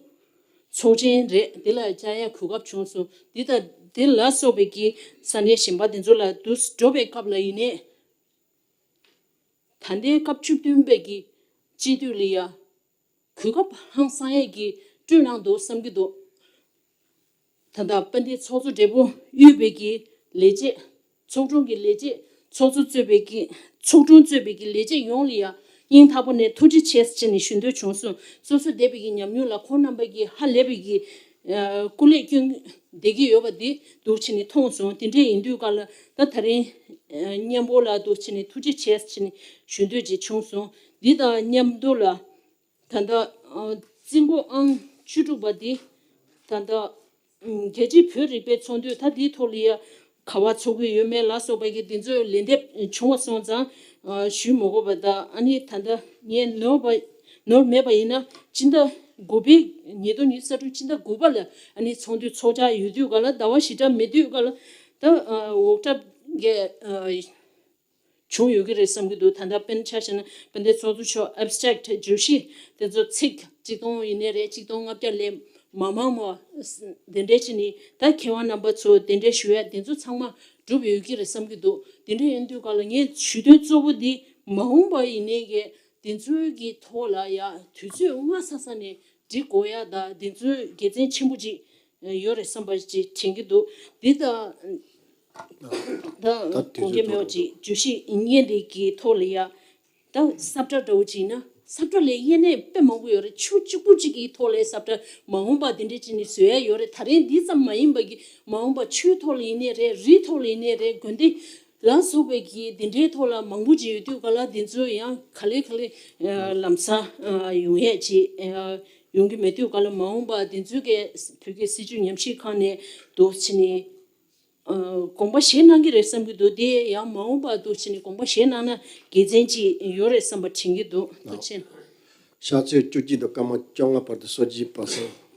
ཚོགས་ཆེན་རེད། འདི་ལ་བཅར་ཡ་གོ་སྐབས་བྱུང་སོང་། འདི་ད་འདི་ལ་སོགས་པའི་གི་ས་གནས་གཞན་པ་འདི་ཚོ་ལ་འདུག་འགྲོ་བའི་སྐབས་ལ་ཡིན་ནའི། ད་ལྟའི་སྐབས་བཅུ་བདུན་པའི་གི་སྤྱི་འཐུས་ལ་ཡ་གོ་སྐབས་ཧང་སང་ཡས་ཀྱི་སྤྲོད་གནང་འདུག་བསམ་གྱི་འདུག་ད་ལྟ་དཔལ་ལྡན་ཚོགས་གཙོ་སྦྲེལ་པོ་དབུས་པའི་གི་ལས་བྱེད། ཚོགས་དྲུང་གི་ལས་བྱེད། ཚོགས་གཙོ་གཙོས་པའི་གི་ཚོགས་དྲུང་གཙོས་པའི་གི་ལས་བྱེད་ཡོངས་ལ་ཡ་སྙིང་ཐག་པ་ནས་ཐུགས་རྗེ་ཆེ་ཟེར་ནས་ཞུ་འདོད་བྱུང་སོང་། སོ་སོ་འདས་པའི་གི་ཉམས་མྱོང་ལ་ཁོང་རྣམ་པ་གི་ཧ་ལས་པའི་གི་ སྐུ་ལས་སྐྱོན་བསྡད་ཀྱི་ཡོད་པ་འདི་འདུག་བྱས་ནས་མཐོང་སོང་། དེ་འདྲས་ཡིན་དུས་ག་ལ་ད་ད་རིང་མཉམ་པོ་ལ་འདུག་བྱས་ནས་ཐུགས་རྗེ་ཆེ་བྱས་ནས་ཞུ་འདོད་ཅིག་བྱུང་སོང་། འདི་དང་མཉམ་དུ་ལ། ད་ལྟ་ཨ་རྩིས་འགོ་ཨང་བཅུ་དྲུག་པ་འདི་ད་ལྟ་ཨམ་རྒྱལ་སྤྱིའི་བོད་རིག་པའི་ཚོགས་འདུས་ད་འདིའི་ཐོག་ལ་ཡ་ག་བ་ཚོགས་ཀྱི་ཡོད་མེད་ལ་སོགས་པ་གི་འདི་ཚོའི་ལན་འདེབས་བྱུང་བ་སོང་ཙང་ཨ་ཞུ་མི་དགོས་པ་དང་། ཨ་ནི་ད་ལྟ་ངས་ནོར་བ་ནོར་མེད་པ་ཡིན་ན་སྤྱི་ཟླ་དགུ་པའི་ཉིས་སྟོང་ཉི་ཤུ་རྩ་དྲུག་སྤྱི་ཟླ་དགུ་པ་ལ་ཨ་ནི་ཚོགས་འདུ་ཚོགས་འཆར་ཡོད་དུས་ག་ལ་ཟླ་བ་བཞི་ཕྲག་མེད་དུས་ག་ལ་ད་ཨ་འོག་གྲབས་ཀྱི་ཨ་བྱུང་ཡོད་ཀྱི་རེད་བསམ་གྱི་འདུག་ད་ལྟ་དཔེར་ན་ཆ་བཞག་ན་དཔལ་ལྡན་ཚོགས་གཙོ་མཆོག་ཨེབ་སི་ཊེག་བརྗོད་གཞི་དེ་ཚོ་ཚིག་གཅིག་སྟོང་ཡིན་ནའི་རེད། གཅིག་སྟོང་ལྔ་བརྒྱ་ལས་མ་མང་བ་དེ་འདྲས་བྱས་ནས་ད་མཁས་དབང་རྣམ་པ་ཚོ་གདན་འདྲེན་ཞུ་ཡ་དེ་ཚོ་ཚང་མ་གྲུབ་ཡོད་ཀྱི་རེད་བསམ་གྱི་འདུག་དེ་འདྲས་ཡིན་དུས་ག་ལ་ངས་ཞུ་དོན་གཙོ་བོ་འདི་མ་འོངས་པ་ཡིན་ནའི་གི་དེ་ཚོའི་གི་ཐོག་ལ་ཡ་དུས་ཚོད་སྔ་ས་ས་ནས་འགྲིག་དགོས་ཡ་ད་དེ་ཚོའི་དགེ་མཚན་ཆེན་པོ་ཅིག་ཡོད་རེད་བསམ་པ་ཅིག་དྲན་གྱི་འདུག་འདི་ད། ད་ད་དེ་དགོངས་འགལ་ཚོད་མེད་པ་ཅིག་བརྗོད་གཞི་ཡིན་ངེས་འདི་གི་ཐོག་ལ་ཡ། ད་ས་བཀྲ་འདྲ་བོ་ཅིག་ཡིན་ན་ས་བཀྲ་ལས་ཡེ་ནས་དཔེ་མང་པོ་ཡོད་རེད། ཆུ་གཅིག་པུ་གཅིག་གི་ཐོག་ལ་ས་བཀྲ་མ་འོངས་པ་དེ་འདྲས་ཅིག་ནས་བཟོ་ཡ་ཡོད་རེད། ད་རིང་འདི་ཙམ་མ་ཡིན་པ་གི་མ་འོངས་པ་ཆུའི་ཐོག་ལ་ཡིན་ནའི་རེད། རིའི་ཐོག་ལ་ཡིན་ནའི་རེད། དགོན་སྡེ་ལ་སོགས་པའི་གི་དེ་འདྲའི་ཐོག་ལ་མང་པོ་ཅིག་ཡོད་དུས་ག་ལ་དེ་ཚོ་ཡང་ག་ལེ་ག་ལེ་ལམ་སང་ཡོང་ཡས་ཅིག་ཡོང་གི་མེད་དུས་ག་ལ་མ་འོངས་པ་དེ་ཚོའི་གི་བོད་ཀྱི་སྲིད་བྱུས་ཉམས་ཞིབ་ཁང་ནས་འདུག་བྱས་ནས། ཨ་དགོངས་པ་བཞེས་གནང་གི་རེད་བསམ་གྱི་འདུག་དེ་ཡང་མ་འོངས་པ་འདུག་བྱས་ནས་དགོངས་པ་བཞེས་གནང་ན་དགེ་མཚན་ཅིག་ཡོད་རེད་བསམ་པ་དྲན་གྱི་འདུག་ཐུགས་རྗེ་ཆེ། ཕྱག་ཚོད་བཅུ་གཅིག་དང་སྐར་མ་བཅོ་ལྔ་བར་དུ་སོ་བརྒྱད་པ་སོང་།